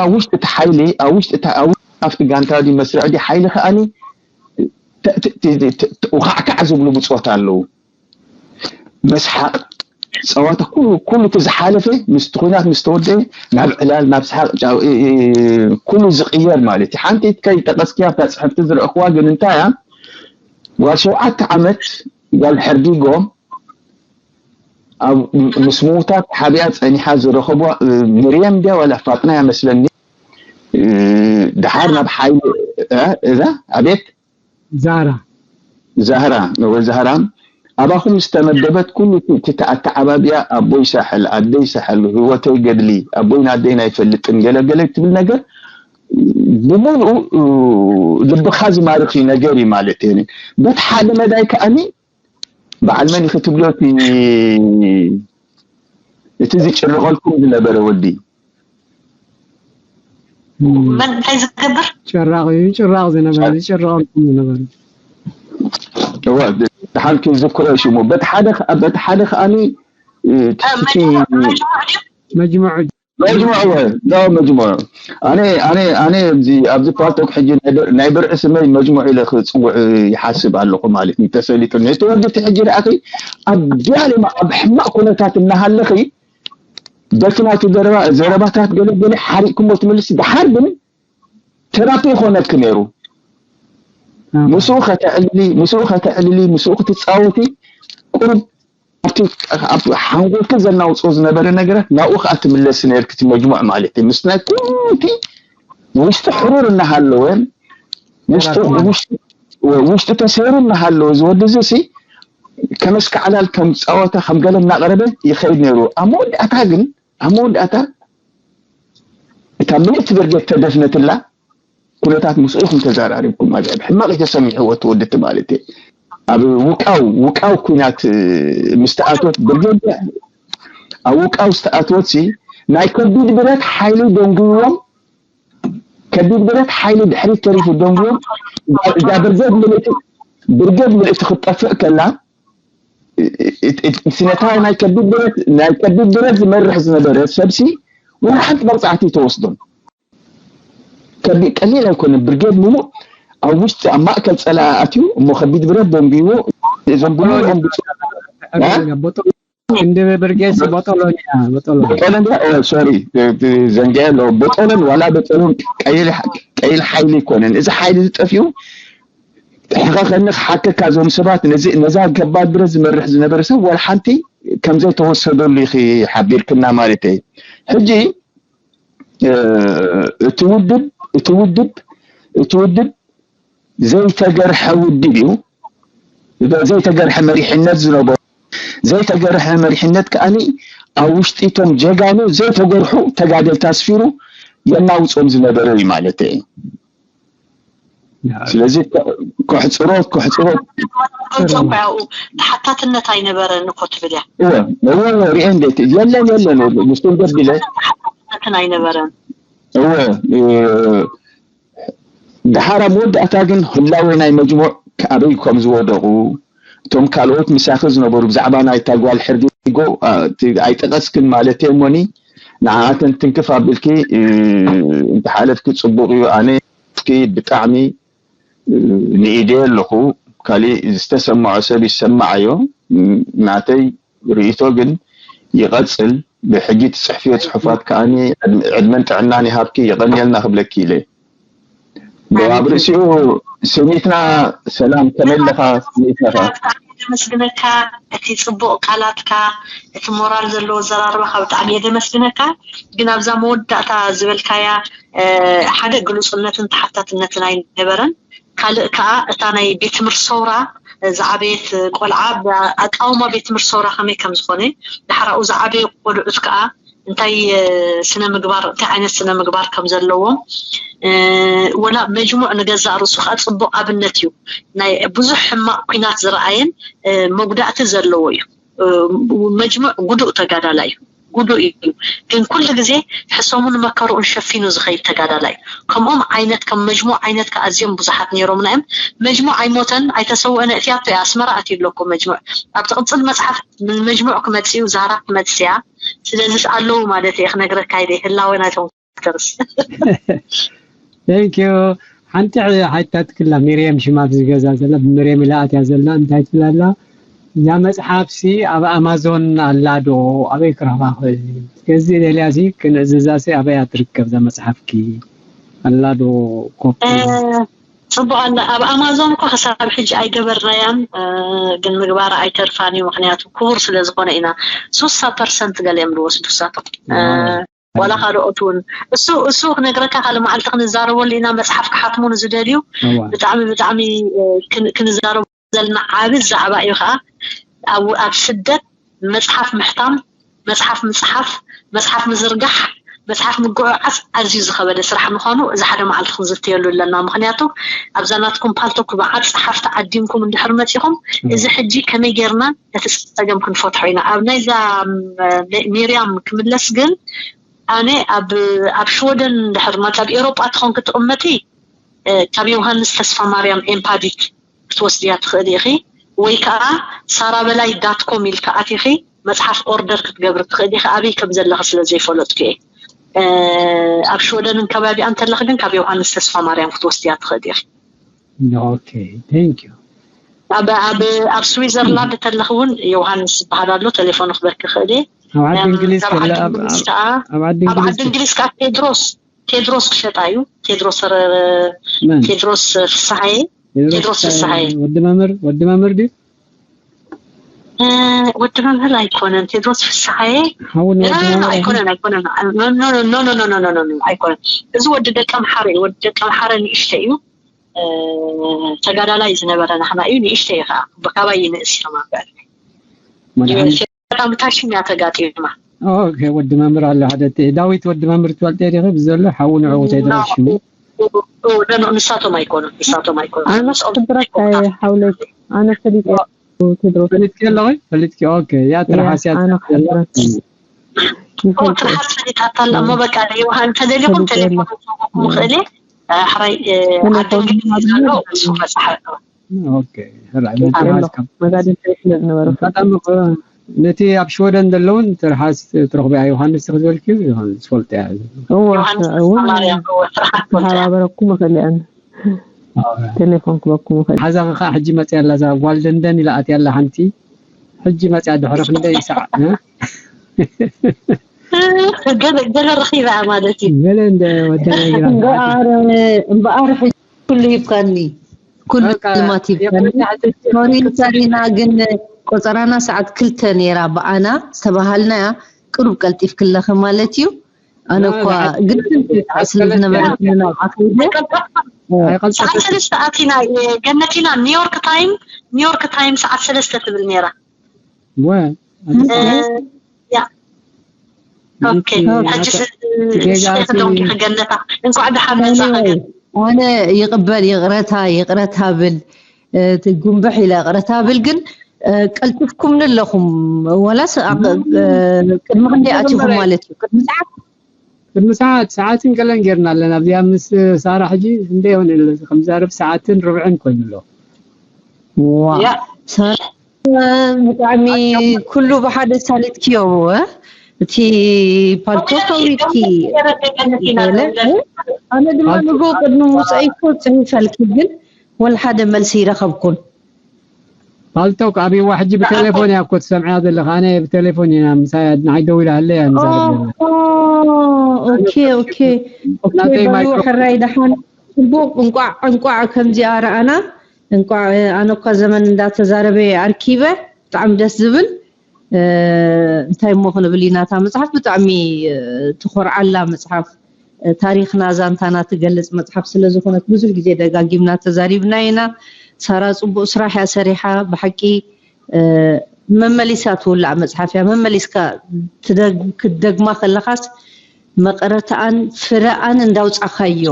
ኣብ ውሽጢ እቲ ሓይሊ ኣብ ውሽጢ ኣብቲ ጋንታ ድዩ መስርዕ ድዩ ሓይሊ ከኣኒ ውካዕካዕ ዝብሉ ብፆታ ኣለዉ። መስሓቕ ፀዋታ ኩሉ ኩሉ እቲ ዝሓለፈ ምስቲ ኩናት ምስ ተወደአ ናብ ዕላል ናብ ሰሓቕ ኩሉ ዝቕየር ማለት እዩ። ሓንቲ ከይጠቐስክያ ኣብታ ፅሕፍቲ ዝረእኽዋ ግን እንታይ እያ ጓል ሸውዓተ ዓመት ጓል ሕርዲጎ ኣብ ምስ ምዉታት ሓቢኣ ጸኒሓ ዝረኸብዋ ምርየም ድያ ዋላ ፋጥና እያ መስለኒ ድሓር ናብ ሓይሊ እዛ ኣቤት ዛራ ዛህራ ወይ ዛህራ ኣባኹም ዝተመደበት ኩሉ እቲ ኣተዓባቢያ ኣቦይ ሳሕል ኣደይ ሳሕል ህይወተይ ገድሊ ኣቦይን ኣደይን ኣይፈልጥን ገለገለ ትብል ነገር ብምሉኡ ልብኻ ዝማርኽ እዩ ነገር እዩ ማለት እዩ። በቲ ሓደ መዳይ ከኣኒ በዓል መን ኢኺ ትብልዮ እቲ እቲ ዝጭርቐልኩም ዝነበረ ወዲ መን እንታይ ዝገብር ጭራቕ እዩ ጭራቕ ዝነበረ ዝጭርቐልኩም ዝነበረ እወ ድሓን ክዝክሮ ሽሙ በቲ ሓደ በቲ ሓደ ከኣኒ መጅሙዕ መጅሙዕ እወ ዳው መጅሙዕ ኣነ ኣነ ኣነ ኣብዚ ኣብዚ ፓልቶክ ሕጂ ናይ ብርዒ ስመይ መጅሙዕ ኢለ ክፅውዕ ይሓስብ ኣለኹ ማለት እዩ ተሰሊጡ ነቲ ወዲ እቲ ሕጂ ርኣኺ ኣብ ዲያሌማ ኣብ ሕማቕ ኩነታት እናሃለኺ በቲ ናቱ ዘረባታት ገለገለ ሓሪቕኩሞ ትምልሲ ድሓር ግን ተራፒ ይኾነኪ ነይሩ ምስኡ ከተዕልሊ ምስኡ ከተዕልሊ ምስኡ ክትፃወቲ ቁሩብ ኣብቲ ኣብ ሓንጎልኪ ዘናውፅኦ ዝነበረ ነገራት ናብኡ ከዓ ትምለሲ ነርኪ እቲ መጅሙዕ ማለት እዩ። ምስ ናይ ኩሉቲ ውሽጢ ሕሩር እናሃለወ ውሽጢ ውሽጢ ውሽጢ ተሰይሩ እናሃለወ ዝወዲ እዚ ሲ ከመስካዕላል ከም ፃወታ ከም ገለ እናቐረበ ይኸይድ ነይሩ። ኣብ መወዳእታ ግን ኣብ መወዳእታ እታ ምልእቲ ብርጌድ ተደፍነትላ ኩነታት ምስኡ ኢኹም ተዘራሪብኩም ማለት እዩ። ሕማቕ እዩ ተሰሚዕዎ እቲ ወዲ እቲ ማለት እዩ። ኣብ ውቃው ውቃው ኩናት ምስ ተኣትወት ብርጌድ ኣብ ውቃው ዝተኣትወት ሲ ናይ ከቢድ ብረት ሓይሊ ደንጉዎም ከቢድ ብረት ሓይሊ ድሕሪት ተሪፉ ደንጉዎም እዛ ብርጌድ ምልእቲ ብርጌድ ምልእቲ ክትጠፍእ ከላ እቲ ነታ ናይ ከቢድ ብረት ናይ ከቢድ ብረት ዝመርሕ ዝነበረ ሰብሲ ወላ ሓንቲ መቕፃዕቲ ተወስዶም። ከቢድ ቀሊል ኣይኮነን። ብርጌድ ሙሉእ ኣብ ውሽጢ ኣብ ማእከል ፀላኢ ኣትዩ እሞ ከቢድ ብረት ደንጉይዎ እዞም ብሙሉኦም ብፁ እንደ ብርጌድ ቦጦሎኒ ቦጦሎኒ ቦጦሎኒ ሶሪ ዘንጋ ኣሎ ቦጦሎን ዋላ ቦጦሎን ቀይል ቀይል ሓይሊ ይኮነን። እዚ ሓይሊ ዝጠፊኡ ሕኸኸኒ ክሓከካ እዞም ሰባት ነዚ ነዛ ከባድ ብረት ዝመርሕ ዝነበረ ሰብ ዋላ ሓንቲ ከም ዘይተወሰደሉ ኢኺ ሓቢርክና ማለት እዩ። ሕጂ እቲ ውድብ እቲ ውድብ እቲ ውድብ ዘይተገርሐ ውድብ እዩ። ዘይተገርሐ መሪሕነት ዝነበሩ ዘይተገርሐ መሪሕነት ከኣኒ ኣብ ውሽጢ እቶም ጀጋኑ ዘይተገርሑ ተጋደልቲ ኣስፊሩ የናውፆም ዝነበረ እዩ ማለት እዩ። ስለዚ ከሕፅሮ ከሕፅሮ ገልፆ እኮ ያው ተሓታትነት ኣይነበረን እኮ ትብል እያ። እወ እወ እወ ሪኤ እንዴት የለን የለን ምስቶም ገቢለ ተሓታትነትን ኣይነበረን። እወ እ፣ ደሓር ኣብ መወዳእታ ግን ህላዌ ናይ መጅሙዕ ኣበይ ከም ዝወደቑ እቶም ካልኦት ምሳኺ ዝነበሩ ብዛዕባ ናይታ ጓል ሕርጊጎ እ፣ እቲ ኣይጠቐስክን ማለት እየ እሞኒ ንዓኣተን ትንክፍ ኣቢልኪ እ፣ እንተሓለፍኪ ፅቡቕ እዩ። ኣነ እስኪ ብጣዕሚ ንኢደ ኣለኹ። ካሊእ ዝተሰምዖ ሰብ ይሰማዓዮ። ናተይ ርእይቶ ግን ይቐጽል። ብሕጂ ትጽሕፍዮ ጽሑፋት ከኣኒ ዕድመን ጥዕናን ይሃብኪ። የቐንየልና ክብለኪ ኢለ። ኣብ ርእሲኡ ስኒትና ሰላም ከመይ ኣለኻ? ስኒትና ከ? ብጣዕሚ እየ ደመስግነካ። እቲ ጽቡቕ ቃላትካ፣ እቲ ሞራል ዘለዎ ኣዘራርባኻ ብጣዕሚ እየ ደመስግነካ። ግን ኣብዛ መወዳእታ ዝበልካያ ሓደ ግሉጽነትን ተሓታትነትን ኣይነበረን። ካልእ ከኣ እታ ናይ ቤት ትምህርቲ ሰውራ ዝዓበየት ቆልዓ ኣቃውማ ቤት ትምህርቲ ሰውራ ከመይ ከም ዝኾነ ድሓር ኣብኡ ዝዓበዩ ቆልዑት ከኣ እንታይ ስነ ምግባር እንታይ ዓይነት ስነ ምግባር ከም ዘለዎም ወላ መጅሙዕ ንገዛእ ርእሱ ከኣ ጽቡቕ ኣብነት እዩ። ናይ ብዙሕ ሕማቕ ኲናት ዝረኣየን መጉዳእቲ ዘለዎ እዩ። መጅሙዕ ጉዱእ ተጋዳላይ እዩ። ጉዱእ እዩ። ግን ኩሉ ግዜ ሕሰሙን መከርኡን ሸፊኑ ዝኸይድ ተጋዳላይ እዩ። ከምኦም ዓይነት ከም መጅሙዕ ዓይነት ከኣ ኣዝዮም ብዙሓት ነይሮምና እዮም። መጅሙዕ ኣይሞተን ኣይተሰወአን እትያቶ እያ ኣስመራ ኣትዩ ኣሎ እኮ መጅሙዕ። ኣብ ትቕጽል መጽሓፍ መጅሙዕ ክመጽእ እዩ ዛራ ክመጽእ እያ። ስለዚስ ኣለዉ ማለት እየ ክነግረካ ኢለ ህላወ ናይቶም ዶክተርስ። Thank you ሓንቲ ሓይታት ክላ ሚርየም ሽማ ኣብዚ ገዛ ዘላ ብሚርየም ኢላ ኣትያ ዘላ እንታይ ትብላ ኣላ እዛ መጽሓፍ ሲ ኣብ ኣማዞን ኣላ ዶ ኣበይ ክረኽባ ክእል ገዚ ደልያ ሲ ክንእዝዛ ሲ ኣበያ ትርከብ እዛ መጽሓፍኪ ኣላ ዶ ኮፒ ጽቡቅ ኣላ ኣብ ኣማዞን እኮ ክሳብ ሕጂ ኣይገበርናያን ግን ምግባር ኣይተርፋን እዩ ምክንያቱ ክቡር ስለ ዝኾነ ኢና ሱሳ ፐርሰንት ገለ እዮም ዝወስዱ ሳቶም ዋላ ካልኦት እውን እሱ እሱ ክነግረካ ካልእ መዓልቲ ክንዛረበሉ ኢና መፅሓፍ ክሓትሙ ንዝደልዩ ብጣዕሚ ብጣዕሚ ክንዛረቡ ዘለና ዓቢ ዛዕባ እዩ ከዓ ኣብ ስደት መፅሓፍ ምሕታም መፅሓፍ ምፅሓፍ መፅሓፍ ምዝርጋሕ መፅሓፍ ምጉዕዓዝ ኣዝዩ ዝኸበደ ስራሕ ምዃኑ እዚ ሓደ መዓልቲ ክንዝተየሉ ኣለና ምክንያቱ ኣብዛ ናትኩም ፓልቶክ መዓት ፀሓፍቲ ዓዲምኩም እንድሕር መፂኹም እዚ ሕጂ ከመይ ጌርና ነቲ ፀገም ክንፈትሖ ኢና ኣብ ናይዛ ሚርያም ክምለስ ግን ኣነ ኣብ ኣብ ሽወደን እንድሕር ማለት ኣብ ኤሮጳ ትኾን ክትቕመጢ ካብ ዮሃንስ ተስፋ ማርያም ኤምፓዲክ ክትወስድያ ትኽእሊ ኢኺ ወይ ከዓ ሳራ በላይ ዳት ኮም ኢልካ ኣቲኺ መፅሓፍ ኦርደር ክትገብሪ ትኽእሊ ኢኺ ኣበይ ከም ዘለኺ ስለ ዘይፈለጥኩ እየ ኣብ ሽወደንን ከባቢኣ እንተለኺ ግን ካብ ዮሃንስ ተስፋ ማርያም ክትወስድያ ትኽእሊ ኢኺ ኦኬ ቴንክ ዩ ኣብ ኣብ ኣብ ስዊዘርላንድ ተለኺ እውን ዮሃንስ ዝበሃል ኣሎ ቴሌፎን ክበኪ ክእል እየ ኣብ ዓዲ እንግሊዝ ኣብ ዓዲ እንግሊዝ ከዓ ቴድሮስ ቴድሮስ ክሸጣ እዩ ቴድሮስ ቴድሮስ ፍስሓየ ቴድሮስ ፍስሓየ። ወዲ መምህር፣ ወዲ መምህር ድዩ? ወዲ መምህር ኣይኮነን። ቴድሮስ ፍስሓየ ሓውን ወዲ መምህር ኣይኮነን። ኣይኮነን። ኣይኮነን። እዚ ወዲ ደቀምሓረ እዩ። ወዲ ደቀምሓረ ንእሽተ እዩ። ተጋዳላይ ዝነበረ ናሕና እዩ። ንእሽተ እዩ ከዓ፣ ብካባይ ይንእስ እዩ። ኣጋጣሚ ታሽም እያ ተጋጢማ። ወዲ መምህር ኣሎ ሓደ ዳዊት፣ ወዲ መምህር ትፈልጥዮ ዲኺ? ብዘሎ ሓው ንዕኡ ተይደረሽሙ። ንሳቶም ኣይኮኑን፣ ንሳቶም ኣይኮኑን። ኣነ ክሕብረካ እየ ሓውለይ፣ ኣነ ፈሊጠ ቴድሮስ። ፈሊጥኪ ኣለኺ? ፈሊጥኪ። ኦኬ፣ ያ ትርሓስ እያ። ኣነ ክሕብረካ ትርሓስ ፈሊጣታ ኣላ እሞ በቃ ዮሃን ተደሊኹም ቴሌፎን ክኽእል እየ። ሕራይ ዓዲ እንግሊዝ ዘሎ እሱ መፅሓ ኦኬ፣ ሕራይ መፅሓ መጋድልቲ ስለ ዝነበረ ኣጋጣሚ እኮ ነቲ ኣብ ሽወደን ዘለውን ትርሓስ ትረኽቢያ ዮሃንስ ትኽዘልኪ ዮሃንስ ፈልጥያ እወ እውን ተሓባበረኩም እኽእል እየ። ቴሌፎን ክበኩም ይኽእል። ሓዛ ከዓ ሕጂ መፅያ ኣላ እዛ ጓል ደንደን ኢላ ኣትያ ኣላ ሓንቲ። ሕጂ መፅያ ድሕሪ ክንደይ ሰዓት እ? ገለ ገለ ረኺባ ማለት እዩ። ገለ እንደ ወደና ይራ እምበኣር እምበኣር ሕጂ ኩሉ ሂብካኒ፣ ኩሉ በቃ፣ ልማት ሂብካኒ። የብለኛ ሕጂ ሶሪ እንተሪና ግን ቆፀራና ሰዓት ክልተ ነይራ ብኣና ዝተባሃልናያ ቅሩብ ቀልጢፍ ክለኸ ማለት እዩ። ኣነ እኳ ግን ስለ ዝነበረትኒ ናብዓ ከይደ ሰዓት ሰለስተ ኣቲና ገነቲና ኒውዮርክ ታይም ኒውዮርክ ታይም ሰዓት ሰለስተ ትብል ነይራ። ወ ያ ኦኬ። ሕጂ ስደክዶም ገነታ እንኳዕ ደሓን መጻ። ኣነ ይቕበል ይቕረታ ይቕረታ ብል እቲ ጉንብሕ ኢለ ይቕረታ ብል ግን ቀልጥፍኩምኒ ኣለኹም። ወላስ ቅድሚ ክንደይ ኣቲኹም ማለት እዩ? ቅድሚ ሰዓት ቅድሚ ሰዓት ሰዓትን ገለን ጌርና ኣለና። ኣብዚኣ ምስ ሳራ ሕጂ እንደ ይሆን ኢለ ከምዛረብ ሰዓትን ርብዕን ኮይኑ ኣሎ። ዋ ሳራ ብጣዕሚ ኩሉ ብሓደ ሳሊጥክዮ። እቲ ፓልቶክ ኣውሪድኪ ገለ ኣነ ድማ ንጎ ቅድሚ ምውፀይ እኮ ፅሒፈልኪ ግን ወላ ሓደ መልሲ ይረኸብኩን። ፓልቶክ ኣብይዋ ሕጂ ብቴሌፎን እያ እኮ ትሰምዕያ ዘለኻ። ኣነ ብቴሌፎን ኢና ምሳይ ንዓይ ደው ኢላ ሃለ እያ ንዛረብ ዘለና። ኦኬ ኦኬ ኦኬ ናተይ በሉ ማይክሮ- ሕራይ ደሓን ጽቡቕ እንቋዕ እንቋዕ ከምዚኣ ረኣና። እንቋዕ ኣነ እኳ ዘመን እንዳተዛረበ ኣርኪበ። ብጣዕሚ ደስ ዝብል። እንታይ እሞ ክንብል ኢና፣ እታ መጽሓፍ ብጣዕሚ ትኾርዓላ መጽሓፍ፣ ታሪኽና ዛንታና ትገልጽ መጽሓፍ ስለ ዝኾነት ብዙሕ ግዜ ደጋጊምና ተዛሪብና ኢና። ሳራ ጽቡቕ ስራሕ እያ ሰሪሓ። ብሓቂ መመሊሳ ትውላዕ መጽሓፍ እያ። መመሊስካ ክትደግማ ከለኻስ መቐረትኣን ፍረኣን እንዳውጻኻዮ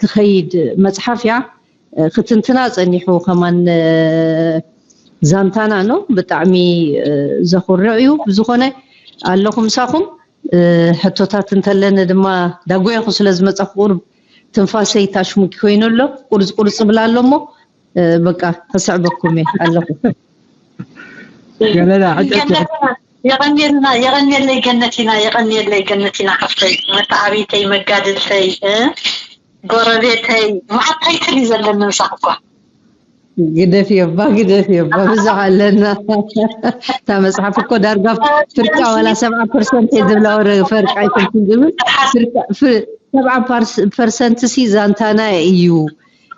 ትኸይድ መጽሓፍ እያ። ክትንትና ጸኒሑ ከማን ዛንታና ነው። ብጣዕሚ ዘኹርዕ እዩ። ብዝኾነ ኣለኹ ምሳኹም። ሕቶታት እንተለኒ ድማ ዳጎየኹ ስለ ዝመጻኹ ቁሩብ ትንፋሰይ ታሽሙኪ ኮይኑ ኣሎ። ቁርጽ ቁርጽ ብላ ኣሎ እሞ በቃ ከስዕበኩም እየ ኣለኹ። ገለዳ ሕጂ የቐንየልና የቐንየለይ ገነቲና የቐንየለይ ገነቲና ሓፍተይ መተዓቢተይ መጋድልተይ እ ጎረቤተይ መዓት ታይትል እዩ ዘለኒ ምሳኽ እኳ ግደፍዮ እባ ግደፍዮ እባ ብዙሕ ኣለና። እታ መፅሓፍ እኮ ዳርጋ ፍርቃ ዋላ ሰብዓ ፐርሰንት እየ ዝብላ ወረ ፈርቃ ኣይኮንኩን ዝብል ፍርቃ- ፍ- ሰብዓ ፓርስ- ፐርሰንት ሲ ዛንታና እዩ።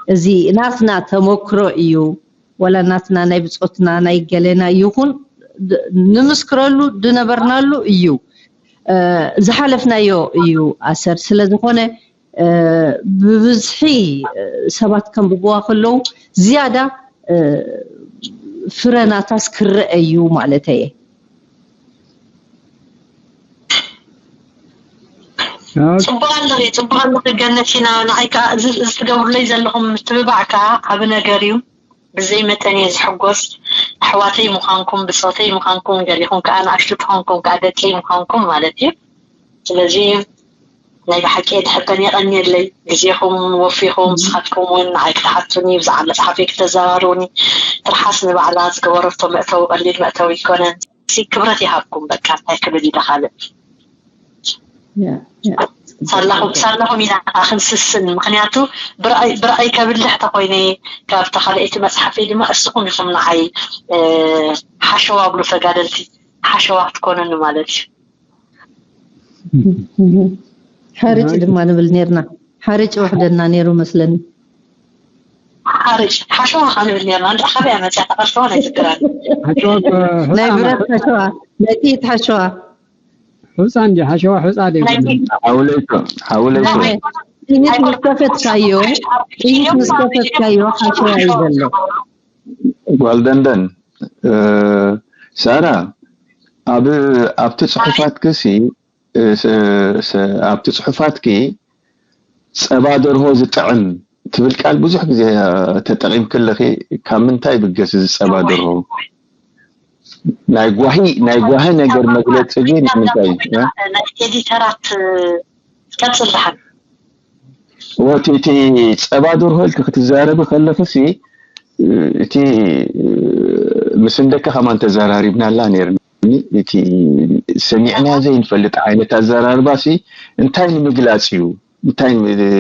እዚ ናትና ተመክሮ እዩ። ዋላ ናትና ናይ ብፆትና ናይ ገለና ይኹን ድ- ንምስክረሉ ድነበርናሉ እዩ። ዝሓለፍናዮ እዩ ኣሰር ስለ ዝኾነ ብብዝሒ ሰባት ከንብብዋ ከለዉ ዝያዳ ፍረ ናታስ ክረአ እዩ ማለት እየ። ፅቡቅ ኣለኺ ፅቡቅ ኣለኺ ገነት ኢና ንዓይ ከዓ እዚ እዚ ትገብሩለይ ዘለኹም ምትብባዕ ከዓ ዓብ ነገር እዩ። ብዘይ መጠን እየ ዝሕጎስ። ኣሕዋተይ ምዃንኩም ብፆተይ ምዃንኩም ገሊኹም ከዓ ንኣሽቱ ተኾንኩም ከዓ ደቀይ ምዃንኩም ማለት እዩ። ስለዚ ናይ ብሓቂ የድሕበን የቐንየለይ ግዜኹም ወፊኹም ንስኻትኩም እውን ንዓይ ክትሓቱኒ ብዛዕባ መፅሓፈይ ክተዘራርቡኒ ትርሓስ ንባዕላ ዝገበረቶ መእተዊ ቀሊል መእተዊ ኣይኮነን። ክብረት ይሃብኩም በቃ እንታይ ክብል ኢለ ካልእ ሳላኹም ሳላኹም ኢና ክንስስን ምክንያቱ ብርኣይ ከብልሕ ተኮይነ ካብታ ካልኣይቲ መፅሓፈይ ድማ እስኹም ኢኹም ንዓይ ሓሸዋ ብሉ ተጋደልቲ ሓሸዋ ክትኮነኒ ማለት እዩ። ሓርጭ ድማ ንብል ነርና። ሓርጭ ወሕደና ነሩ መስለኒ። ሓርጭ ሓሸዋ ኸ ንብል ነርና። እንዳ ካበይ መፅያ ተቐርተዋ ናይ ዝክራል ሓሸዋ እኮ ናይ ብረት ሓሸዋ ናይ ጥይት ሓሸዋ ሑፃ እንዲ ሓሸዋ ሑፃ ደ ሓውለይቶ ሓውለይቶ ጥይት ምስ ከፈትካዮ ጥይት ምስ ከፈትካዮ ሓሸዋ እዩ ዘሎ። ጓል ደንደን ሳራ ኣብ ኣብቲ ፅሑፋትክሲ ኣብቲ ፅሑፋትኪ ጸባ ደርሆ ዝጥዕም ትብል ቃል ብዙሕ ግዜ ተጠቒምኪ ኣለኺ። ካብ ምንታይ ይብገስ እዚ ጸባ ደርሆ? ናይ ጓሂ ናይ ጓሂ ነገር መግለጺ ግን ንምንታይ እዩ? እ? ናይ ኤዲተራት ቀጽል ደሓን ወቲ እቲ ጸባ ደርሆ ኢልኪ ክትዛረቢ ከለኺሲ እቲ ምስ እንደካ ከማን ተዘራሪብናላ ነርኒ እቲ ሰሚዕና ዘይንፈልጥ ዓይነት ኣዘራርባ ሲ እንታይ ንምግላፅ እዩ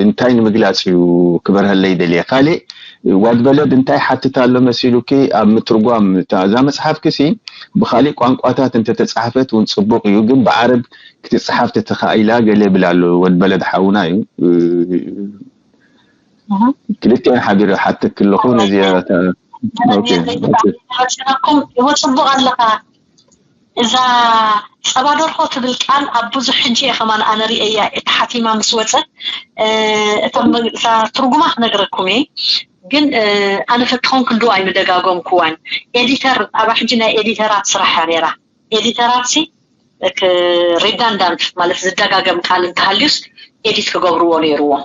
እንታይ ንምግላፅ እዩ ክበርሀለይ ደልየ ካሊእ ዋድ በለድ እንታይ ሓትት ኣሎ መሲሉኪ ኣብ ምትርጓም እዛ መፅሓፍኪ ሲ ብካሊእ ቋንቋታት እንተተፃሕፈት እውን ፅቡቅ እዩ ግን ብዓረብ ክትፅሓፍ ተተካኢላ ገለ ብል ኣሎ ወድ በለድ ሓውና እዩ ክልቲኦን ሓቢረ ሓተኪ ኣለኹ ነዚኣ ኩም ይቦ ፅቡቅ ኣለካ እዛ ፀባ ደርሆ ትብል ቃል ኣብ ብዙሕ ሕጂ እየ ከማን ኣነ ርእየያ እታ ሓቲማ ምስ ወፀት እታ ትርጉማ ክነግረኩም እየ ግን ኣነ ፈትኾን ክንዱ ኣይምደጋገምኩዋን ኤዲተር ኣብ ሕጂ ናይ ኤዲተራት ስራሕ እያ ነራ ኤዲተራት ሲ ሪዳንዳንት ማለት ዝደጋገም ቃል እንተሃልዩስ ኤዲት ክገብርዎ ነይርዎም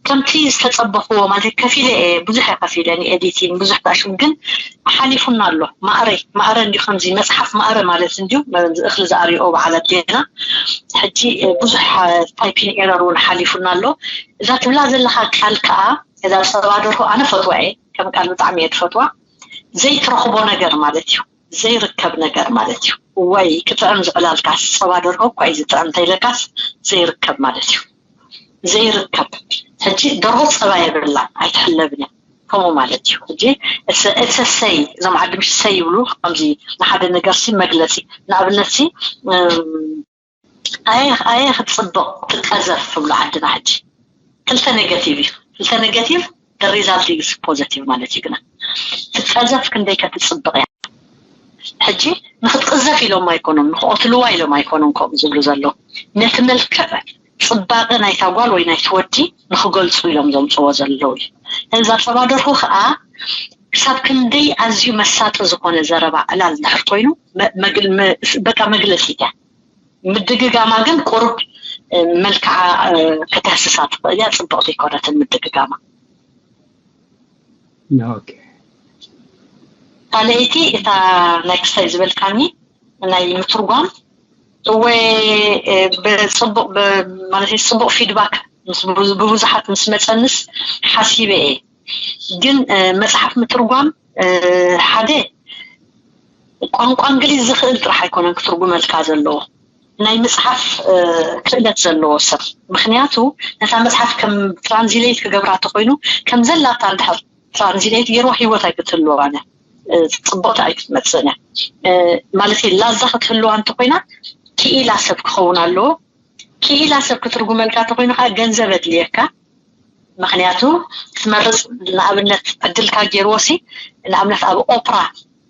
ከምቲ ዝተፀበኽዎ ማለት ከፊለ እየ ብዙሕ እየ ከፊለ ንኤዲቲንግ ብዙሕ ጋሽም ግን ሓሊፉና ኣሎ ማዕረ ማዕረ እንዲዩ ከምዚ መፅሓፍ ማዕረ ማለት እንዲዩ እኽሊ ዝኣርኦ በዓል ኣዴና ሕጂ ብዙሕ ታይፒንግ ኤረር እውን ሓሊፉና ኣሎ እዛ ትብላ ዘለካ ቃል ከዓ እዛ ፀባ ደርሆ ኣነ ፈትዋ እየ ከም ቃል ብጣዕሚ እየ ትፈትዋ ዘይትረኽቦ ነገር ማለት እዩ ዘይርከብ ነገር ማለት እዩ። እዋይ ክጥዕም ዝዕላልካስ ጸባ ደርሆ እኳ እዩ ዝጥዕም እንተኢለካስ ዘይርከብ ማለት እዩ። ዘይርከብ ሕጂ ደርሆ ጸባ የብላን ኣይትሕለብን እያ ከምኡ ማለት እዩ። ሕጂ እሰሰይ እዞም ዓዲ ምሽ ሰይ ይብሉ ከምዚ ንሓደ ነገር ሲ መግለጺ ንኣብነት ሲ ኣየ ክትፅብቕ ትቀዘፍ ትብሎ ዓድና ሕጂ ክልተ ኔጋቲቭ እዩ ክልተ ኔጋቲቭ ሪዛልት ኢዝ ፖዘቲቭ ማለት እዩ ግና ትቀዘፍ ክንደይ ከትፅብቕ እያ ሕጂ ንክትቅዘፍ ኢሎም ኣይኮኑን ንክቀትልዋ ኢሎም ኣይኮኑን ከምኡ ዝብሉ ዘለዉ ነቲ መልክዕ ፅባቐ ናይታ ጓል ወይ ናይቲ ወዲ ንክገልፁ ኢሎም ዘምፅዎ ዘለዉ እዩ እዛ ፀባ ደርሆ ከዓ ክሳብ ክንደይ ኣዝዩ መሳጢ ዝኾነ ዘረባ ዕላል እንድሕር ኮይኑ በቃ መግለፂት እያ ምድግጋማ ግን ቁሩብ መልክዓ ከተህስሳ ትኽእል እያ ፅብቕቲ ኣይኮነትን ምድግጋማ ካልኣይቲ እታ ናይ ክስታይ ዝበልካኒ ናይ ምትርጓም እወ ብፅቡቅ ማለት ፅቡቅ ፊድባክ ብብዙሓት ምስ መፀንስ ሓሲበ እየ ግን መፅሓፍ ምትርጓም ሓደ ቋንቋ እንግሊዝ ዝኽእል ጥራሕ ኣይኮነን ክትርጉመልካ ዘለዎ ናይ ምፅሓፍ ክእለት ዘለዎ ሰብ ምክንያቱ ነታ መፅሓፍ ከም ትራንዚሌት ክገብራ ተኮይኑ ከም ዘላታ እንድሕር ትራንዚሌት ገይርዋ ሂወት ኣይክትህልዋን እያ ፅቡቅቲ ኣይክትመፅእን እያ ማለት ላዛ ክትህልዋ እንተኮይና ክኢላ ሰብ ክኸውን ኣለዎ ክኢላ ሰብ ክትርጉመልካ ተኮይኑ ከዓ ገንዘብ ኣድልየካ ምክንያቱ ክትመርፅ ንኣብነት ዕድልካ ገይርዎ ሲ ንኣብነት ኣብ ኦፕራ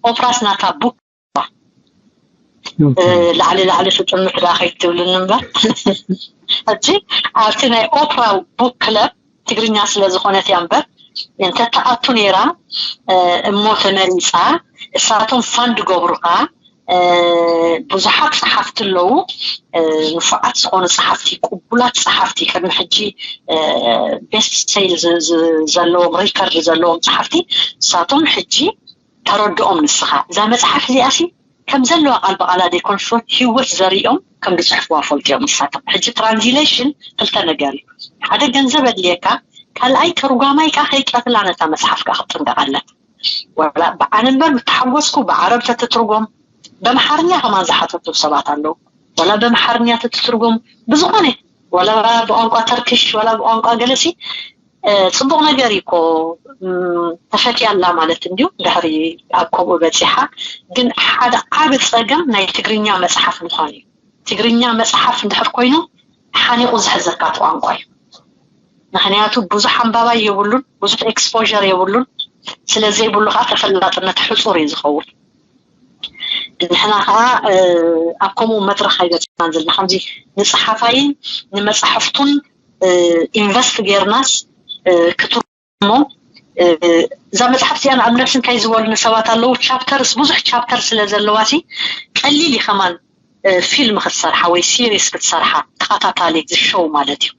ኦፕራስ ናታ ቡክ ላዕሊ ላዕሊ ስጥምት ዳ ከይትብልኒ እምበር ሕጂ ኣብቲ ናይ ኦፕራ ቡክ ክለብ ትግርኛ ስለ ዝኾነት እያ እምበር እንተተኣቱ ነይራ እሞ ተመሪፃ እሳቶም ፋንድ ገብሩኻ ብዙሓት ፀሓፍቲ ኣለዉ ንፉዓት ዝኾኑ ፀሓፍቲ ቅቡላት ፀሓፍቲ ቅድሚ ሕጂ ቤስት ሴል ዘለዎም ሪከርድ ዘለዎም ፀሓፍቲ ንሳቶም ሕጂ ተረድኦም ንስኻ እዛ መፅሓፍ እዚኣ ሲ ከም ዘለዋ ቃል ብቓላ ዘይኮንሶ ህይወት ዘሪኦም ከም ዝፅሕፍዋ ፈልጥዮም ንሳቶም ሕጂ ትራንዚሌሽን ክልተ ነገር እዩ ሓደ ገንዘብ ኣድልየካ ካልኣይ ተርጓማይ ካ ከይቀትላ ነታ መፅሓፍ ካ ክትጥንቀቕ ኣለካ ወላ ብዓን እምበር ምተሓጎስኩ ብዓረብ ተትትርጎም በምሓርኛ ከማን ዝሓተቱ ሰባት ኣለዉ ወላ በምሓርኛ ተትትርጎም ብዝኾነ ወላ ብቋንቋ ተርክሽ ወላ ብቋንቋ ገለሲ ፅቡቕ ነገር እዩ እኮ ተፈትያ ኣላ ማለት እንድዩ ድሕሪ ኣብ ከምኡ በፂሓ ግን ሓደ ዓቢ ፀገም ናይ ትግርኛ መፅሓፍ ምዃኑ እዩ ትግርኛ መፅሓፍ እንድሕር ኮይኑ ሓኒቑ ዝሕዘካ ቋንቋ እዩ ምክንያቱ ብዙሕ ኣንባባይ የብሉን፣ ብዙሕ exposure የብሉን። ስለዘይብሉ ከዓ ተፈላጥነት ሕፁር እዩ ዝኸውን። ንሕና ከዓ ኣብ ከምኡ መድረክ ኣይበፅናን ዘለና። ከምዚ ንፀሓፋይን ንመፅሓፍቱን invest ጌርናስ ክትርጉሞ፣ እዛ መፅሓፍ እዚኣ ንኣብነት እንታይ ዝበሉኒ ሰባት ኣለዉ፣ chapters፣ ብዙሕ chapter ስለ ዘለዋ ሲ ቀሊል እዩ ከማን ፊልም ክትሰርሓ ወይ series ክትሰርሓ፣ ተኸታታሊ እዚ show ማለት እዩ።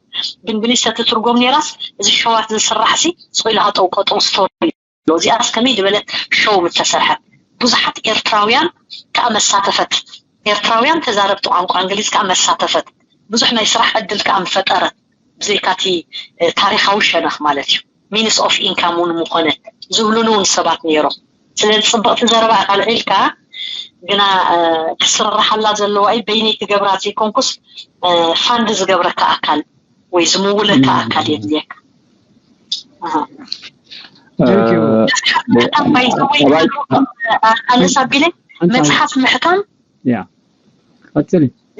ብእንግሊዝ ተትትርጎም ነይራስ፣ እዚ ሸዋት ዝስራሕ ሲ ስቕ ኢሉ ሃጠው ቀጠው ስቶሪ ኣሎ። እዚኣስ ከመይ ዝበለት ሾው ምተሰርሐት፣ ብዙሓት ኤርትራውያን ከኣ መሳተፈት። ኤርትራውያን ተዛረብቲ ቋንቋ እንግሊዝ ከኣ መሳተፈት። ብዙሕ ናይ ስራሕ ዕድል ከኣ ምፈጠረት። ብዘይካቲ ታሪኻዊ ሸነኽ ማለት እዩ፣ means of income እውን ምኾነ ዝብሉኒ እውን ሰባት ነይሮም። ስለዚ ፅብቕቲ ዘረባ ኢኻ ኣልዒልካ፣ ግና ክስርሓላ ዘለዋ እዩ። በይነይ ክገብራ ዘይኮንኩስ፣ ፋንድ ዝገብረካ ኣካል ወይ ዝምውለካ ኣካል የድልየካ። ኣነስ ኣቢለ መፅሓፍ ምሕታም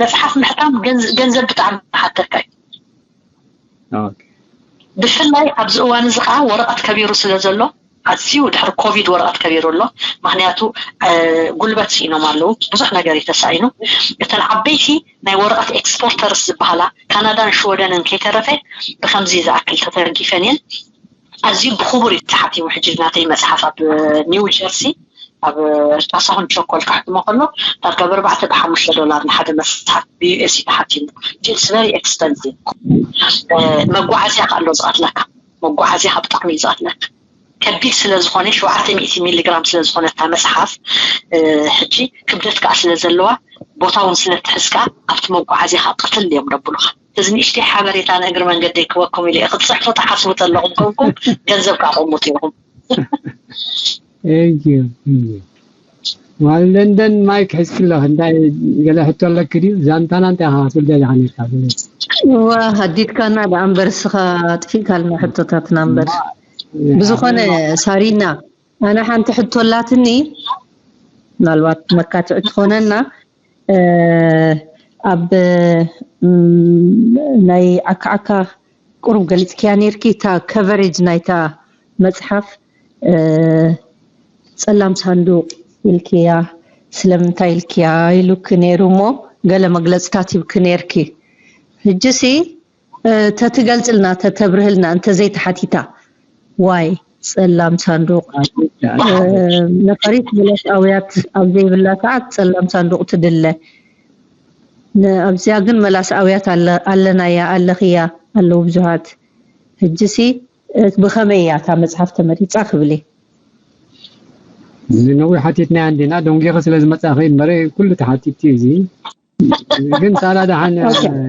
መፅሓፍ ምሕታም ገንዘብ ብጣዕሚ ሓተካ እዩ። ብፍላይ ኣብዚ እዋን እዚ ከዓ ወረቐት ከቢሩ ስለ ዘሎ፣ ኣዝዩ ድሕሪ ኮቪድ ወረቐት ከቢሩ ኣሎ። ምክንያቱ ጉልበት ስኢኖም ኣለዉ፣ ብዙሕ ነገር እዩ ተሳኢኑ። እተን ዓበይቲ ናይ ወረቐት ኤክስፖርተርስ ዝበሃላ ካናዳን ሽወደንን ከይተረፈ ብከምዚ ዝኣክል ተተንኪፈን እየን። ኣዝዩ ብክቡር እዩ ተሓቲሙ። ሕጂ ናተይ መፅሓፍ ኣብ ኒው ጀርሲ ኣብ ካሳሁን ቸኮል ካሕትሞ ከሎ ዳርጋ ብኣርባዕተ ብሓሙሽተ ዶላር ንሓደ መፅሓፍ ብዩኤስ እዩ ተሓቲሙ። It's very expensive። መጓዓዝያ ከዓ ኣሎ ዝቐትለካ። መጓዓዝያ ከዓ ብጣዕሚ እዩ ዝቐትለካ። ከቢድ ስለ ዝኾነ ሸውዓተ ሚእቲ ሚሊግራም ስለ ዝኾነ እታ መፅሓፍ ሕጂ ክብደት ከዓ ስለ ዘለዋ ቦታ እውን ስለ ትሕዝ ከዓ ኣብቲ መጓዓዝያ ከዓ ቅትል እዮም ደብሉኻ። እዚ ንእሽተይ ሓበሬታ ንእግሪ መንገደይ ክበኩም ኢለ እየ። ክትፅሕፉ ትሓስቡ ተለኹም ኮንኩም ገንዘብ ከዓ ቀምጡ ኢኹም። Thank you. ዋል ለንደን ማይክ ሕዝኪ ኣለኺ እንታይ ገለ ሕቶ ኣለኪ ድዩ? ዛንታና እንታይ ኢኻ ክትብል ደሊኻ ነርካ? እዋ ሃዲድካና ደኣ እምበር እስኻ ኣጥፊእካልና ሕቶታትና እምበር። ብዝኾነ ሳሪና ኣነ ሓንቲ ሕቶ ኣላትኒ ምናልባት መካትዒ ትኾነና ኣብ ናይ ዓካ ዓካ ቁሩብ ገሊፅክያ ነይርኪ እታ ከቨሬጅ ናይታ መፅሓፍ ፀላም ሳንዱቕ ኢልክያ ስለምንታይ ኢልክያ ኢሉኪ ነይሩ እሞ ገለ መግለፅታት ሂብኪ ነይርኪ ሕጂሲ ተትገልፅልና ተተብርህልና እንተዘይተሓቲታ ዋይ ፀላም ሳንዱቕ ነፋሪት መላስ ኣውያት ኣብ ዘይብላ ሰዓት ፀላም ሳንዱቕ ትድለ ኣብዚኣ ግን መላስ ኣውያት ኣለናያ ኣለኽያ ኣለዉ ብዙሃት ሕጂሲ ብኸመይ እያ እታ መፅሓፍ ተመሪፃ ክብል እዚ ነዊሕ ሓቲትና እንዲና ደንጊኺ ስለ ዝመፃኺ እምበረ ኩሉ ተሓቲቲ እዚ ግን ሳላ ደሓን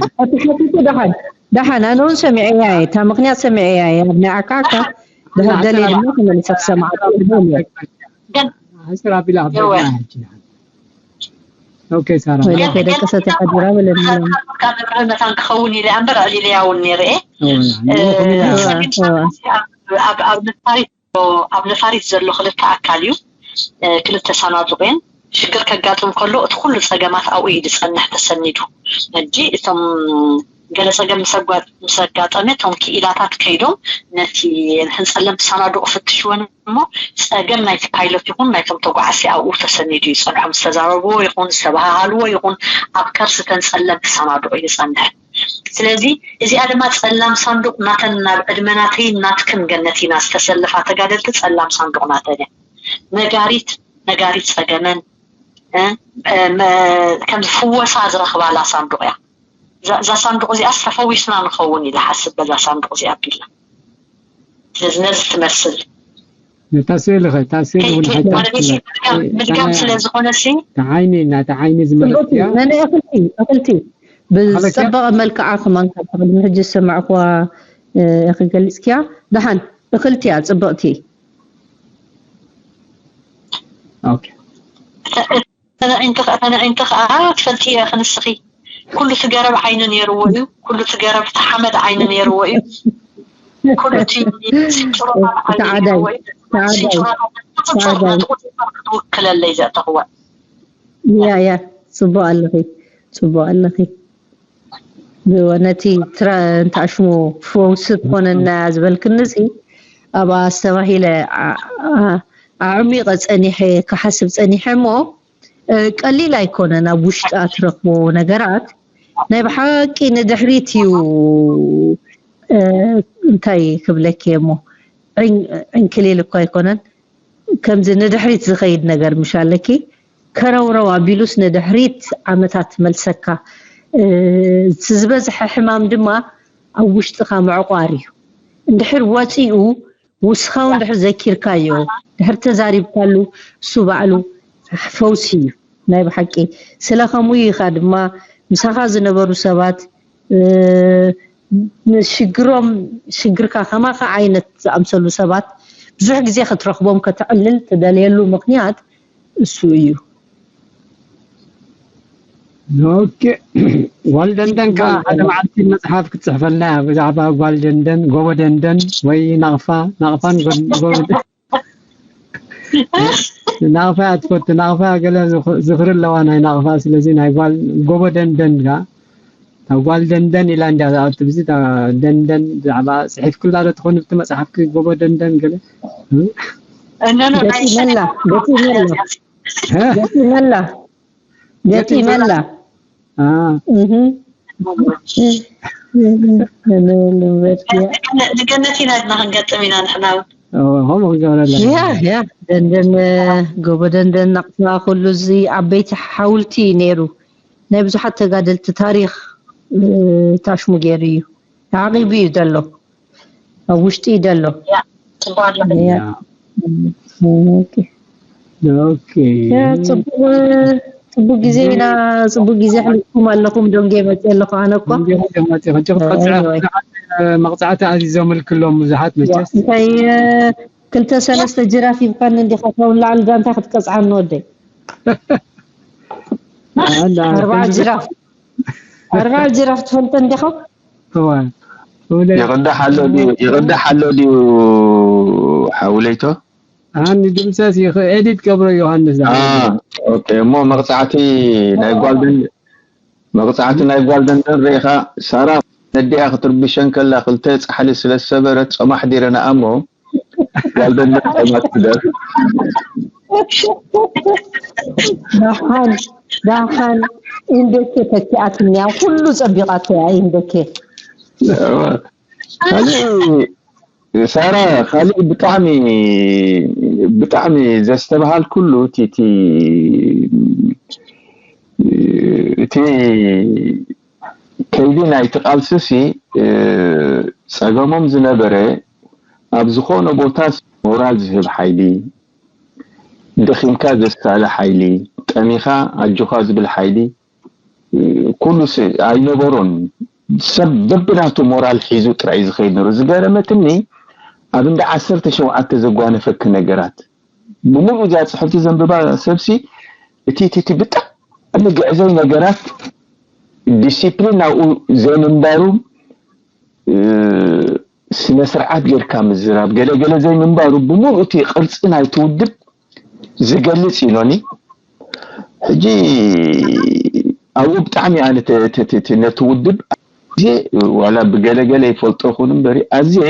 ተሓቲቱ ደሓን ደሓን ኣነ እውን ሰሚዐያ እየ እታ ምክንያት ሰሚዐያ እየ ኣብ ናይ ዓካዓካ ድሕር ደልየ ድማ ተመሊሰ ክሰምዓ ሕስር ኣቢላ ክበና ሕጂ ደሓን ኦኬ ሳራ ወይለ ከደቀሰት ሓዲራ በለኒ ካብ መብርህ መታን ክኸውን ኢለ እምበር ኣዕሊለያ እውን ነይረ ኣብ ነፋሪት ዘሎ ክልተ ኣካል እዩ። ክልተ ሳናዱቕ እየን። ሽግር ከጋጥም ከሎ እቲ ኩሉ ጸገማት ኣብኡ እዩ ዝጸንሕ ተሰኒዱ። ሕጂ እቶም ገለ ጸገም ምስ ኣጋጠመ እቶም ክኢላታት ከይዶም ነቲ ንሕን ጸለምቲ ሳናዱቕ ፍትሽወን እሞ ጸገም ናይቲ ፓይሎት ይኹን ናይቶም ተጓዓዝቲ ኣብኡ ተሰኒዱ እዩ ዝጸንሖም። ዝተዛረብዎ ይኹን ዝተበሃሃልዎ ይኹን ኣብ ከርሲ እተን ጸለምቲ ሳናዱቕ እዩ ዝጸንሕ። ስለዚ እዚኣ ድማ ጸላም ሳንዱቕ ናተን ናብ ዕድመ ናተይን ናትክን ገነት ኢና ዝተሰለፋ ተጋደልቲ ጸላም ሳንዱቕ ናተን እያ። ነጋሪት ነጋሪት ጸገመን ከምዚ ፍወሳ ዝረኽባላ ሳንዱቕ እያ። እዛ ሳንዱቕ እዚኣስ ተፈዊስና ንኸውን ኢለ ሓስብ በዛ ሳንዱቕ እዚኣ ኣቢልና። ስለዚ ነዚ ትመስል ነታ ስእሊ ኸ እታ ስእሊ እውን ሓይታት ምድጋም ስለ ዝኾነ ሲ ተዓይኒ ናታ ዓይኒ ዝመለስ እያ ነነ እኽልቲ እኽልቲ ብዝፀበቐ መልክዓ ከማን ካብ ቅድሚ ሕጂ ዝሰማዕኩዋ ክገልፅክያ ደሓን እኽልቲ እያ ፅብቕቲ ኦኬ ተነዒንቲ ተነዒንቲ ከዓ ትፈልጢ ኢኺ ንስኺ ኩሉ እቲ ገረብ ዓይኒ ነይርዎ እዩ ኩሉ እቲ ገረብ እቲ ሓመድ ዓይኒ ነይርዎ እዩ ኩሉ እቲ ሲንጭሮታት ዓይኒ ነይርዎ እዩ ሲንጭሮታት ክትውክለለይ ዘእተኽወን ያ ያ ፅቡቅ ኣለኺ ፅቡቅ ኣለኺ ነቲ ትራ እንታሽሙ ፈውሲ ትኾነና ዝበልክኒ እዚ ኣብኣ ኣስተባሂለ ዓ- ዓ- ኣዕሚቐ ጸኒሐ ክሓስብ ጸኒሐ እሞ እ፣ ቀሊል ኣይኮነን ኣብ ውሽጣ ትረኽቦ ነገራት ናይ ብሓቂ ንድሕሪት እዩ። እ፣ እንታይ ክብለኪ እሞ ዕን- ዕንክሊል እኮ ኣይኮነን። ከምዚ ንድሕሪት ዝኸይድ ነገር ምሽ ኣለኪ ከረውረው ኣቢሉስ ንድሕሪት ዓመታት መልሰካ። እ፣ እቲ ዝበዝሐ ሕማም ድማ ኣብ ውሽጥኻ ምዕቋር እዩ። እንድሕር ወፂኡ ውስኻ እውን ድሕር ዘኪርካዮ ድሕር ተዛሪብካሉ እሱ ባዕሉ ፈውሲ እዩ። ናይ ብሓቂ ስለ ከምኡ ኢኻ ድማ ምሳኻ ዝነበሩ ሰባት እ፣ ንሽግሮም ሽግርካ ከማኻ ዓይነት ዝኣምሰሉ ሰባት ብዙሕ ግዜ ክትረኽቦም ከተዕልል ትደልየሉ ምኽንያት እሱ እዩ። ኦኬ። ጓል ደንደን ከዓ ሓደ መዓልቲ መፅሓፍ ክትፅሕፈልና እያ ብዛዕባ ጓል ደንደን፣ ጎቦ ደንደን ወይ ናቕፋ፣ ናቕፋን ጎ- ጎቦ ደ- ናቕፋ እያ ትፈቱ፣ ናቕፋ ገለ ዝኽ- ዝኽሪ ኣለዋ ናይ ናቕፋ። ስለዚ ናይ ጓል ጎቦ ደንደን ጋ ናብ ጓል ደንደን ኢላ እንዲያ ዝኣቱ ብዚ እታ ደንደን ብዛዕባ ፅሒፍኩላ ዶ ትኾን ብቲ መፅሓፍኪ ጎቦ ደንደን ገለ ገጢመላ ገጢመላ ገጢመላ ገጢመላ አ፣ ንገነት ኢና ድና ክንገጥም ኢና ንሕና እውን ከምኡ ክገብረላ ያ ያ ደንደን ጎቦ ደንደን ናቕፋ ኩሉ እዚ ዓበይቲ ሓውልቲ እዩ ነይሩ ናይ ብዙሓት ተጋደልቲ ታሪኽ ታሽሙ ገይሩ እዩ ዓቂቡ እዩ ዘሎ ኣብ ውሽጢ እዩ ዘሎ ጽቡቅ ኣለኹ ያ ያ። ኦኬ ኦኬ ያ ጽቡቅ ጽቡቅ ግዜ ኢና ጽቡቅ ግዜ ኣሕሊፍኩም ኣለኹም ደንጌ መፅእ ኣለኹ ኣነ እኮ ደንጌ መፅእ ሕጂ ክትቀፅዐ ወይ። ብዙሓት መቕፃዕቲ ኣዚዞምልክሎም ብዙሓት መቸስ እንታይ ክልተ ሰለስተ ጅራፍ ሂብካኒ እንዲኻ ካብ ላዕሊ ዳንታ ክትቀፅዓኒ ወደይ ኣርባዓ ጅራፍ ኣርባዓ ጅራፍ ትፈልጠ እንዲኻ እዋ እውነት ይቕዳሕ ኣሎ ድዩ ይቕዳሕ ኣሎ ድዩ ሓውለይቶ ኣኒ ድምሰስ ይኸ ኤዲት ገብሮ ዮሃንስ ዳ ኦኬ እሞ መቕፃዕቲ ናይ ጓል ደን መቕፃዕቲ ናይ ጓል ደንደን ርኢኻ ሳራ ነዲኣ ክትርብሸን ከላ ክልተ ፃሕሊ ስለ ዝሰበረት ፀማሕ ዲረና እሞ ጓል ደንደን ፀማት ትደር ዳሓን ዳሓን ኢንደኬ ተኪኣትንያ ኩሉ ፀቢቓቶ እያ ኢንደኬ ካሊእ ሳራ ካሊእ ብጣዕሚ ብጣዕሚ ዘስተብሃልኩሉ እቲ እቲ እቲ ከይዲ ናይቲ ቃልስሲ ጸገሞም ዝነበረ ኣብ ዝኾነ ቦታ ሞራል ዝህብ ሓይሊ ደኺምካ ዘሳሊ ሓይሊ ጠሚኻ ኣጆኻ ዝብል ሓይሊ ኩሉ ሲ ኣይነበሮን ሰብ በብናቱ ሞራል ሒዙ ጥራይ እዩ ዝኸይድ ነሩ ዝገረመትኒ ኣብ እንዳ ዓሰርተ ሸውዓተ ዘጓነፈኪ ነገራት ብምሉእ እዚኣ ፅሕፍቲ ዘንብባ ሰብሲ እቲ እቲ እቲ ብጣዕሚ ግዕዘይ ነገራት ዲሲፕሊን ኣብኡ ዘይምንባሩ ስነ ስርዓት ጌርካ ምዝራብ ገለ ገለ ዘይምንባሩ ብምሉእ እቲ ቅርፂ ናይቲ ውድብ ዝገልፅ ኢሎኒ ሕጂ ኣብኡ ብጣዕሚ ኣነ ነቲ ውድብ ኣዝየ ዋላ ብገለገለ ይፈልጦ ይኹን እምበሪ ኣዝየ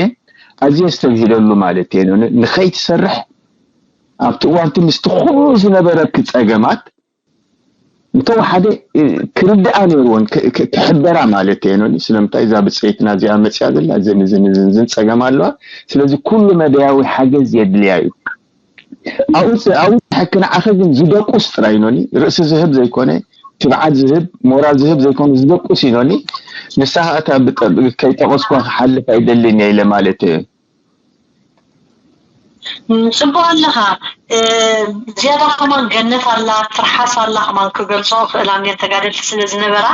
ኣዝየ ዝተብሂለሉ ማለት እየ ንኸይትሰርሕ ኣብቲ እዋንቲ ምስቲ ኩሉ ዝነበረኪ ፀገማት እንተወሓደ ክርድኣ ነይርወን ክሕበራ ማለት እየ ኖኒ ስለምንታይ እዛ ብፀይትና እዚኣ መፅያ ዘላ ዝን ዝን ዝን ዝን ፀገም ኣለዋ ስለዚ ኩሉ መደያዊ ሓገዝ የድልያ እዩ ኣብኡ ኣብኡ ሕክንዓኸ ግን ዝደቁስ ጥራይ ኖኒ ርእሲ ዝህብ ዘይኮነ ትብዓት ዝህብ ሞራል ዝህብ ዘይኮነ ዝደቁስ እዩ ኖኒ ንሳ እታ ከይጠቀስኳ ክሓልፍ ኣይደልን እየ ኢለ ማለት እየ ጽቡቅ ኣለኻ ዝያዳ ከማን ገነት ኣላ ትርሓስ ኣላ ከማን ክገልጾ ክእላ ኔር ተጋደልቲ ስለ ዝነበራ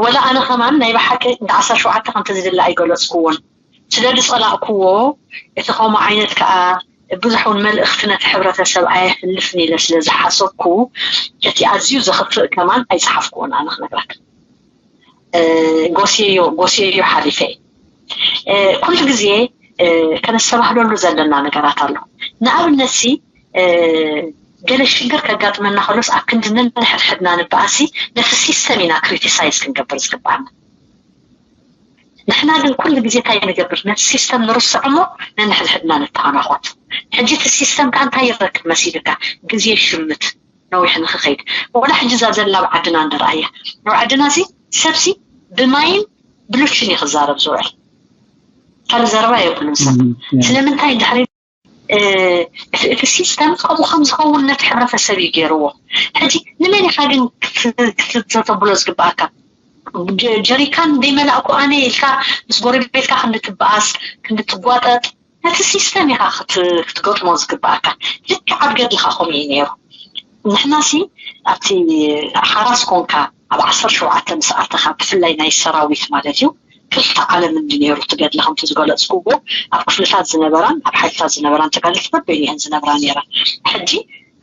ወላ ኣነ ከማን ናይ ብሓቂ እንዳ ዓሰርተ ሸውዓተ ከምተ ዝደለ ኣይገለጽክዎን ስለ ዝጸላእክዎ እቲ ከምኡ ዓይነት ከኣ ብዙሕ እውን መልእኽቲ ነቲ ሕብረተሰብ ኣየሕልፍን ኢለ ስለ ዝሓሰብኩ እቲ ኣዝዩ ዘኽፍእ ከማን ኣይጸሓፍክዎን ኣነ ክነግረካ ጎስየዮ ጎስየዮ ሓሊፈ ኩሉ ግዜ ከነስተባህለሉ ዘለና ነገራት ኣሎ ንኣብነት ሲ ገለ ሽግር ከጋጥመና ከሎስ ኣብ ክንዲ ነንሕድሕድና ንበኣሲ ነቲ ሲስተም ኢና ክሪቲሳይዝ ክንገብር ዝግባኣና ንሕና ግን ኩሉ ግዜ እንታይ ንገብር? ነቲ ሲስተም ንርስዖ እሞ ነንሕድሕድና ንተኻናኾት። ሕጂ እቲ ሲስተም ከኣ እንታይ ይረክብ መሲልካ? ግዜ ይሽምት ነዊሕ ንክኸይድ። ወላ ሕጂ እዛ ዘላ ኣብ ዓድና ንርኣያ። ኣብ ዓድና ሲ ሰብሲ ብማይን ብሉችን እዩ ክዛረብ ዝውዕል። ካልእ ዘረባ የብሉን ሰብ። ስለምንታይ እንድሕሪ እቲ ሲስተም ከምኡ ከም ዝኸውን ነቲ ሕብረተሰብ እዩ ገይርዎ። ሕጂ ንመን ኢኻ ግን ክትተተብሎ ዝግብኣካ? ጀሪካን ዘይመላእኩ ኣነ ኢልካ ምስ ጎረቤትካ ክንድትበኣስ ክንድትጓጠጥ ነቲ ሲስተም ኢኻ ክትገጥሞ ዝግብኣካ። ልክዕ ኣብ ገድልካ ከምኡ እዩ ነይሩ። ንሕናሲ ኣብቲ ሓራስ ኮንካ ኣብ ዓሰርተ ሸውዓተ ምስ ኣተኻ ብፍላይ ናይ ሰራዊት ማለት እዩ ክልተ ዓለም እንዲ ነይሩ እቲ ገድሊ ከምቲ ዝገለፅኩዎ ኣብ ክፍልታት ዝነበራን ኣብ ሓይልታት ዝነበራን ተጋደልቲ በበይኒአን ዝነብራ ነይራ። ሕጂ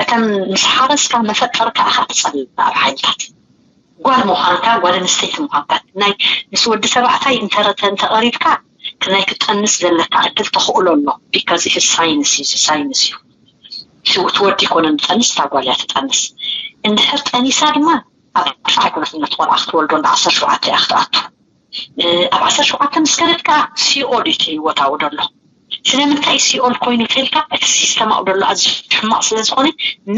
እተን ምስ ሓረስካ መፈጠርካ ኢኻ ትፀልእ ኣብ ሓይልታት ጓል ምዃንካ ጓል ኣንስተይቲ ምዃንካ ናይ ምስ ወዲ ተባዕታይ እንተረተ እንተቐሪብካ ናይ ክጠንስ ዘለካ ዕድል ተኽእሎ ኣሎ። ቢካዝ እዚ ሳይንስ እዩ ሳይንስ እዩ። ትወዲ ይኮነ ንጠንስ እታ ጓል እያ ትጠንስ። እንድሕር ጠኒሳ ድማ ኣብ ድፋዕ ኣይኮነትን ነቲ ቆልዓ ክትወልዶ እንዳ ዓሰርተ ሸውዓተ እያ ክትኣቱ። ኣብ ዓሰርተ ሸውዓተ ምስ ከደት ከዓ ሲኦል እዩ እቲ ህይወት ኣብኡ ዘሎ። ስለምንታይ ሲኦል ኮይኑ ተልካ እቲ ሲስተም ኣብኡ ዘሎ ኣዝዩ ሕማቕ ስለዝኾነ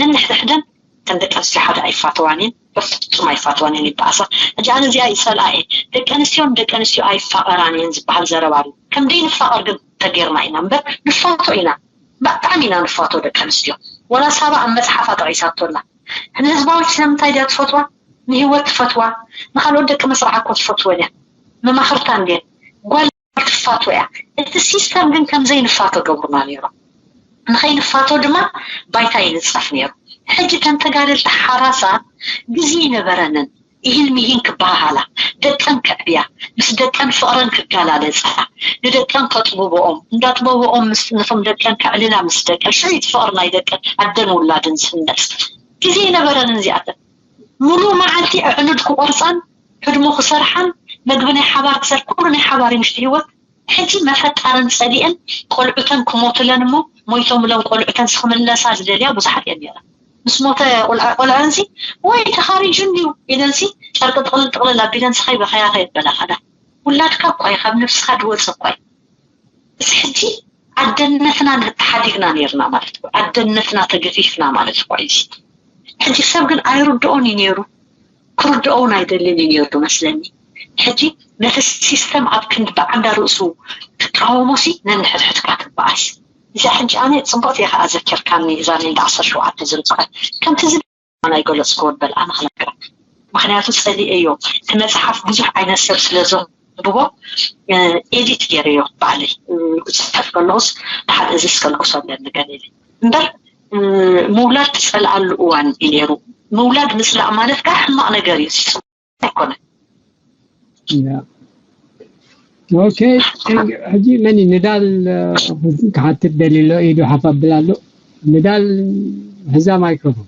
ነንሕድሕደን ከም ደቂ ኣንስትዮ ሓደ ኣይፋተዋን እየን፣ በፍጹም ኣይፋተዋን እየን ይበኣሳ። ሕጂ ኣነ እዚኣ ይጸልኣ እየ። ደቂ ኣንስትዮ ንደቂ ኣንስትዮ ኣይፋቐራን እየን ዝበሃል ዘረባ ኣሎ። ከም ደይንፋቐር ግን ተጌርና ኢና እምበር ንፋቶ ኢና። ብጣዕሚ ኢና ንፋቶ ደቂ ኣንስትዮ። ወላ ሳባ ኣብ መጽሓፋ ጠቒሳቶ ኣላ። ንህዝባዊት ስለምንታይ ድያ ትፈትዋ? ንህይወት ትፈትዋ? ንኻልኦት ደቂ መስርዓ እኮ ትፈትወን እያ። መማኽርታ እንድየን። ጓል ትፋቶ እያ። እቲ ሲስተም ግን ከም ዘይንፋቶ ገብሩና ነይሮም። ንኸይንፋቶ ድማ ባይታ ይንጸፍ ነይሩ። ሕጂ እተን ተጋደልቲ ሓራሳት ግዜ ይነበረንን ኢሂን ሚሂን ክበሃሃላ፣ ደቀን ከዕብያ፣ ምስ ደቀን ፍቕረን ክጋላለጻ፣ ንደቀን ከጥብብኦም፣ እንዳጥበብኦም ምስ ነቶም ደቀን ከዕልላ ምስ ደቀን፣ ሽዑ እቲ ፍቕሪ ናይ ደቀን ኣደን ውላድን ዝህነጽ። ግዜ ይነበረንን እዚኣተን። ሙሉእ መዓልቲ ኣዕኑድ ክቆርጻን ህድሞ ክሰርሓን መግቢ ናይ ሓባር ክሰር ኩሉ ናይ ሓባር እዩ ምሽቲ ህይወት። ሕጂ መፈጣረን ጸሊአን ቆልዑተን ክሞቱለን እሞ ሞይቶምለን ቆልዑተን ክምለሳ ዝደልያ ብዙሓት እየን ነይረን። ምስ ሞተ ቆልዐ ቆልዐንሲ ወይ ተኻሪጁ እንድዩ ኢለንሲ ጨርቂ ጥቕልል ጥቕልል ኣቢለንሲ ከይበኸያ ከየበላ ከዳ ውላድካ እኳ እዩ ካብ ነብስኻ ድወፅ እኳ እዩ። እዚ ሕጂ ኣደነትና ተሓዲግና ነርና ማለት እዩ። ኣደነትና ተገፊፍና ማለት እኳ እዩ። ሕጂ ሰብ ግን ኣይርድኦን እዩ ነይሩ፣ ክርድኦ እውን ኣይደልን እዩ ነይሩ መስለኒ። ሕጂ ነቲ ሲስተም ኣብ ክንዲ ብዓንዳ ርእሱ ትቃወሞ ሲ ነንሕድሕድካ ትበኣስ። እዚኣ ሕጂ ኣነ ፅቡቅ እየ ከዓ ዘኪርካኒ እዛ ናይ ዓሰርተ ሸውዓተ ዝርፅቀት ከምቲ ዚ ኣነ ኣይገለፅክዎን በል ኣነ ክነግረክ ምክንያቱ ፀሊኤዮ እቲ መፅሓፍ ብዙሕ ዓይነት ሰብ ስለ ዘንብቦ ኤዲት ገይረዮ ባዕለይ ክፅሕፍ ከለኩስ ድሓር እዚ ስከልኩሶ ኣለኒ ገለ እምበር ምውላድ ትፀልኣሉ እዋን እዩ ነይሩ። ምውላድ ምፅላእ ማለት ከዓ ሕማቕ ነገር እዩ፣ ፅቡቕ ኣይኮነን። ኦኬ፣ ሕጂ መን እዩ ንዳል ክሓትት ደልዩ ኣሎ? ኢዱ ሓፍ ኣብል ኣሎ። ንዳል ሕዛ ማይክሮፎን